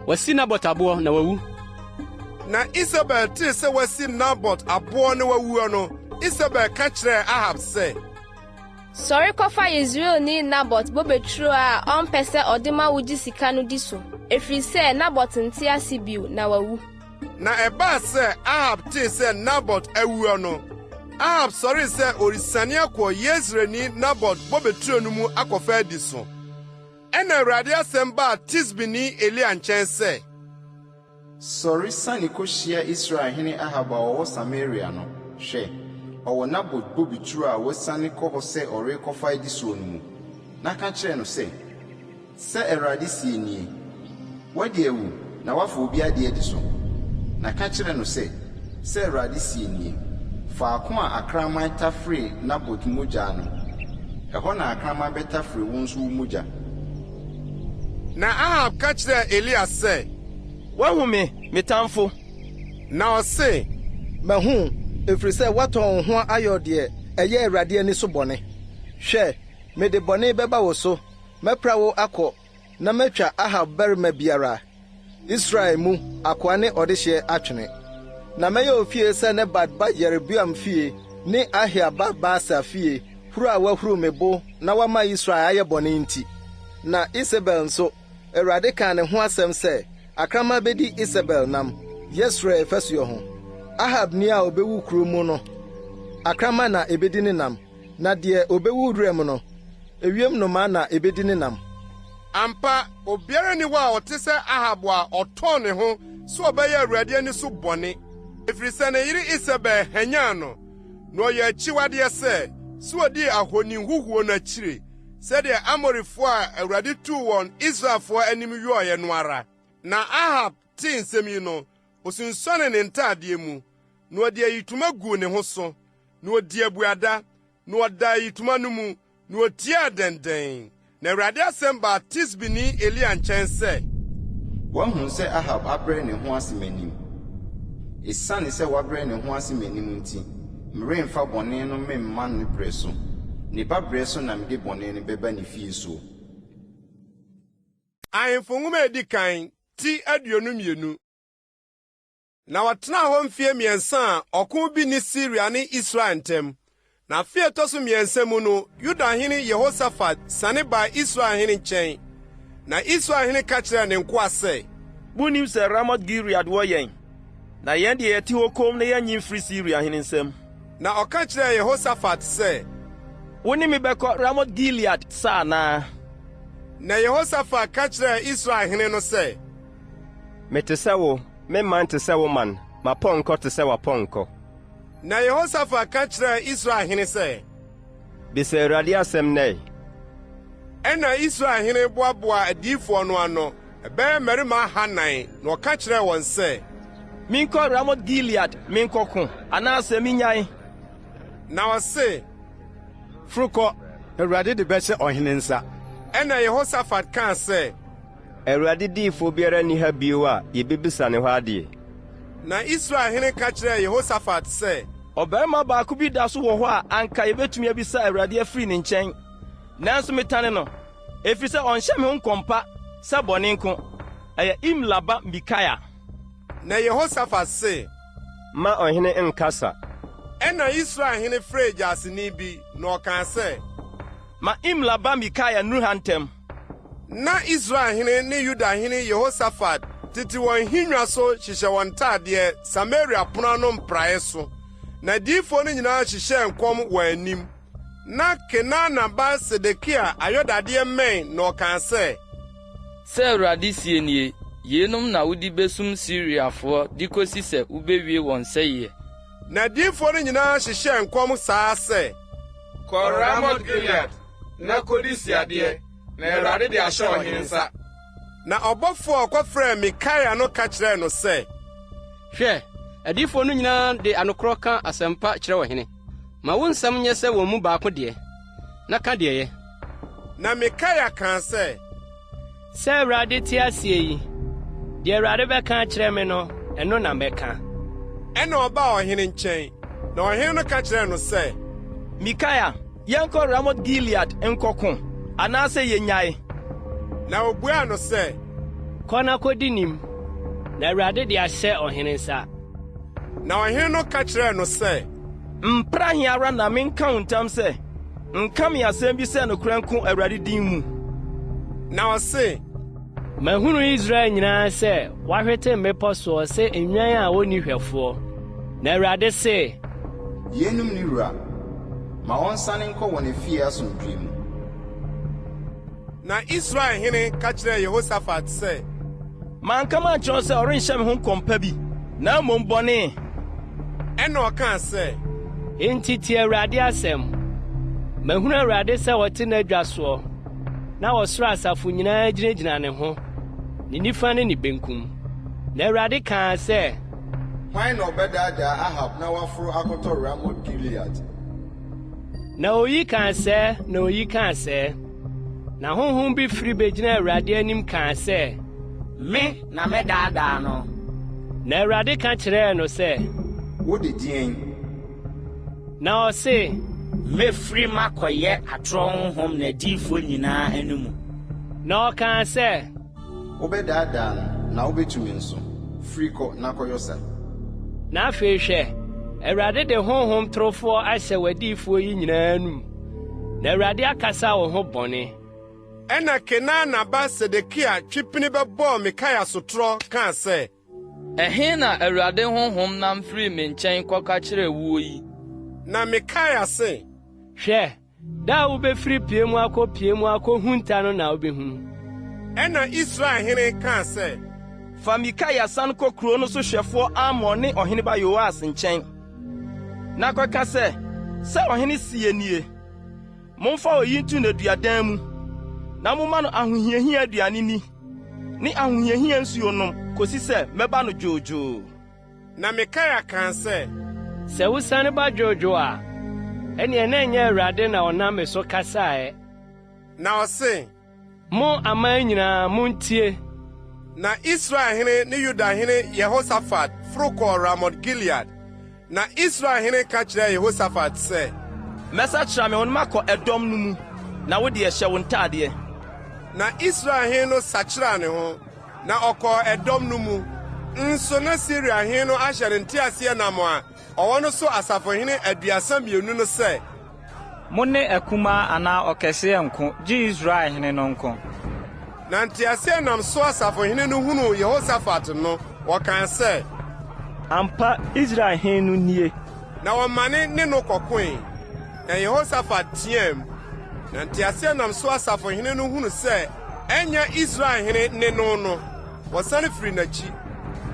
Wɔasi Nabot aboɔ, na wawu. Na Isebel tee sɛ wɔasi Nabot aboɔ na wawuo no, Isebel ka kyerɛɛ Ahab sɛ. Sɔre kɔfa Yesreelni Nabot bobeturo a ɔmpɛ sɛ ɔde ma wo gye sika no di so, ɛfiri sɛ Nabot nte ase bio, na wawu. Na ɛbaa sɛ Ahab tee sɛ Nabot awuo no, Ahab sɔree sɛ ɔresiane akɔ Yesreelni Nabot bobeturo no mu akɔfa adi so. Ɛnna Awurade asɛm baa Tisbini Elia nkyɛn sɛ. Sɔre siane kohyia Israel hene Ahab a ɔwɔ Samaria no. Hwɛ, ɔwɔ Nabot bobeturo a wasiane kɔ hɔ sɛ ɔrekɔfa adi soɔ no mu. Na ka kyerɛ no sɛ, 'Sɛ Awurade seɛ nie, Woadi awu na woafa obi adeɛ adi so. Na ka kyerɛ no sɛ, 'Sɛ Awurade seɛ nie, Faako a akraman tafere Nabot mogya no, ɛhɔ na akraman bɛtafere wo nso wo mogya. Na Ahab ka kyerɛɛ Elia sɛ, Woahu me, me tamfo? Na ɔse, Mahu wo, ɛfiri sɛ woatɔn wo ho ayɔ deɛ ɛyɛ Awurade ani so bɔne. Hwɛ, mede bɔne bɛba wo so, mɛpra wo akɔ na matwa Ahab barima biara, Israel mu, akoa ne ɔdehyeɛ atwene. Na mɛyɛ wo fie sɛ Nebat ba Yeroboam fie ne Ahia ba Baasa fie, huru a wɔahuru me bo na wɔama Israel ayɛ bɔne nti. Na Isebel nso, Awurade kaa ne ho asɛm sɛ, Akraman bedi Isebel nam, Yesreel fasuo ho. Ahabni a obewu kurow mu no, akraman na ebedi ne nam, na deɛ obewu wuram no, ewiem nnomaa na ebedi ne nam. Ampa, obiara nni hɔ a ɔte sɛ Ahab a ɔtɔn ne ho sɛ ɔbɛyɛ Awurade ani so bɔne, ɛfiri sɛ ne yere Isebel hwanyan no, na ɔyɛɛ akyiwadeɛ sɛ, sɛ ɔdii ahoni huhuo no akyire, sɛdeɛ Amorifoɔ a Awurade tuu wɔn Israelfoɔ anim yɔeɛ no ara. Na Ahab tee nsɛm yi no, osunsuanee ne ntadeɛ mu, na ɔde ayitoma guu ne ho so, na ɔdii abuada, na ɔdaa ayitoma no mu, na otiaa dɛndɛn. Na Awurade asɛm baa Tisbini Elia nkyɛn sɛ. Woahunu sɛ Ahab abrɛ ne ho ase m'anim? Esiane sɛ wabrɛ ne ho ase m'anim nti, meremfa bɔne no memma ne berɛ so. Ne ba berɛ so na mede bɔne no bɛba ne fie soɔ. Ahemfo Nwoma a Edi Kan, ti 22. Na wɔtenaa hɔ mfeɛ mmiɛnsa a ɔko bi nni Siria ne Israel ntam. Na afe a ɛtɔ so mmiɛnsa mu no, Yuda hene Yehosafat siane baa Israel hene nkyɛn. Na Israel hene ka kyerɛɛ ne nkoa sɛ. Munnim sɛ Ramot-Gilead wɔ yɛn, na yɛn deɛ yɛte hɔ komm na yɛnnye mfiri Siria hene nsam? Na ɔka kyerɛɛ Yehosafat sɛ. Wo ne me bɛkɔ Ramot-Gilead sa anaa? Na Yehosafat ka kyerɛɛ Israel hene no sɛ. Mete sɛ wo, me man te sɛ wo man, m'apɔnkɔ te sɛ w'apɔnkɔ. Na Yehosafat ka kyerɛɛ Israel hene sɛ. Bisa Awurade asɛm nnɛ ɛ. Ɛnna Israel hene boaboaa adiyifoɔ no ano, ɛbɛyɛ mmarima ahannan, na ɔka kyerɛɛ wɔn sɛ. Menkɔ Ramot-Gilead menkɔko, anaasɛ minnyae? Na ɔse. Foro kɔ, na Awurade de bɛhyɛ ɔhene nsa. Ɛnna Yehosafat kaa sɛ. Awurade diyifoɔ biara nni ha bio a yɛbɛbisa ne hɔ adeɛ? Na Israel hene ka kyerɛɛ Yehosafat sɛ. Ɔbarima baako bi da so wɔ hɔ a anka yebetumi abisa Awurade afiri ne nkyɛn, nanso metane no, efisɛ ɔnhyɛ me ho nkɔm pa sɛ bɔne nko. Ɛyɛ Imla ba Mikaia. Na Yehosafat se. Mma ɔhene nnkasa. Ɛnna Israel hene frɛɛ gyaseni bi, na ɔkaa sɛ. Ma Imla ba Mikaia nnuru ha ntɛm. Ná Israel hene ne Yuda hene Yehosafat tete wɔn nhennwa so hyehyɛ wɔn ntadeɛ Samaria pono ano mpraeɛ so, na adiyifoɔ no nyinaa hyehyɛɛ nkɔm wɔn anim. Ná Kenaana ba Sedekia ayɔdadeɛ mmɛn na ɔkaa sɛ. Sɛ Awurade seɛ nie, 'Yeinom na wode bɛsum Siriafoɔ de kɔsi sɛ wobɛwie wɔn sɛeɛ. Na adiyifoɔ no nyinaa hyehyɛɛ nkɔm saa ara sɛ. Kɔ Ramot-Gilead na kodi siadeɛ, na Awurade de ahyɛ ɔhene nsa. Na ɔbɔfoɔ a ɔkɔfrɛɛ Mikaia no ka kyerɛɛ no sɛ. Hwɛ, adiyifoɔ no nyinaa de anokorɔ ka asɛmpa kyerɛ ɔhene. Ma wo nsɛm nyɛ sɛ wɔn mu baako deɛ, na ka deɛ ɛyɛ. Na Mikaia kaa sɛ. Sɛ Awurade te aseɛ yi, deɛ Awurade bɛka akyerɛ me no, ɛno na mɛka. Ɛnna ɔbaa ɔhene nkyɛn, na ɔhene no ka kyerɛɛ no sɛ. Mikaia, yɛnkɔ Ramot-Gilead nkɔko, anaasɛ yennyae? Na obuaa no sɛ. Kɔ na kodi nim, na Awurade de ahyɛ ɔhene nsa. Na ɔhene no ka kyerɛɛ no sɛ. Mpra he ara na menka wo ntam sɛ, nka me asɛm bi sɛ nokorɛ nko Awurade din mu. Na ɔse. Mahunu Israel nyinaa sɛ wɔahwete mmepɔ soɔ sɛ nnwan a wɔnni hwɛfoɔ. Na Awurade se. Yeinom nni wura. Ma wɔnsane nkɔ wɔn afie asomdwoe mu. Na Israel hene ka kyerɛɛ Yehosafat sɛ. Manka mankyerɛ wo sɛ ɔrenhyɛ me ho nkɔm pa bi, na mmom bɔne? Ɛnna ɔkaa sɛ. Enti tie Awurade asɛm. Mahunu Awurade sɛ ɔte n'adwa soɔ, na ɔsoro asafo nyinaa gyinagyina ne ho, ne nifa ne ne benkum. Na Awurade kaa sɛ. Hwan na ɔbɛdaadaa Ahab na waforo akɔtɔ Ramot-Gilead? Na oyi kaa sɛɛ na oyi kaa sɛɛ. Na honhom bi firi begyinaa Awurade anim kaa sɛ. Me na mɛdaadaa no. Na Awurade ka kyerɛɛ no sɛ. Wode deɛn? Na ɔse. Mɛfiri makɔyɛ atorɔ honhom n'adiyifoɔ nyinaa anomu. Na ɔkaa sɛ. Wobɛdaadaa no, na wobɛtumi nso. Firi kɔ na kɔyɔ sa. Na afei hwɛ, Awurade de honhom torofoɔ ahyɛ w'adiyifoɔ yi nyinaa anom, na Awurade akasa wo ho bɔne. Ɛnna Kenaana ba Sedekia twe pini bɛbɔɔ Mikaia sotorɔ kaa sɛ. Ɛhe na Awurade honhom nam firii me nkyɛn kɔka kyerɛɛ woɔ yi? Na Mikaia se. Hwɛ, Da a wubefiri pie mu akɔ pie mu akohunta no na wubehunu. Ɛnna Israel hene kaa sɛ. Fa Mikaia san kɔ kurow no so hwɛfoɔ Amon ne ɔhene ba Yoas nkyɛn, na kɔka sɛ, 'Sɛ ɔhene seɛ nie, Momfa oyi nto nneduadan mu, na momma no ahohiahia aduane nni ne ahohiahia nsuo nnom kosi sɛ mɛba no dwoodwoo. Na Mikaia kaa sɛ. Sɛ wosiane ba dwoodwoo a, ɛnneɛ na ɛnyɛ Awurade na ɔnam me so kasaeɛ. Na ɔse. Mo aman nyinaa, montie! Na Israel hene ne Yuda hene Yehosafat foro kɔɔ Ramot-Gilead. Na Israel hene ka kyerɛɛ Yehosafat sɛ. Mɛsakyera me ho na makɔ ɛdɔm no mu, na wo deɛ, hyɛ wo ntadeɛ. Na Israel hene no sakyeraa ne ho, Na ɔkɔɔ ɛdɔm no mu. Nso na Siria hene no ahyɛ ne nteaseɛnam a ɔwɔ no so asafohene 32 no sɛ, Mo ne akumaa anaa ɔkɛseɛ nnko, gye Israel hene no nko. Na nteaseɛnam so asafohene no hunuu Yehosafat no, wɔkaa sɛ, Ampa, Israel hene no nie! Na wɔmane ne no kɔkoe. Na Yehosafat teɛɛm, na nteaseɛnam so asafohene no hunu sɛ ɛnyɛ Israel hene ne no no, wɔsane firii n'akyi.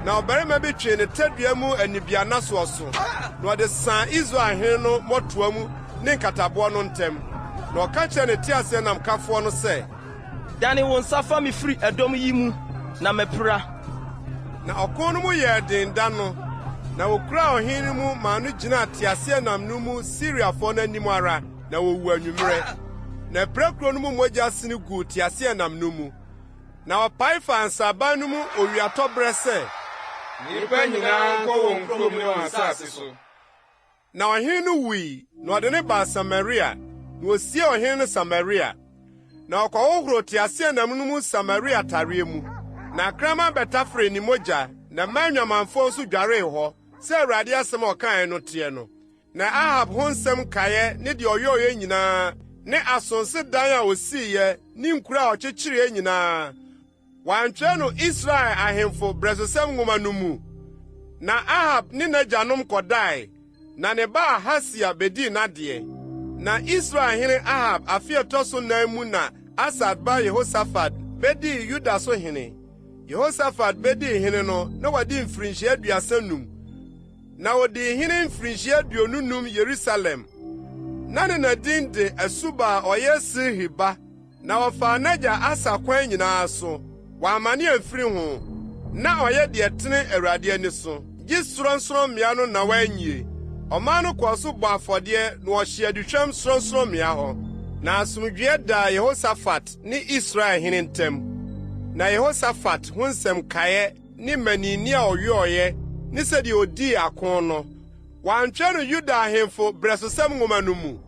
Na ɔbarima bi twee ne tadua mu anibiannasoɔ so, na ɔde saa Israel hene no mmɔtoa mu ne nkataboɔ no ntam. Na ɔka kyerɛɛ ne teaseɛnamkafoɔ no sɛ, Dane wo nsa fa me firi ɛdɔm yi mu, na mapira. Na ɔko no mu yɛɛ den da no, na wokuraa ɔhene no mu maa no gyinaa teaseɛnam no mu Siriafo no anim ara, na owu anwummere. Na apirakuro no mu mogya sene guu teaseɛnam no mu. Na ɔpae faa nsraban no mu owiatɔberɛ sɛ. Nnipa nyinaa nkɔ wɔn kurom ne wɔn asase so. Na ɔhene no wui, na wɔde no baa Samaria, na wosiee ɔhene no Samaria. Na ɔkɔhohoroo teaseɛnam no mu Samaria tareɛ mu. Na akraman bɛtaferee ne mogya, na mmaa nnwamanfoɔ nso dwaree hɔ, sɛ Awurade asɛm a ɔkaeɛ no teɛ no. Na Ahab ho nsɛm nkaeɛ ne deɛ ɔyɔeɛ nyinaa, ne asonse dan a ɔsiiɛ ne nkuro a ɔkyekyereeɛ nyinaa, Wɔantwerɛ no Israel ahemfo berɛsosɛm nwoma no mu? Na Ahab ne n'agyanom kɔdae, na ne ba Ahasia bedii n'adeɛ. Na Israel hene Ahab afe a ɛtɔ so nan mu na Asa ba Yehosafat bedii Yuda so hene. Yehosafat bedii hene no, na wadi mfirinhyia 35, na odii hene mfirinhyia 25 Yerusalem. Na ne na din de Asuba a ɔyɛ Silhi ba. Na ɔfaa n'agya Asa kwan nyinaa so, wammane amfiri ho, na ɔyɛ deɛ ɛtene Awurade ani so, gye sorɔnsorɔmmea no na wanyie. Ɔman no kɔɔ so bɔɔ afɔdeɛ na wɔhyee aduhwam sorɔnsorɔmmea hɔ. Na asomdwoeɛ daa Yehosafat ne Israel hene ntam. Na Yehosafat ho nsɛm nkaeɛ ne mmaninne a ɔyɔeɛ ne sɛdeɛ ɔdii ako no, wɔantwerɛ no Yuda ahemfo berɛsosɛm nwoma no mu?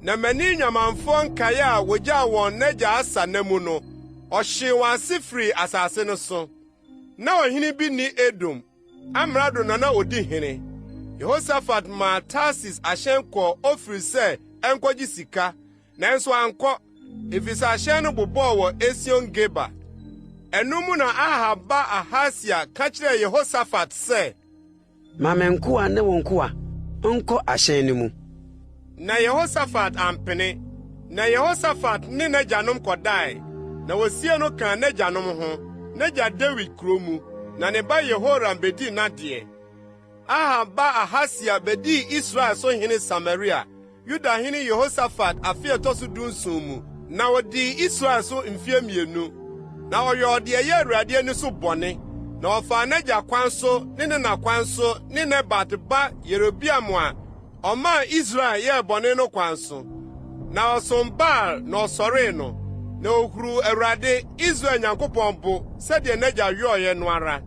Na mmani nnwamanfoɔ nkaeɛ a wɔgyaa wɔn n'agya Asa nna mu no, ɔhyee wɔn ase firii asase no so. Na ɔhene bi nni Edom, amrado na na ɔdi hene. Yehosafat maa Tarsis ahyɛn kɔɔ Ofir sɛ ɛnkɔgye sika, nanso ankɔ, efisɛ ahyɛn no bobɔɔ wɔ Esion-Geber. Ɛno mu na Ahab ba Ahasia ka kyerɛɛ Yehosafat sɛ, Ma me nkoa ne wo nkoa nkɔ ahyɛn no mu. Na Yehosafat ampene. Na Yehosafat ne n'agyanom kɔdae, na wosiee no kaa n'agyanom ho, n'agya Dawid kurow mu, na ne ba Yehoram bedii n'adeɛ. Ahab ba Ahasia bedii Israel so hene Samaria, Yuda hene Yehosafat afe a ɛtɔ so dunson mu, na odii Israel so mfe mmienu. Na ɔyɔɔ deɛ ɛyɛ Awurade ani so bɔne, na ɔfaa n'agya kwan so ne ne na kwan so ne Nebat ba Yerobeam a ɔmaa Israel yɛɛ bɔne no kwan so. Na ɔsom Baal na ɔsɔree no, na ohuruu Awurade, Israel Nyankopɔn bo sɛdeɛ n'agya yɔeɛ no ara.